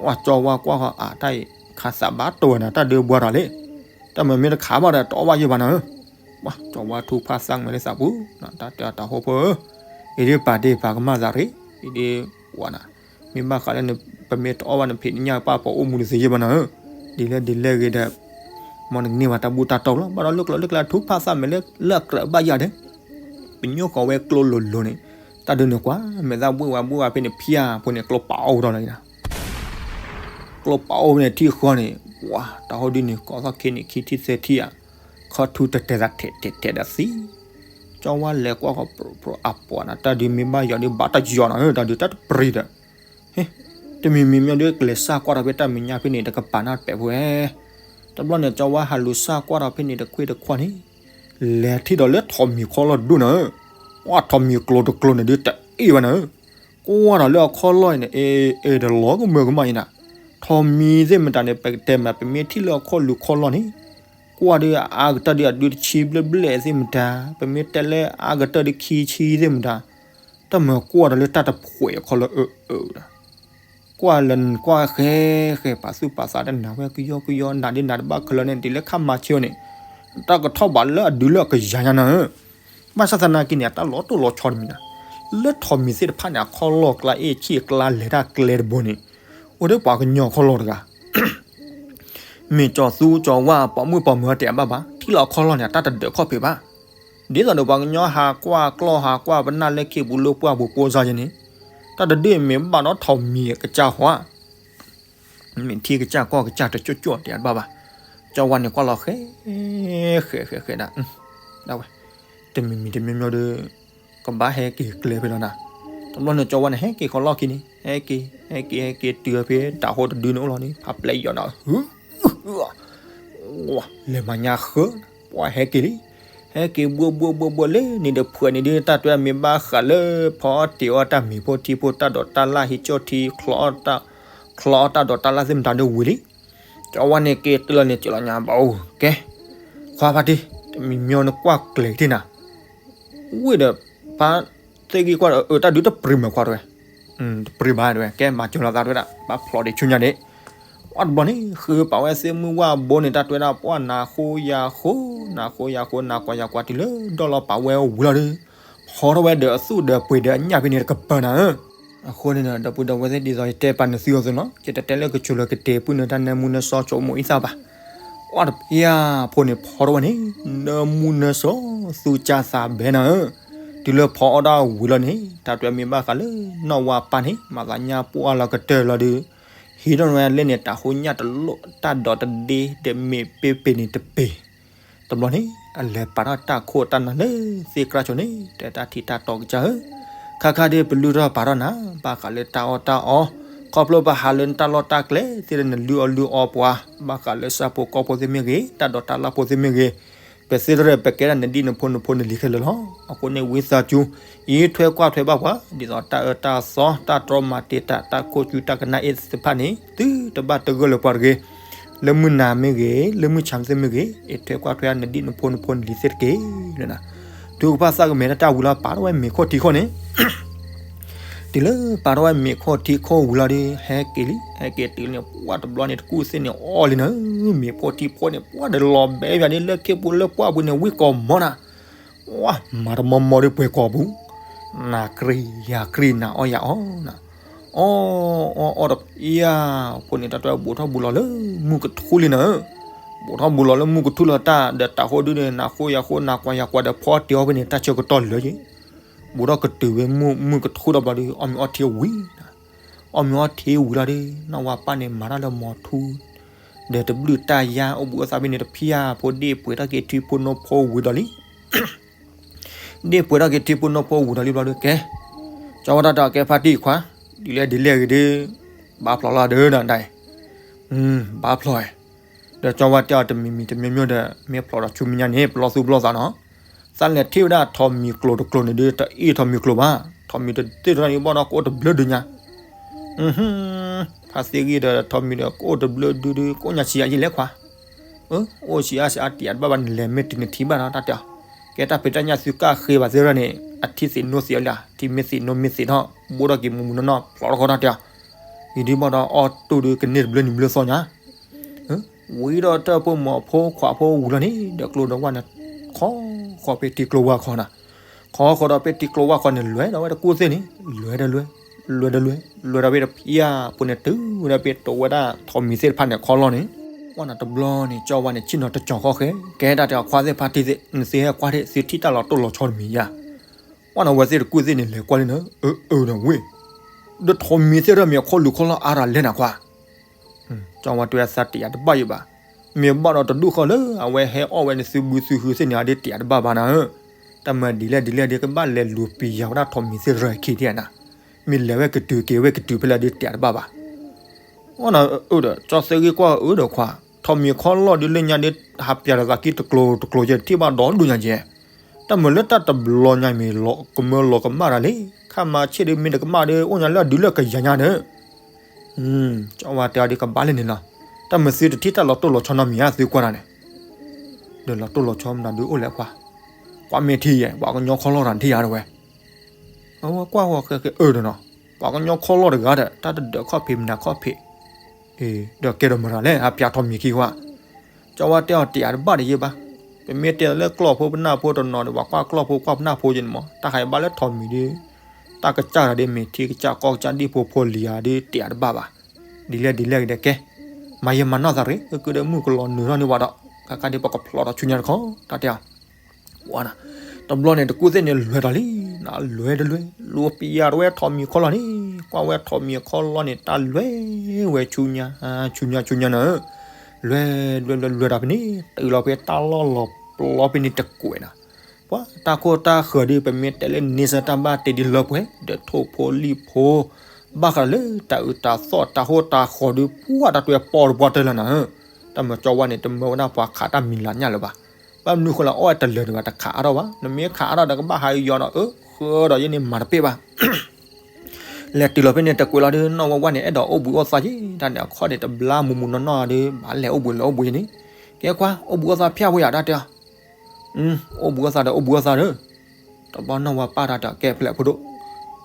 ဝဲကၠီဝါကွၢ်ဃီအတၢ်အံၤ ခးသးဘၣ်တိၢ်ဝဲနၤ တၢ်ဒုးဘှါထီၣ်လံ, တၢ်မ့မ့ၢ်တခးဘၣ်ဒီးတအီၣ်ဘၣ်ယဲၢ်ဘၣ်နၤဧၢ, ပှၤကၠီဝါထူဖးသးမဲာ်လၢသးပူၤ, တၢ်တဲအီၤတၤဟိဖိဧၢ, အံၤဒ်ပာ်တ့ၢ်ပာ်ကမၣ်သးရ့, အံၤဒ်ဝဲနၤ မ့ၢ်ဘၣ်ဃးလၢန ပမ့ၢ်တအီၣ်ဘၣ်နဖံးနညၣ်ပၢ်ပှၤအိၣ်မူတသ့ယဲၢ်ဘၣ်နၤဧၢ, ဒ်လဲၣ်ဒ်လဲၣ်ဂ့ၤဒီး မ်နကန့ၢ်ဘၣ်တၢ်ဘူၣ်တၢ်တီလီၤ, ဘၣ်ဒီးလၢကျိၤလၢကျဲထူဖးသးမဲာ်လၢအကြၢးဘၣ်ယၤဒဲး, ပညိၣ်ဃီၤဝဲကျိလိၤလိၤန့ၣ်, တၢ်ဒုးန့ၣ်ကွၢ် မဲာ်သၣ်ဘှ့ၣ်ဝါဘှ့ၣ်ဝါဖဲန့ၣ် ဖၠၣ်ဖိန့ၣ် ကျိပာ်အိၣ်ထီၣ်လီၤနၤ ကျိပာ်အိၣ်ဖဲန့ၣ်ထံၣ်ဃီန့ၣ်, ပှၤတၤဟိဒုန့ၣ် ကိးသီၣ်ခံန့ၣ် ခံထံၣ်သၢထံၣ်ဧါ, ခီထူတတဲသးထဲးထဲးထဲးဒီးသံ, ကၠီဝါလဲၤကွၢ်ဃီပြိးပြိးအပှၤနၤ တၢ်ဒုးမ့ၢ်ဘၣ်ယီၤဒုးဘၣ်တယီၤနၤဧၢ, တၢ်ဒုးတၢ်တပရံဒီး တမံၤမံၤမ့ၢ်ဒီးကလဲၤစၢ်ကွၢ်ထီၣ်ဖဲတၢ်မဲာ်ညါဖဲန့ၣ် တကပၤနၢ်တပဲာ်ဖိဧဲ, တဘျီန့ၣ် ကၠီဝါဟးလူၤစၢ်ကွၢ်ထီၣ်ဖဲန့ၣ်တခွ့တခွီန့ၣ်, လဲၤထံၣ်ဒီးလၢထိးမံၤခီလီၢ်တဒူၣ်နၤဧၢ, ပှၤထိးမံၤကျိၤတကျိၤန့ၣ်ဒုးတအ့ၣ်ဘၣ်နၤဧၢ, ကွၢ်ဒီးလၢအခီၣ်လီၢ်အံၤန့ၣ် အ့ၣ်အ့ၣ်တလီၤကမၢကမၣ်အံၤနၤ, ထိးမံၤသ့ၣ်မတၤန့ၣ် ပကတဲမး ပမ့ၢ်ထံၣ်လၢအခီၣ်လူၤခီၣ်လီၢ်န့ၣ်, ကွၢ်ဒီးအါကတၢၢ်ဒီးအဒုတဆံဘျဲၣ်ဘျဲၣ်သ့ၣ်မတၤ, ပမ့ၢ်တဲလၢအါကတၢၢ်ဒီးခံဆံသ့ၣ်မတၤ တၢ်မၤကွၢ်ဒီးလၢတၢ်တဖှဲးအခီၣ်လီၢ်အၢၣ်အၢၣ်ဒီး, ကွၢ်လၢကွၢ်ဃဲဃဲပာ်သူၣ်ပာ်သးတနၤဝဲကယီကယီနၤဒ်နၤတဘၣ်ခဲလၢာ်န့ၣ် ဒ်လၢခါမၤဆ့ၣ်အီၤန့ၣ်, တၢ်ကထီၣ်ဘးလၢအဒုလၢအကယၤညါနၤဧၢ, ဘၣ်ဆၣ်သနာ်က့န့ၣ် အတၢ်လီၤတိၢ်လီၤဆီတမံၤနၤ, လၢထိးမံၤသ့ၣ်တဖၣ်န့ၣ် အခီၣ်လီၢ်ကျါအ့ၣ်ဆံၣ်အကျါလဲၤတၢ်ကျဲတဘိန့ၣ်, အိၣ်ဒီးပှၤကညီခီၣ်လီၢ်တဂၤ မ့ၢ်ကၠီသူကၠီဝါပိာ်မုၣ်ပိာ်မၢၤတဲဘၣ်ဘၣ် ထံၣ်လီၤအခီၣ်လီၢ်န့ၣ် အတၢ်တဒၢးခီၣ်ဖံးဘၣ်, ဒ်သိးဒီးပှၤကညီဟးကွၢ်ကျီၢ်ဟးကွၢ်ပနၢ်လၢခ့ပူၤလၢပှၢ်ပူၤကိးစၢ်ယဲန့ၣ်, တၢ်တဒုးမ့ၢ်ဘၣ်ဒီးထိးမံၤကစၢ်ဃီဧါ မ့ၢ်ထံကစၢ်ကီၢ်ကစၢ်တကၠိၣ်ကၠိၣ်တဲဘၣ်ဘၣ်, ကၠီဝါန့ၣ်ကွၢ်လီၤဃဲ ဃဲဃဲဃဲဒၣ်, ဒၣ်ဝဲ, တမံၤမံၤတမံၤမံၤဒီး ကဘၣ်ဟဲက့ၤကျဲဖဲလီၤနၤ. တဘျီန့ၣ် ကၠီဝါန့ၣ် ဟဲက့ၤဃီလီၢ်ခံန့ၣ် ဟဲက့ၤ ဟဲက့ၤ ဟဲက့ၤတုၤဖဲတၤဟိတဒုန့ၣ်အိၣ်လီၤန့ၣ် ဖးပျဲယီၤနၤ လဲၤမၤညါဃၢ, ပှၤဟဲက့ၤလံ, ဟဲက့ၤဘှီဘှီဘှီဘှီလၢန့ၣ်ဒီး ဖှဲးန့ၣ်ဒုး တၢ်တွဲမ့ၢ်ဘၣ်ဃးလၢဖီအီၣ်တ့ၤအီၣ်တၢ်မ့ၤဖိထံဖိတၢ်ဒိးတၢ်လၢ်ဟံးကၠီၣ်ထံ ချီအီၣ်တၢ်ဒိးတၢ်လၢ်သ့ၣ်မတၤဒုးဝံၤလံ. ကၠီဝါန့ၣ်က့ၤတုၤလီၤန့ၣ် စၢလီၤညါဘၣ်အိၣ်ကဲ, ခွါဖါတံၢ် တမံၤမံၤနကွၢ်ကျဲၤက့ၤနၤ ဝ့ၢ်ဒီး ဖါသ့ၣ်ဂံၢ်ကွၢ်ဒီး အၢ တၢ်ဒုးတပျံၤမးခွါတဝဲ, တပျံၤဘၣ်တဝဲ ကဲမၤစၢၤလီၤသးတဝဲဒၣ် ဘၣ်ဖျိးဒံးဆူညါန့ၣ်, အီၣ်တဘျီန့ၣ် ဃုပာ်ဝဲသ့ၣ်မုၢ်ဝၣ်ဘိန့ၣ် တၢ်တွဲဒၣ်ပှၢ်နၤဃိယၤဃိ, နၤဃိယၤဃိ နၤကွၢ်ယၤကွၢ်တုၤလၢဒီၣ်လီၤပာ်ဝဲဝံၤလီၤဒီး, ဖီထီၣ်ဝဲဒီးအသူၣ်ဒီးပှ့ၤဒီးအညၣ်ဖဲန့ၣ်တကပၤနၤဧၢ. အဃိန့ၣ်ဒီး ဒီပုၢ်ဒီဝဲၢ်သ့ၣ်ဒ်သိးယတဲပာ်နသုအသိးနီၤ ယတတဲလၢကဆိၣ်လၢကတဲာ်ပုၢ်နၢတၢ်နၢမူနၢဆှီဆိမိၣ်အံသၣ်ဘၣ်. အီၣ်တဖျါဖိန့ၣ်ဖီထီၣ်ဝဲန့ၣ် နၢမူနၢဆှီသူကၢ်သးဘဲနၤဧၢ. တုၤလၢဖီအီၣ်ဒၣ်ဝံၤလီၤန့ၣ် တၢ်တွဲမ့ၢ်ဘၣ်ဃးလၢနီၢ်ဝါပၢ်န့ၣ် မၤသးညါပှၢ်လီၤကတၢၢ်လီၤဒီး ဟံးထီၣ်ဝဲလၢန့ၣ် တၢ်ဟိညၣ်တလိၣ် တၢ်ဒိးတဒ့ဒီးမ့ၢ်ပ့ပ့ၤန့ၣ်တပ့ၤ တဘျီန့ၣ် အလဲၤပာ်ထီၣ်တၢ်ခိၣ်တၢ်နၢ်လၢသ့ၣ်ကြၢ်ဆိန့ၣ် တဲတၢ်ထံၣ်တၢ်တီကစၢ်ဧၢ, ခါခါဒ်ပလုၢ်ထီၣ်ပာ်ထီၣ်နၤ ဘၣ်ဃးလၢတၢ်အီၣ်တၢ်အီ, ခီဖျိပဟးလၢနတၢ်လီၢ်တၢ်ကျဲသ့ၣ်ဒီးနလုၢ်အီၣ်လုၢ်အီပှၤ, ဘၣ်ဃးလၢဆၣ်ဖိကီၢ်ဖိသ့ၣ်မ့ၢ်ဂ့ၤ, တၢ်ဒိးတၢ်လၢ်ဖိသ့ၣ်မ့ၢ်ဂ့ၤ, ပသ့ၣ်တရၢၢ်ပကဲဒၣ်နဒံၣ်နဖိနဖိနလံၤခဲလၢာ်လီၤ. အဃိန့ၣ်ဝံသးစူၤ အံးထွဲကွၢ်ထွဲဘၣ်ပှၤ ဒ်သိးတၢ်အၢတၢ်သီ တၢ်တြီမၤတ့ၢ်တၢ် တၢ်ခိၣ်ကူတၢ်ကနၣ်အ့ၣ်သ့ၣ်တဖၣ်န့ၣ် သုတဘၣ်တဂၢၢ်လၢပှၤတဂ့ၤ, လၢမုၢ်နၤမ့ၢ်ဂ့ၤ, လၢမုၢ်ဆါမ့ၢ်ဂ့ၤ, အံးထွဲကွၢ်ထွဲနဒံၣ်နဖိနဖိနလံၤသ့ၣ်တက့ၢ်. ထုကဖၣ်သးကမဲာ်တၢ်တၢ်ဝံၤလီၤ ပာ်ထီၣ်ဝဲမ့ၤခိၣ်ထံခိၣ်န့ၣ် တုၤလၢပာ်ထီၣ်ဝဲမ့ၤခိၣ်ထံခိၣ်ဝံၤလီၤဒီး ဟဲက့ၤလံ, ဟဲက့ၤတုၤန့ၣ် ပှၢ်တဘျီန့ၣ် တကူၣ်သ့ၣ်န့ၣ်အီၣ်လံနၤ, မ့ၤဖိထံဖိန့ၣ် ပှၢ်ဒီးလီၤဘဲယွၤဒ်လၢခ့ပူၤလၢပှၢ်ပူၤန့ၣ် ဝံၣ်ကီးမီနၤ, ဝါ မၤတမီမီဒီးပှဲၤကီးပူၤ, နၤကြံၢ်ယၤကြံၢ် နၤအီၣ်ယၤအီၣ်နၤ, အီၣ်အီၣ်အီၣ်တဖျါဖိန့ၣ် တၢ်တၢ်ဘူးထီၣ်ဘူးလီၤလၢမုၢ်ကထူၣ်လံနၤ, ဘူးထီၣ်ဘူးလီၤလၢမုၢ်ကထူၣ်လီၤတၢ်ဒီးတၤဟိဒုန့ၣ် နၤဃိယၤဃိ နၤကွၢ်ယၤကွၢ်ဒီးဖီတ့ၤအီၣ်ဖဲန့ၣ် တၢ်ဆၢကတီၢ်လၢယ့ၣ် ဘူးထီၣ်ကတုၤဝဲမုၢ်ကထူၣ်ဒီးဘျီဒီး အီၣ်မ့ၤအီထံဝံၤ, အီၣ်မ့ၤအီထံဝံၤလီၤဒီး နီၢ်ဝါပၢ်န့ၣ် မၤတၢ်လၢမီၤထူ ဒီးတဘျုးတၢ်ယါအိၣ်ဘူးအသးဖဲန့ၣ်တဖျါဖိ ဒ့ၣ်ပှဲၤထီၣ်က့ၤထံဖိနီၢ်ဖိဝံၤဒီးလံ, ဒ့ၣ်ပှဲၤထီၣ်က့ၤထံဖိနီၢ်ဖိဝံၤဒီးလံဘျီဒီး ကဲ, ကၠီဝါတၢ်တဲအီၤ ကဲဖါတံၢ်ခွါ, ဒ်လဲၣ်ဒ်လဲၣ်ဂ့ၤဒီး ဘၣ်ဖျိးလီၤဒီးနၤဒၣ်အံၤ, ဘၣ်ဖျိး, ဒီးကၠီဝါတဲအီၤ တမံၤမံၤတမံၤမံၤဒီး မ့ၢ်ဖျိးဒီးဆူမဲာ်ညါန့ၣ် ပလီၢ်သူၣ်ပလီၢ်သးနီၤ, သးလဲၤထံၣ်ဝဲဒၣ်ထိးမံၤကျိၤတကျိၤန့ၣ်ဒီး တအ့ၣ်ထိးမံၤကျိၤဘၣ်, ထိးမံၤတသ့ၣ်တဖၣ်န့ၣ်ဘၣ်ဒီး ကအိၣ်တဘျၢဒုးညါ ဖါသ့ၣ်ဂံၢ်ဒီးထိးမံၤဒီး ကအိၣ်တဘျၢဒုးဒုး ကအိၣ်ညါဆံးအါယံာ်လဲၣ်ခွါ, အိၣ်ဆံးအါဆံးအါတယာ်တဘၣ်ဘၣ်န့ၣ် လဲၤမ့ၢ်တုၤနထံၣ်ဘၣ်နီၤ တၢ်တဲအီၤ, ကဲတၢ်ဖံးတၢ်ညၣ်သုကၢ်ဃ့ဘၣ်သ့ၣ်တဖၣ်န့ၣ် အထံသ့ၣ်နိသ့ၣ်အီၤလံ, ထံမ့ၢ်သ့ၣ်နိမ့ၢ်သ့ၣ်ထီၣ် ဘိၣ်ထီၣ်က့ၤမူးမူးနီၢ်နီၢ် ဖျိးထီၣ်ခီတၢ်တဲအီၤ, ယဒုးဘၣ်ဒီးအီၣ်တိၢ်ဒုးကန့ၢ်တဘျၢနံၤဘျၢသီညါ ဝံၤဒီးတၢ်ဖိမီၤဖိခွးဖိဝံၤလီၤန့ၣ် ဒီးကျိဒီးဝၣ်န့ၣ် ခီဃီၤဖဲထံကျိဝၣ်ခီနီၤ, ခီဃီၤဒီးဖဲထံကျိဝၣ်ခီန့ၣ် လဲၤဒီးဝဲတကူၣ်သ့ၣ်န့ၣ် လဲၤဒီးလဲၤ, လဲၤဒီးလဲၤ, လဲၤဒီးဖဲတဖျါဖိန့ၣ် တုၤဝဲဒၣ်ဖဲတိၤဝဲဒၣ်ထိးမံၤသ့ၣ်တဖၣ်န့ၣ်ခီလီၤန့ၣ်, ဝဲန့ၣ်တဘျီန့ၣ် ကၠီဝါန့ၣ် ဆ့ၣ်နီၤတကၠီၤဃီဃဲ, ကဲတၢ်တဲအီၤ ခွါသ့ၣ်ဖါတံၢ်သ့ၣ် နသုဟဲကွၢ်ဒၣ် သုထံၣ်တၢ်လီၤတိၢ်လီၤဆီတမံၤယါ, ဝဲန့ၣ်အဝဲသ့ၣ်တကူၣ်သ့ၣ်န့ၣ် လဲၤကွၢ်လံန့ၣ် အၢ အၢ ဒီးဝ့ၢ်, ဒီးထိးမံၤသ့ၣ်တဖၣ်မ့ၢ်အခီၣ်လူၤခီၣ်လီၢ်အါတၢ်လဲၣ်နၤခွါ ကၠီဝါတဲဝဲသးတယာ်တဘၣ်ယံၤဘၣ်, မ့ၢ်ဘၣ်ဒီးတဒူၣ်ဃီလၢအဝဲဟဲအီၣ်ဝဲန့ၣ် သုဘုသုဟုသ့ၣ်န့ၣ် အဒ့တယာ်တဘၣ်ဘၣ်နၤဧၢ, တၢ်မၤဒ်လဲၣ်ဒ်လဲၣ်ဒ်ကဘၣ်လဲၤလူၤပံၤယၤဝဲဒၣ်ထိးမံၤသ့ၣ်တဖၣ်ခံဒံးနၤ, မ့ၢ်လဲၤဝဲကတုၤက့ၤဝဲကတုၤဖဲလဲၣ်ဒ့တယာ်တဘၣ်ဘၣ် အီၣ်နၤအၢဒီး ကၠီသၢဂ့ၢ်ကွၢ်အၢဒီးခွါ, ထိးမံၤခီလီၢ်ဒုးလၢညါဒုး ဟးပၠးဒီးသးကံၢ်တကျိၤတကျိၤယဲ တထံၣ်ဘၣ်ဒီဒိၣ်ညါယဲ, တၢ်မုာ်လၢတၢ်တဘျီညါမ့ၢ်လီၤကမၢလီၤကမၣ်တၢ်လံ, ခါမၤဆ့ၣ်ဒုးမ့ၢ်တကမၣ်ဒီး အိၣ်ညါလၢအဒုးလၢကယၤညါဒီး, ကၠီဝါတဲအီၤဒုးကဘၣ်လဲၣ်န့ၣ်လီၤ, တၢ်မုာ်သုတထံၣ်တၢ်လီၤတိၢ်လီၤဆီနီတမံၤဧါ သုကွၢ်တၢ်န့ၣ်, ဒီးလီၤတိၢ်လီၤဆီမနုၤဒုးအိၣ်လဲၣ်ခွါ, ကွၢ်မ့ၢ်ထံယဲ ပှၤကညီခီလီၢ်တၢ်ထံယၤတဝဲ အဝဲကွၢ်ဃီဃဲဃဲအၢဒီးနီၤ, ပှၤကညီခီလီၢ်တဂၤဒီး တၢ်တဒၢးခီၣ်ဖံးမနၤခီၣ်ဖံး, ဒီးကဲဒီးမရၤလဲၣ် ဟးပၠးထိးမံၤခံကွၢ်, ကၠီဝါတဲအီၤတယာ်တဘၣ်တယံာ်ဘၣ်, ပမ့ၢ်တဲလၢကျီၢ်ဖိပနၢ်ဖိတနီၤဒီး ပှၤကွၢ်ကျီၢ်ဖိကွၢ်ပနၢ်ဖိယဲန့ၣ်မး တၢ်ဟးဘၣ်လၢထိးမံၤဒုး, တၢ်ကစၢ်တၢ်ဒုးမ့ၢ်ထံကစၢ်ကီၢ်ကစၢ်ဒံၣ်ဖိဖိလံၤဧါဒုးတယာ်တဘၣ်ဘၣ်, ဒ်လဲၣ်ဒ်လဲၣ်ဂ့ၤဒီးကဲ, မၤယံာ်မၤနီၢ်သးရ့ ကကုဒီးမုၢ်ကလီၤနုာ်ထီၣ်န့ၢ်ဝဲဒီး, ခါခါဒုးပကဖျိးထီၣ်ဆူညါတခီ, တၢ်တဲအီၤ ဝဲန့ၣ်, တဘျီန့ၣ် တကူၣ်သ့ၣ်န့ၣ် လဲၤဒီးလံ, လဲၤတလဲၤ, လဲၤပယါထီၣ်ဝဲထိးမံၤခီလီၢ်န့ၣ်, ကွၢ်ဝဲထိးမံၤခီလီၢ်န့ၣ် တၢ်လဲၤဝဲဆူညါ, ဆူညါဆူညါနၤဧၢ, လဲၤလဲၤလဲၤလဲၤဒီးဖဲန့ၣ် တုၤလီၤဖဲတၢ်လီၢ်လီၤပျီဖဲန့ၣ်တကွဲးနၤ, ပှၤတၢ်ခိၣ်တၢ်ဃၢၤဒုး ပမ့ၢ်တဲလၢန့ဆၢၣ်တၢ်ဘၣ်တ့ဒ်လၢပှဲၤ ဒီးထိၣ်ဖိလံၣ်ဖိ ဘၣ်ဃးလၢတၢ်အုးတၢ်သီၣ်တၢ်ဟိၣ်တၢ်ဃီၤဒုး ပှၤတၢ်တွဲပီၢ်တပှၢ်တၢၢ်လၢနၤဧၢ. တၢ်မၤကၠီဝါန့ၣ် တမၢဝဲဒၣ်ပှၤခးတၢ်မံၤလၤညၣ်လၢၤဘၣ်. ဘၣ်မနုၤဃိလၢအီၣ်ဝဲတလၢာ်ဒံးဘၣ် တခးအါထီၣ်ဘၣ်. နမ့ၢ်ခးအါထီၣ်ဒီးကဘၣ်ဟးယီၤဒီး အၢ ဃၢဒီးယဲန့ၣ်မၤတပ့ၢ်ဘၣ်. လဲၤတုၤလီၤဖဲန့ၣ် တကွဲးလီၤဒုး နီၢ်ဝဲဝါန့ၣ် အဲၣ်ဒိးအိၣ်ဘှံးအိၣ်သါက့ၤ တၢ်န့ၣ်အခီၣ်န့ၣ် တဘျါမူးမူးနီၢ်နီၢ်ဒုး ဘၣ်လဲၤအိၣ်ဘှံးလဲၤအိၣ်ဘှံးယဲန့ၣ်. ကဲခွါ အိၣ်ဘှံးအိၣ်သါဖျၢၣ်ဝဲယၤ တၢ်တဲအီၤ. အိၣ်ဘှံးအိၣ်သါဒီးအိၣ်ဘှံးအိၣ်သါဒီး တဘျီနီၢ်ဝဲပၢ်တၢ်တဲအီၤ ကဲဖဲလဲၣ်ဖိဒိၣ်,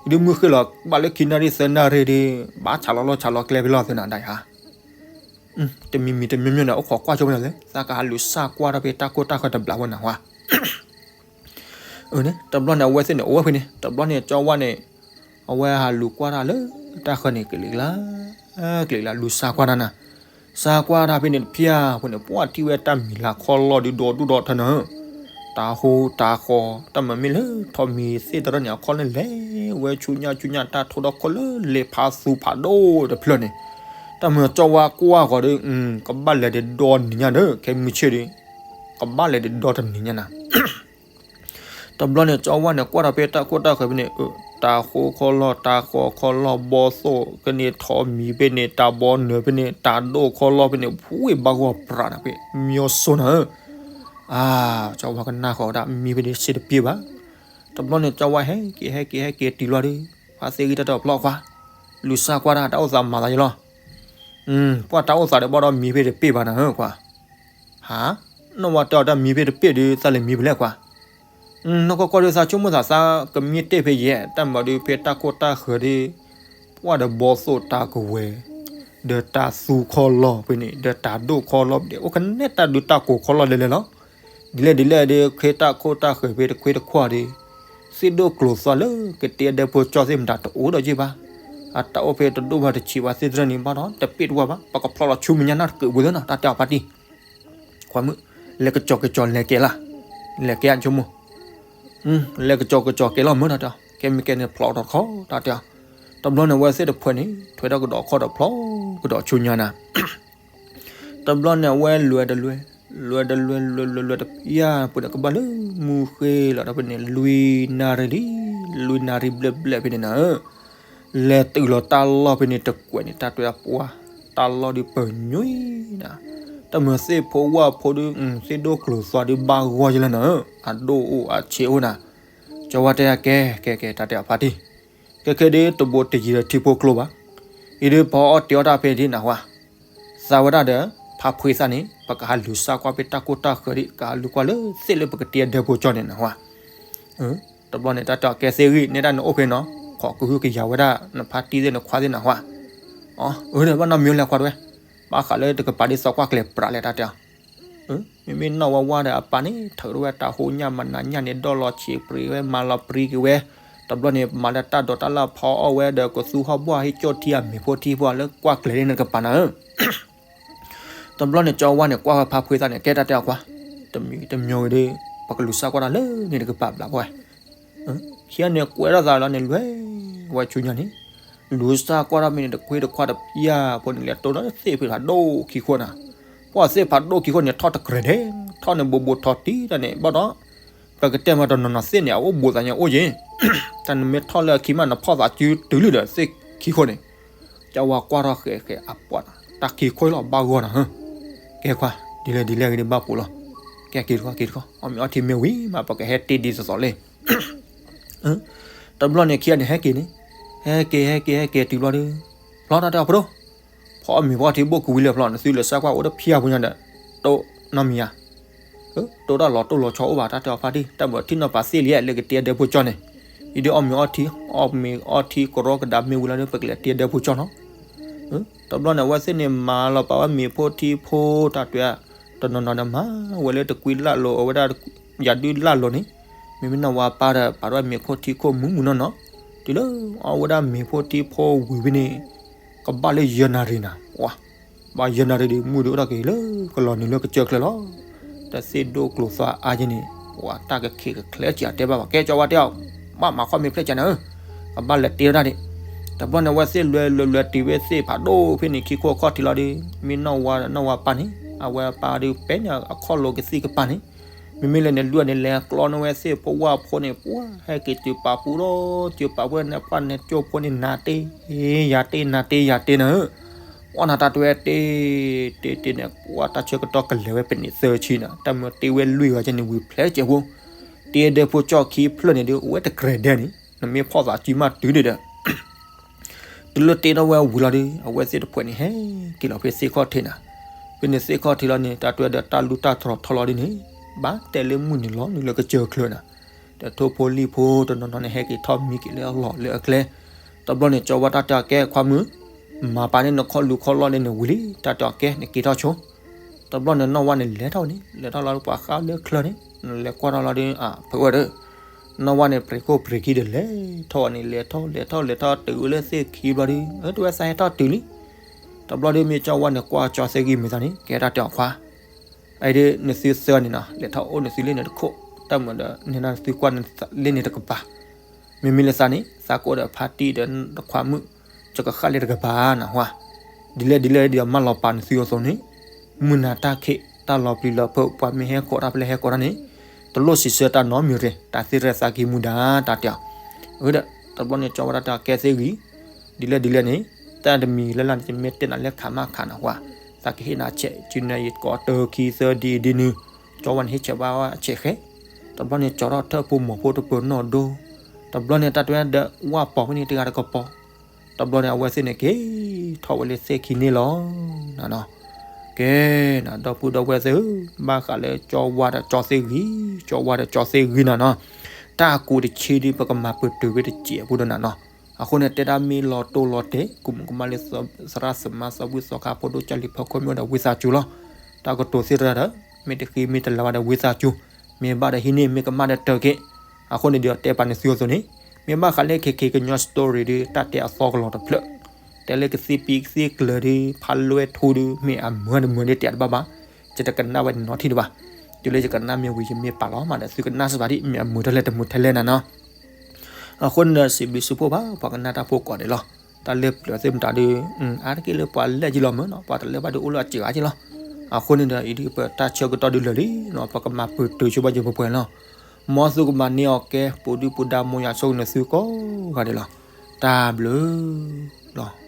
ယဒုးမုၢ်ဃ့ၢ်လီၤ ဘၣ်လၢခံနၣ်ရံၣ်သၢနၣ်ရံၣ်ဒုး ဘၣ်ဆးလီၤလီၢ်ဆးလီၤကျဲဖဲလီၤသ့နၤဒၣ်ယါ တမံၤမံၤတမံၤမံၤန့ၣ် အိၣ်ခိးကွၢ်ဆိဖဲလဲၣ် သးကဟးလူၤစၢ်ကွၢ်ထီၣ်ဖဲတၢ်ခိၣ်တၢ်ဃၢၤတဘျီဝဲနၤဝါ. တဘျီန့ၣ် အဝဲသ့ၣ်န့ၣ် အိၣ်ဝဲဖဲန့ၣ် တဘျီန့ၣ် ကၠီဝါန့ၣ် အဝဲဟးလူၤကွၢ်တၢ်လၢတၢ်ဃၢၤန့ၣ် ကလံၤကျါ ကလံၤကျါ လူၤစၢ်ကွၢ်တၢ်နၤ. စၢ်ကွၢ်တၢ်ဖဲန့ၣ် တဖျၢၣ်ဖိန့ၣ် ပှၢ်ထံၣ်ဝဲတၢ်မံၤလၤခီလီၢ်ဒုးဒီဒူၣ်ဒီထၢနၤဧၢ တၢ်ဟိတၢ်ဃီၤ တၢ်မၤမ့ၢ်လၢထိးမံၤသ့ၣ်တရၢၣ်န့ၣ် အခီၣ်လၢလဲၤဝဲဆူညါဆူညါ တၢ်ထိဒီခိၣ်လၢလ့ဖးသူဖးဒိၣ်တဖျၢၣ်န့ၣ်, တၢ်မၤကၠီဝါကွၢ်ဃီၤဒီး ကဘၣ်လဲၤဒံးဒီနံၤညါဒီး ခဲမုၢ်ဆ့ၣ်ဒီး ကဘၣ်လဲၤဒံးဒီတနံၤညါနၤ. တဘျီန့ၣ် ကၠီဝါန့ၣ် ကွၢ်ထီၣ်ဖဲတၢ်ခိၣ်တၢ်ဃၢၤဖဲန့ၣ် တၢ်ဟိခီလီၢ် တၢ်ဃီခီလီၢ် ဘီသိၣ်ကန့ၢ်ထိးမံၤဖဲန့ၣ် တၢ်ဘီနၢၤဖဲန့ၣ် တၢ်ဒိၣ်ခီလီၢ်ဖဲန့ၣ် ဖှ့ၣ်ဘၣ်ဂီၢ်ပြးနၤဖဲ မၠိစိနၤဧၢ. အါ ကၠီဝါကနၣ်ဃီၤဝဲဒၣ် မံဖဲန့ၣ်စ့တပ့ၢ်ဘၣ်. တဘျီန့ၣ် ကၠီဝါဟဲက့ၤဟဲက့ၤဟဲက့ၤတုၤလီၤဒီး ဖါသ့ၣ်ဂံၢ်တၢ်တဖျီကွၢ် လူၤစၢ်ကွၢ်တၢ် တၢ်အိၣ်သးမၤသးယလီၤ. ပှၢ်တၢ်အိၣ်သးဒီးဘၣ်ဒီးမံဖဲတပ့ၢ်ဘၣ်နၤဧၢကွၢ်. ဟါ, နီၢ်ဝါတဲအီၤတၢ်မံဖဲတပ့ၢ်ဒုး သးလဲၤမံဖဲလဲၣ်ကွၢ်. နီၢ်ကီၢ်ကီၢ်ဒုး သးဆိကမိၣ်သးသးကမံတ့ၢ်ဖဲယဲၢ် တၢ်မၤဒုးဖဲတၢ်ခိၣ်တၢ်ဃၢၤဒုး ပှၢ်ဒီးဘီသိၣ်တၢ်ကဝဲၤ ဒီးတၢ်သူခီလီၢ်ဖဲန့ၣ် ဒီးတၢ်ဒိၣ်ခီလီၢ်ဖဲန့ၣ် အိၣ်ကနဲၣ်တၢ်ဒုးတၢ်ကိးခီလီၢ်လဲၤလဲၤလီၤ. ဒ်လဲၣ်ဒ်လဲၣ်ဒုး ဖဲတၢ်ခိၣ်တၢ်ဃၢၤဖဲတခွ့တခွါဒီး သ့ၣ်ဒိၣ်ကျိၤသွါလၢကတဲဒဲဖိကၠီသ့ၣ်မတၤတအိၣ်ဒီးယ့ၢ်ဘၣ်. အတၢ်အိၣ်ဖဲတဒိၣ်ဘၣ်တဆံးဘၣ်သ့ၣ်တရၢၣ်န့ၣ် ဘၣ်ဒီးတပ့ၢ်တဝါဘၣ် ပကဖျီလီၤဆူမဲာ်ညါနီတကုးဝံၤသ့နီၤ တၢ်တဲအီၤဖါတံၢ်. ခွါမုၣ်, လဲၤကစီၤကစီၤလဲၤကဲလၢ်, လဲၤကဲဆိကမိၣ် လဲၤကစီၤကစီၤကဲလီၤမၢ်တၢ်တဲအီၤ ကဲမ့ၢ်ကဲန့ၣ်ဖျီအီၤတခီတၢ်တဲအီၤ. တဘျီန့ၣ် အဝဲသ့ၣ်တဖှဲးန့ၣ် ထွဲထီၣ်ကဒီးခီၣ်ဒီးဖျီကဒီးဆူညါနၤ တဘျီန့ၣ် အဝဲလဲၤတလဲၤ, လဲၤတလဲၤ လဲၤလဲၤလဲၤတဖျၢၣ်ဖိန့ၣ် ကဘၣ်လၢမူဃ့လီၤဒီးဖဲန့ၣ် လွံၢ်နၣ်ရံၣ်လံ, လွံၢ်နၣ်ရံၣ်ဘျဲၣ်ဘျဲၣ်ဖဲန့ၣ်နၤဧၢ, လဲၤတုၤလီၤတၢ်လီၢ်ဖဲန့ၣ် တကွဲးန့ၣ် တၢ်တွဲအပှၢ်, တၢ်လီၢ်ဒုးပညွံနၤ, တၢ်မၤသ့ၣ်ဖိဝၣ်ဖိဒုး သ့ၣ်ဒိၣ်ကျိၤသွါဒုးဘၣ်ဂီၢ်ယလၢနၤဧၢ, အဒိၣ်အိၣ်အဆံးအိၣ်နၤ. ကၠီဝါတဲကဲ ကဲကဲ တၢ်တဲအီၤဖါတံၢ် ကဲကဲဒုးတဘိးတယံၤဒီးထံဖိကျိဘၣ်, အံၤဒုးပှၤအီၣ်တ့ၢ်အီၣ်တၢ်ဖဲဒ်နၤဟါ, သးဝဲဒၣ်ဒီး ဖါဖှ့သၣ်န့ၣ် ပကဟးလူၤစၢ်ကွၢ်ဖဲတၢ်ကိၢ်တၢ်ဃၢၤဒံး ကဟးလူၤကွၢ်လၢသ့ၣ်လၢပကတ့အဒဲဖိကၠီန့ၣ်နဟါ. တဘျီန့ၣ် တၢ်တဲအီၤကဲသ့ၣ်ဂံၢ် နဲဒၣ်နအိၣ်ဖဲနီၤ ခိးကဟုကယာ်ဝဲဒၣ် နဖါတံၢ်သ့ၣ်နခွါသ့ၣ်နဟါ. အၢ ဒီးဘၣ်နီတမံၤလဲၤခွါတဝဲ, ဘၣ်ဃးလၢတကပၤဒ်သိးကွၢ်ကျဲၤပြးလဲၣ်တၢ်တဲအီၤ မ့မ့ၢ်နီၢ်ဝါဝါဒီးအပၢ်န့ၣ် ထုးထီၣ်ဝဲတၢ်ဟိညၣ်မနၤညၣ်န့ၣ် ဒီၣ်လီၤဆံးပြံးဝဲ မၤလီၤပြံက့ၤဝဲ, တဘျီန့ၣ် မၤလၢတၢ်ဒိးတၢ်လၢ်ဖီအီၣ်ဝဲဒီးကသူဟီၣ်ဘှၢ်ဟ့ၣ်ကၠီၣ်ထံအမ့ၤဖိထံဖိလၢကွၢ်ကျဲၤန့ၣ်နကပၤနၤဧၢ. တဘျီန့ၣ် ကၠီဝါန့ၣ် ကွၢ်ဝဲဖါဖှ့သၣ်န့ၣ် ကဲတၢ်တဲအီၤခွါ, တမံၤတမံၤဂ့ၤဒီး ပကလူၤစၢ်ကွၢ်တၢ်လၢန့ၣ်တကပၤဘျးဖဲ ခံဂၤန့ၣ် ကွဲးထီၣ်သးလီၤန့ၣ် လဲၤဝဲဆူညါန့ၣ်, လူၤစၢ်ကွၢ်ထီၣ်ဖဲန့ၣ် တခွ့တခွါတဖျၢၣ်ဖိန့ၣ် လဲၤတိၢ်ဒီးသ့ၣ်ဖဲဖးဒိၣ်ခံခိၣ်နၤ, ပှၢ်သ့ၣ်ဖးဒိၣ်ခံခိၣ်န့ၣ် ထီၣ်တကြဲးဒဲး, ထီၣ်န့ၣ်ဘူးဘူးထီၣ်တံၢ်တၢ်န့ၣ် ဘၣ်ဒီး ပကတဲမၤတနီၤနီၤသ့ၣ်န့ၣ် အအိၣ်ဘူးသးညါအိၣ်က့ၤ, တၢ်နမ့ၢ်ထီၣ်လၢအခံမးနဖီၣ်သးစုတုၤလံဒီးသ့ၣ်ခံခိၣ်န့ၣ်, ကၠီဝါကွၢ်ထီၣ်ဃဲးဃဲးအပှၢ်, တၢ်ခံခိၣ်လီၤဘၣ်ဂီၢ်နၤဧၢ, ကဲခွါ, ဒ်လဲၣ်ဒ်လဲၣ်ဂ့ၤဒ်ဘၣ်ပူၤလီၤ, ကဲက့ၤတခီက့ၤတခီ အီၣ်မ့ၤအီထံမ့ၢ်ဝံၤမး ပကဟဲတ့ဒ်သိးသိးလံ တဘျီန့ၣ်ခံဂၤန့ၣ် ဟဲက့ၤန့ၣ်, ဟဲက့ၤဟဲက့ၤဟဲက့ၤတုၤဘျီဒီး, ဖျီတၢ်တဲအီၤဖိဒိၣ်, ဖီအီၣ်မ့ၤဖီထံဘိၣ်ကဝံၤလၢာ်ဖျီ နသုလၢစၢ်ကွၢ်အိၣ်တဖျၢၣ်ဖိညါဒီး, တိၢ်နီတမံၤဧါ, တိၢ်တၢ်လီၤတိၢ်လီၤဆီအိၣ်ဘၣ် တၢ်တဲအီၤဖါတံၢ် တၢ်မၤထံၣ်နီၤပာ်သ့ၣ်လံလၢကတ့အဒဲဖိကၠီန့ၣ်, အံၤဒုးအီၣ်မ့ၤအီထံ, အီၣ်မ့ၤအီထံကရီကဒါမ့ၢ်ဝံၤလီၤဒီး ပကလဲၤတ့အဒဲဖိကၠီနီၤ တဘျီန့ၣ် အဝဲသ့ၣ်န့ၣ် မၤလီၤပာ်ဝဲမ့ၤဖိထံဖိ တၢ်တဲ, တနီၤနီၤန့ၣ် မၤဝဲလၢတကွံလၢ်လိၤ အဝဲဒၣ် ယၤဒုးလၢ်လိၤန့ၣ်, မ့မ့ၢ်နီၢ်ဝါပၢ်ဒီး ပာ်ထီၣ်ဝဲမ့ၤဖိထံခိၣ်မုၢ်မုၢ်နီၢ်နီၢ်, တုၤလၢအီၣ်ဝဲဒၣ်မ့ၤဖိထံဖိဝံၤဖဲန့ၣ်, ကဘၣ်လၢယဲၢ်နၣ်ရံၣ်နၤ, ပှၤ ဘၣ်ယဲၢ်နၣ်ရံၣ်ဒီး မုၢ်ဒုးအိၣ်ထီၣ်က့ၤလၢကလီၤနုာ်လၢကစၢၢ်ချၢလီၤ. တၢ်သ့ၣ်ဒိၣ်ကျိၤသွါအါယဲန့ၣ်, ပှၤတၢ်ကခံးကချဲးစံးအတဲဘၣ်ဘၣ် ကဲကၠီဝါတဲအီၤ, ဘၣ်မၤခီၣ်မ့ၢ်ဖျဲၣ်ကနၤဧၢ, ကဘၣ်လဲၤတ့ဝဲဒၣ်ဒံး. တဘျီန့ၣ် အဝဲသ့ၣ်လဲၤလဲၤလဲၤတုၤဝဲသ့ၣ်ဖးဒိၣ်ဖဲန့ၣ် ခံခိၣ်အခီၣ်ထံးလီၤဒီး မ့ၢ်နီၢ်ဝါနီၢ်ဝါပၢ်န့ၣ် အဝဲအပၢ်ဒုးပဲာ်န့ၢ်အခီၣ်လိာ်ကသံၣ်ကပၤန့ၣ်, မ့မ့ၢ်လၢန့ၣ် လွံၢ်န့ၣ် လဲၤကျီန့ၢ်ဝဲသ့ၣ်ဖိဝၣ်ဖိန့ၣ် ပှၤဟဲက့ၤတုၤပာ်ပူၤဒီး တုၤပာ်ပူၤန့ၣ် ပှၤန့ၣ်ကၠိဖိန့ၣ် နၤတ့ၢ်ယၤတ့ၢ် နၤတ့ၢ်ယၤတ့ၢ်နၤဧၢ, အီၣ်နၤတၢ်တဝဲတ့ၢ် တ့ၢ်တ့ၢ်န့ၣ် ပှၤတၢ်ဆၢကတီၢ်ကလဲၤဝဲပနံးသၢဆံန့ၣ် တၢ်မ့ၢ်တ့ၢ်ဝဲလွံၢ်ဂၤကဲန့ၣ် ဝံၤဖျဲးကဲးဖိ, တ့ၢ်ဒဲဖိကၠီၣ်ခံဖျၢၣ်န့ၣ်ဒီး အိၣ်ဝဲတကြဲးဒဲန့ၣ် နမ့ၢ်ဖီၣ်သးစုမးတုၤန့ၣ်ဒီး တုၤလၢတ့ၢ်ထီၣ်ဝဲဝံၤလီၤဒီး အဝဲသ့ၣ်တဖှဲးန့ၣ် ဟဲက့ၤလီၤဖဲသ့ၣ်ခီၣ်ထံးနၤ, ဖဲန့ၣ်သ့ၣ်ခီၣ်ထံးလီၤန့ၣ် တၢ်တဝဲဒီးတၢ်လူၢ်တၢ်တြီၤထီလီၤဒ်န့ၣ် ဘၣ်တဲလၢမုၢ်နံၤလီၤနုာ်လၢကစၢၢ်ချၢနၤ, ဒီးထိၣ်ဖိလံၣ်ဖိတနီၤနီၤန့ၣ် ဟဲက့ၤထီၣ်မံက့ၤလၢအလီၢ်လၢအကျဲ, တဘျီန့ၣ် ကၠီဝါတၢ်တဲအီၤ ကဲခွါမုၣ်, မၤပာ်န့ၢ်နခီၣ်လူၤခီၣ်လီၢ်န့ၣ်နဝံၤလံ တၢ်တဲအီၤ ကဲနက့ၤထီၣ်ဆိ တဘျီန့ၣ် နီၢ်ဝါန့ၣ်လဲၤထီၣ်န့ၣ် လဲၤထီၣ်လီၤပှၤဃးလၢချၢန့ၣ် လဲၤကွၢ်ထီၣ်လီၤဒီး အဖုဝဲဒီး နီၢ်ဝါန့ၣ် ပြံးခိၣ်ပြံးခံဒီးလဲၤထီၣ်န့ၣ် လဲၤထီၣ်လဲၤထီၣ်လဲၤထီၣ်တုၤလၢသ့ၣ်ခံဘျီဒီး အၢ တဝဲသးဟဲထီၣ်တုၤလံ, တဘျီဒီးမ့ၢ်ကၠီဝါန့ၣ် ကွၢ်ကၠီသ့ၣ်ဂံၢ်မ့ၢ်သးန့ၣ် ကဲတၢ်တဲအီၤခွါ အံၤဒီးနသုသၢဂၤန့ၣ်နီၤ လဲၤထီၣ်အိၣ်နသုလ့ၣ်န့ၣ်တခိၣ်, တၢ်မၤဒီးန့ၣ်နသုကွၢ်လ့ၣ်န့ၣ်တကပၤ, မ့မ့ၢ်လၢသးန့ၣ် သးကအိၣ်ဒီးဖါတံၢ်ဒီးခွါမုၣ်, ယကဃၣ်လ့ၣ်တကပၤနဟါ, ဒ်လဲၣ်ဒ်လဲၣ်ဒ်အမၢလီၤပာ်နသုအသိးန့ၣ်, မုၢ်နၤတၢ်ခံး တၢ်လီၤပျံၤလီၤဖုး ပှၤမ့ၢ်ဟဲကိးတၢ်ဖဲလဲၣ်ဟဲကိးတၢ်န့ၣ်, တလိၣ်စံးဆၢတၢ်နီတမံၤရ့ၣ် တၢ်သ့ၣ်ရဲၣ်သးက့ၤမူဒါ တၢ်တဲအီၤ, အဃိဒီး တဘျီန့ၣ် ကၠီဝါတၢ်တဲအီၤ ကဲသ့ၣ်ဂံၢ်, ဒ်လဲၣ်ဒ်လဲၣ်န့ၣ်, တၢ်တမံၤလၢ်လၢ်န့ၣ် ယမ့ၢ်တဲနၤလၢခးမးခးနဟါ, သးကဟ့ၣ်နၤဆဲး စုနၤယကိးတၢ်ခံသၢဒ်အံၤဒ်နုၤ, ကၠီဝါန့ၣ် ဟ့ၣ်ဆဲးဘၣ်ဝဲဆဲးဃဲ, တဘျီန့ၣ် ကၠီထီၣ်ထၢၣ်ဖိမိၢ်ဖိတပၢၤနီၢ်ဒိ, တဘျီန့ၣ် တၢ်တဝဲဒီးဝၣ်ပိာ်ဖဲန့ၣ်တဂၤတကပီၤ, တဘျီန့ၣ် အဝဲသ့ၣ်န့ၣ်က့ၤထီၣ်ဝဲလၢသ့ၣ်ခံန့ၣ်လီၤနၤနီၤ, ကဲနၤ ဒီပုၢ်ဒီဝဲၢ်သ့ၣ်ဧၢ, ဘၣ်ဃးလၢကၠီဝါဒီးကၠီသ့ၣ်ဂံၢ်, ကၠီဝါဒီးကၠီသ့ၣ်ဂံၢ်နၤနီၤ, တၢ်ကူးတဆံဒီး ပကမၤပတုာ်ဝဲတစဲးဖိဒီးနၤနီၤ, အဃိန့ၣ် တဲဒၣ်မ့ၢ်လီၤတိၢ်လီၤတဲာ် ကမူးကမၣ်လၢသရၣ်သမါသီဘူၣ်သီခါဖိဒိၣ်ကၢ်လံၤဖီခိၣ်မ့ၢ်အိၣ်ဒီးဝံသးစူၤလီၤ, တၢ်ကတိၤသ့ၣ်တဖၣ်ဒီး မ့ၢ်တဃံမ့ၢ်တလၤဘၣ်ဒီးဝံသးစူၤ, မ့ၢ်ဘၣ်ဒီးဟံးန့ၢ် မ့ၢ်ကမၣ်ဒီးတၢ်က့ၤ, အဃိန့ၣ်ဒီးတဲပာ်နသုအသိးန့ၣ်, မ့ၢ်ဘၣ်ဃးလၢခဲခဲကညီ story ဒီး တၢ်တဲအသီကလီၤတဖျၢၣ်, တဲလၢကသ့ၣ်ပံသ့ၣ်ကျၢၤဒီး ဖးလွဲထူဒီး မ့ၢ်အမုာ်တမုာ်ဒီးတဲတဘၣ်ဘၣ်, ယတကနၣ်ဝဲနီတထံၣ်ဒံးဘၣ်, တုၤလၢယကနၣ်မ့ၢ်ဝံၤ ယမ့ၢ်ပာ်လီၤမးဒီး သုကနၣ်စ့ၢ်ကီးဒံး မ့ၢ်အမုာ်ထဲလဲၣ်တမုာ်ထဲလဲၣ်နၤနီၤ အဃိန့ၣ်ဒီး စံးဘျုးစံးဖှိၣ်ဘၣ် ပှၤကနၣ်တၢ်ဖိကိးဂၤဒဲးလီၤ, တၢ်လၢပျၢၤသ့ၣ်မတၤဒီး အါတက့ၢ်လၢပှၤလဲၣ်က့ၤလီၤမ့ၢ်နီၤ ပှၤတလၢဘၣ်ဒီးအိၣ်လၢအစှၤက့ၤလီၤ, အဃိန့ၣ်ဒီး အံၤဒ်ပတၢ်ဆၢကတီၢ်ဒုးလၢာ်လံနီၤ ပကမၤပတုာ်ဆိဘၣ်ယပှဲၤပှဲၤလီၤ, မ်သုကမၤန့ၢ်အီၤကဲ ပူၤဒုၣ်ပူၤဒါ မ်ယွၤဆိၣ်ဂ့ၤနသုကိးဂၤဒဲးလီၤ, တၢ်ဘျုးလီၤ.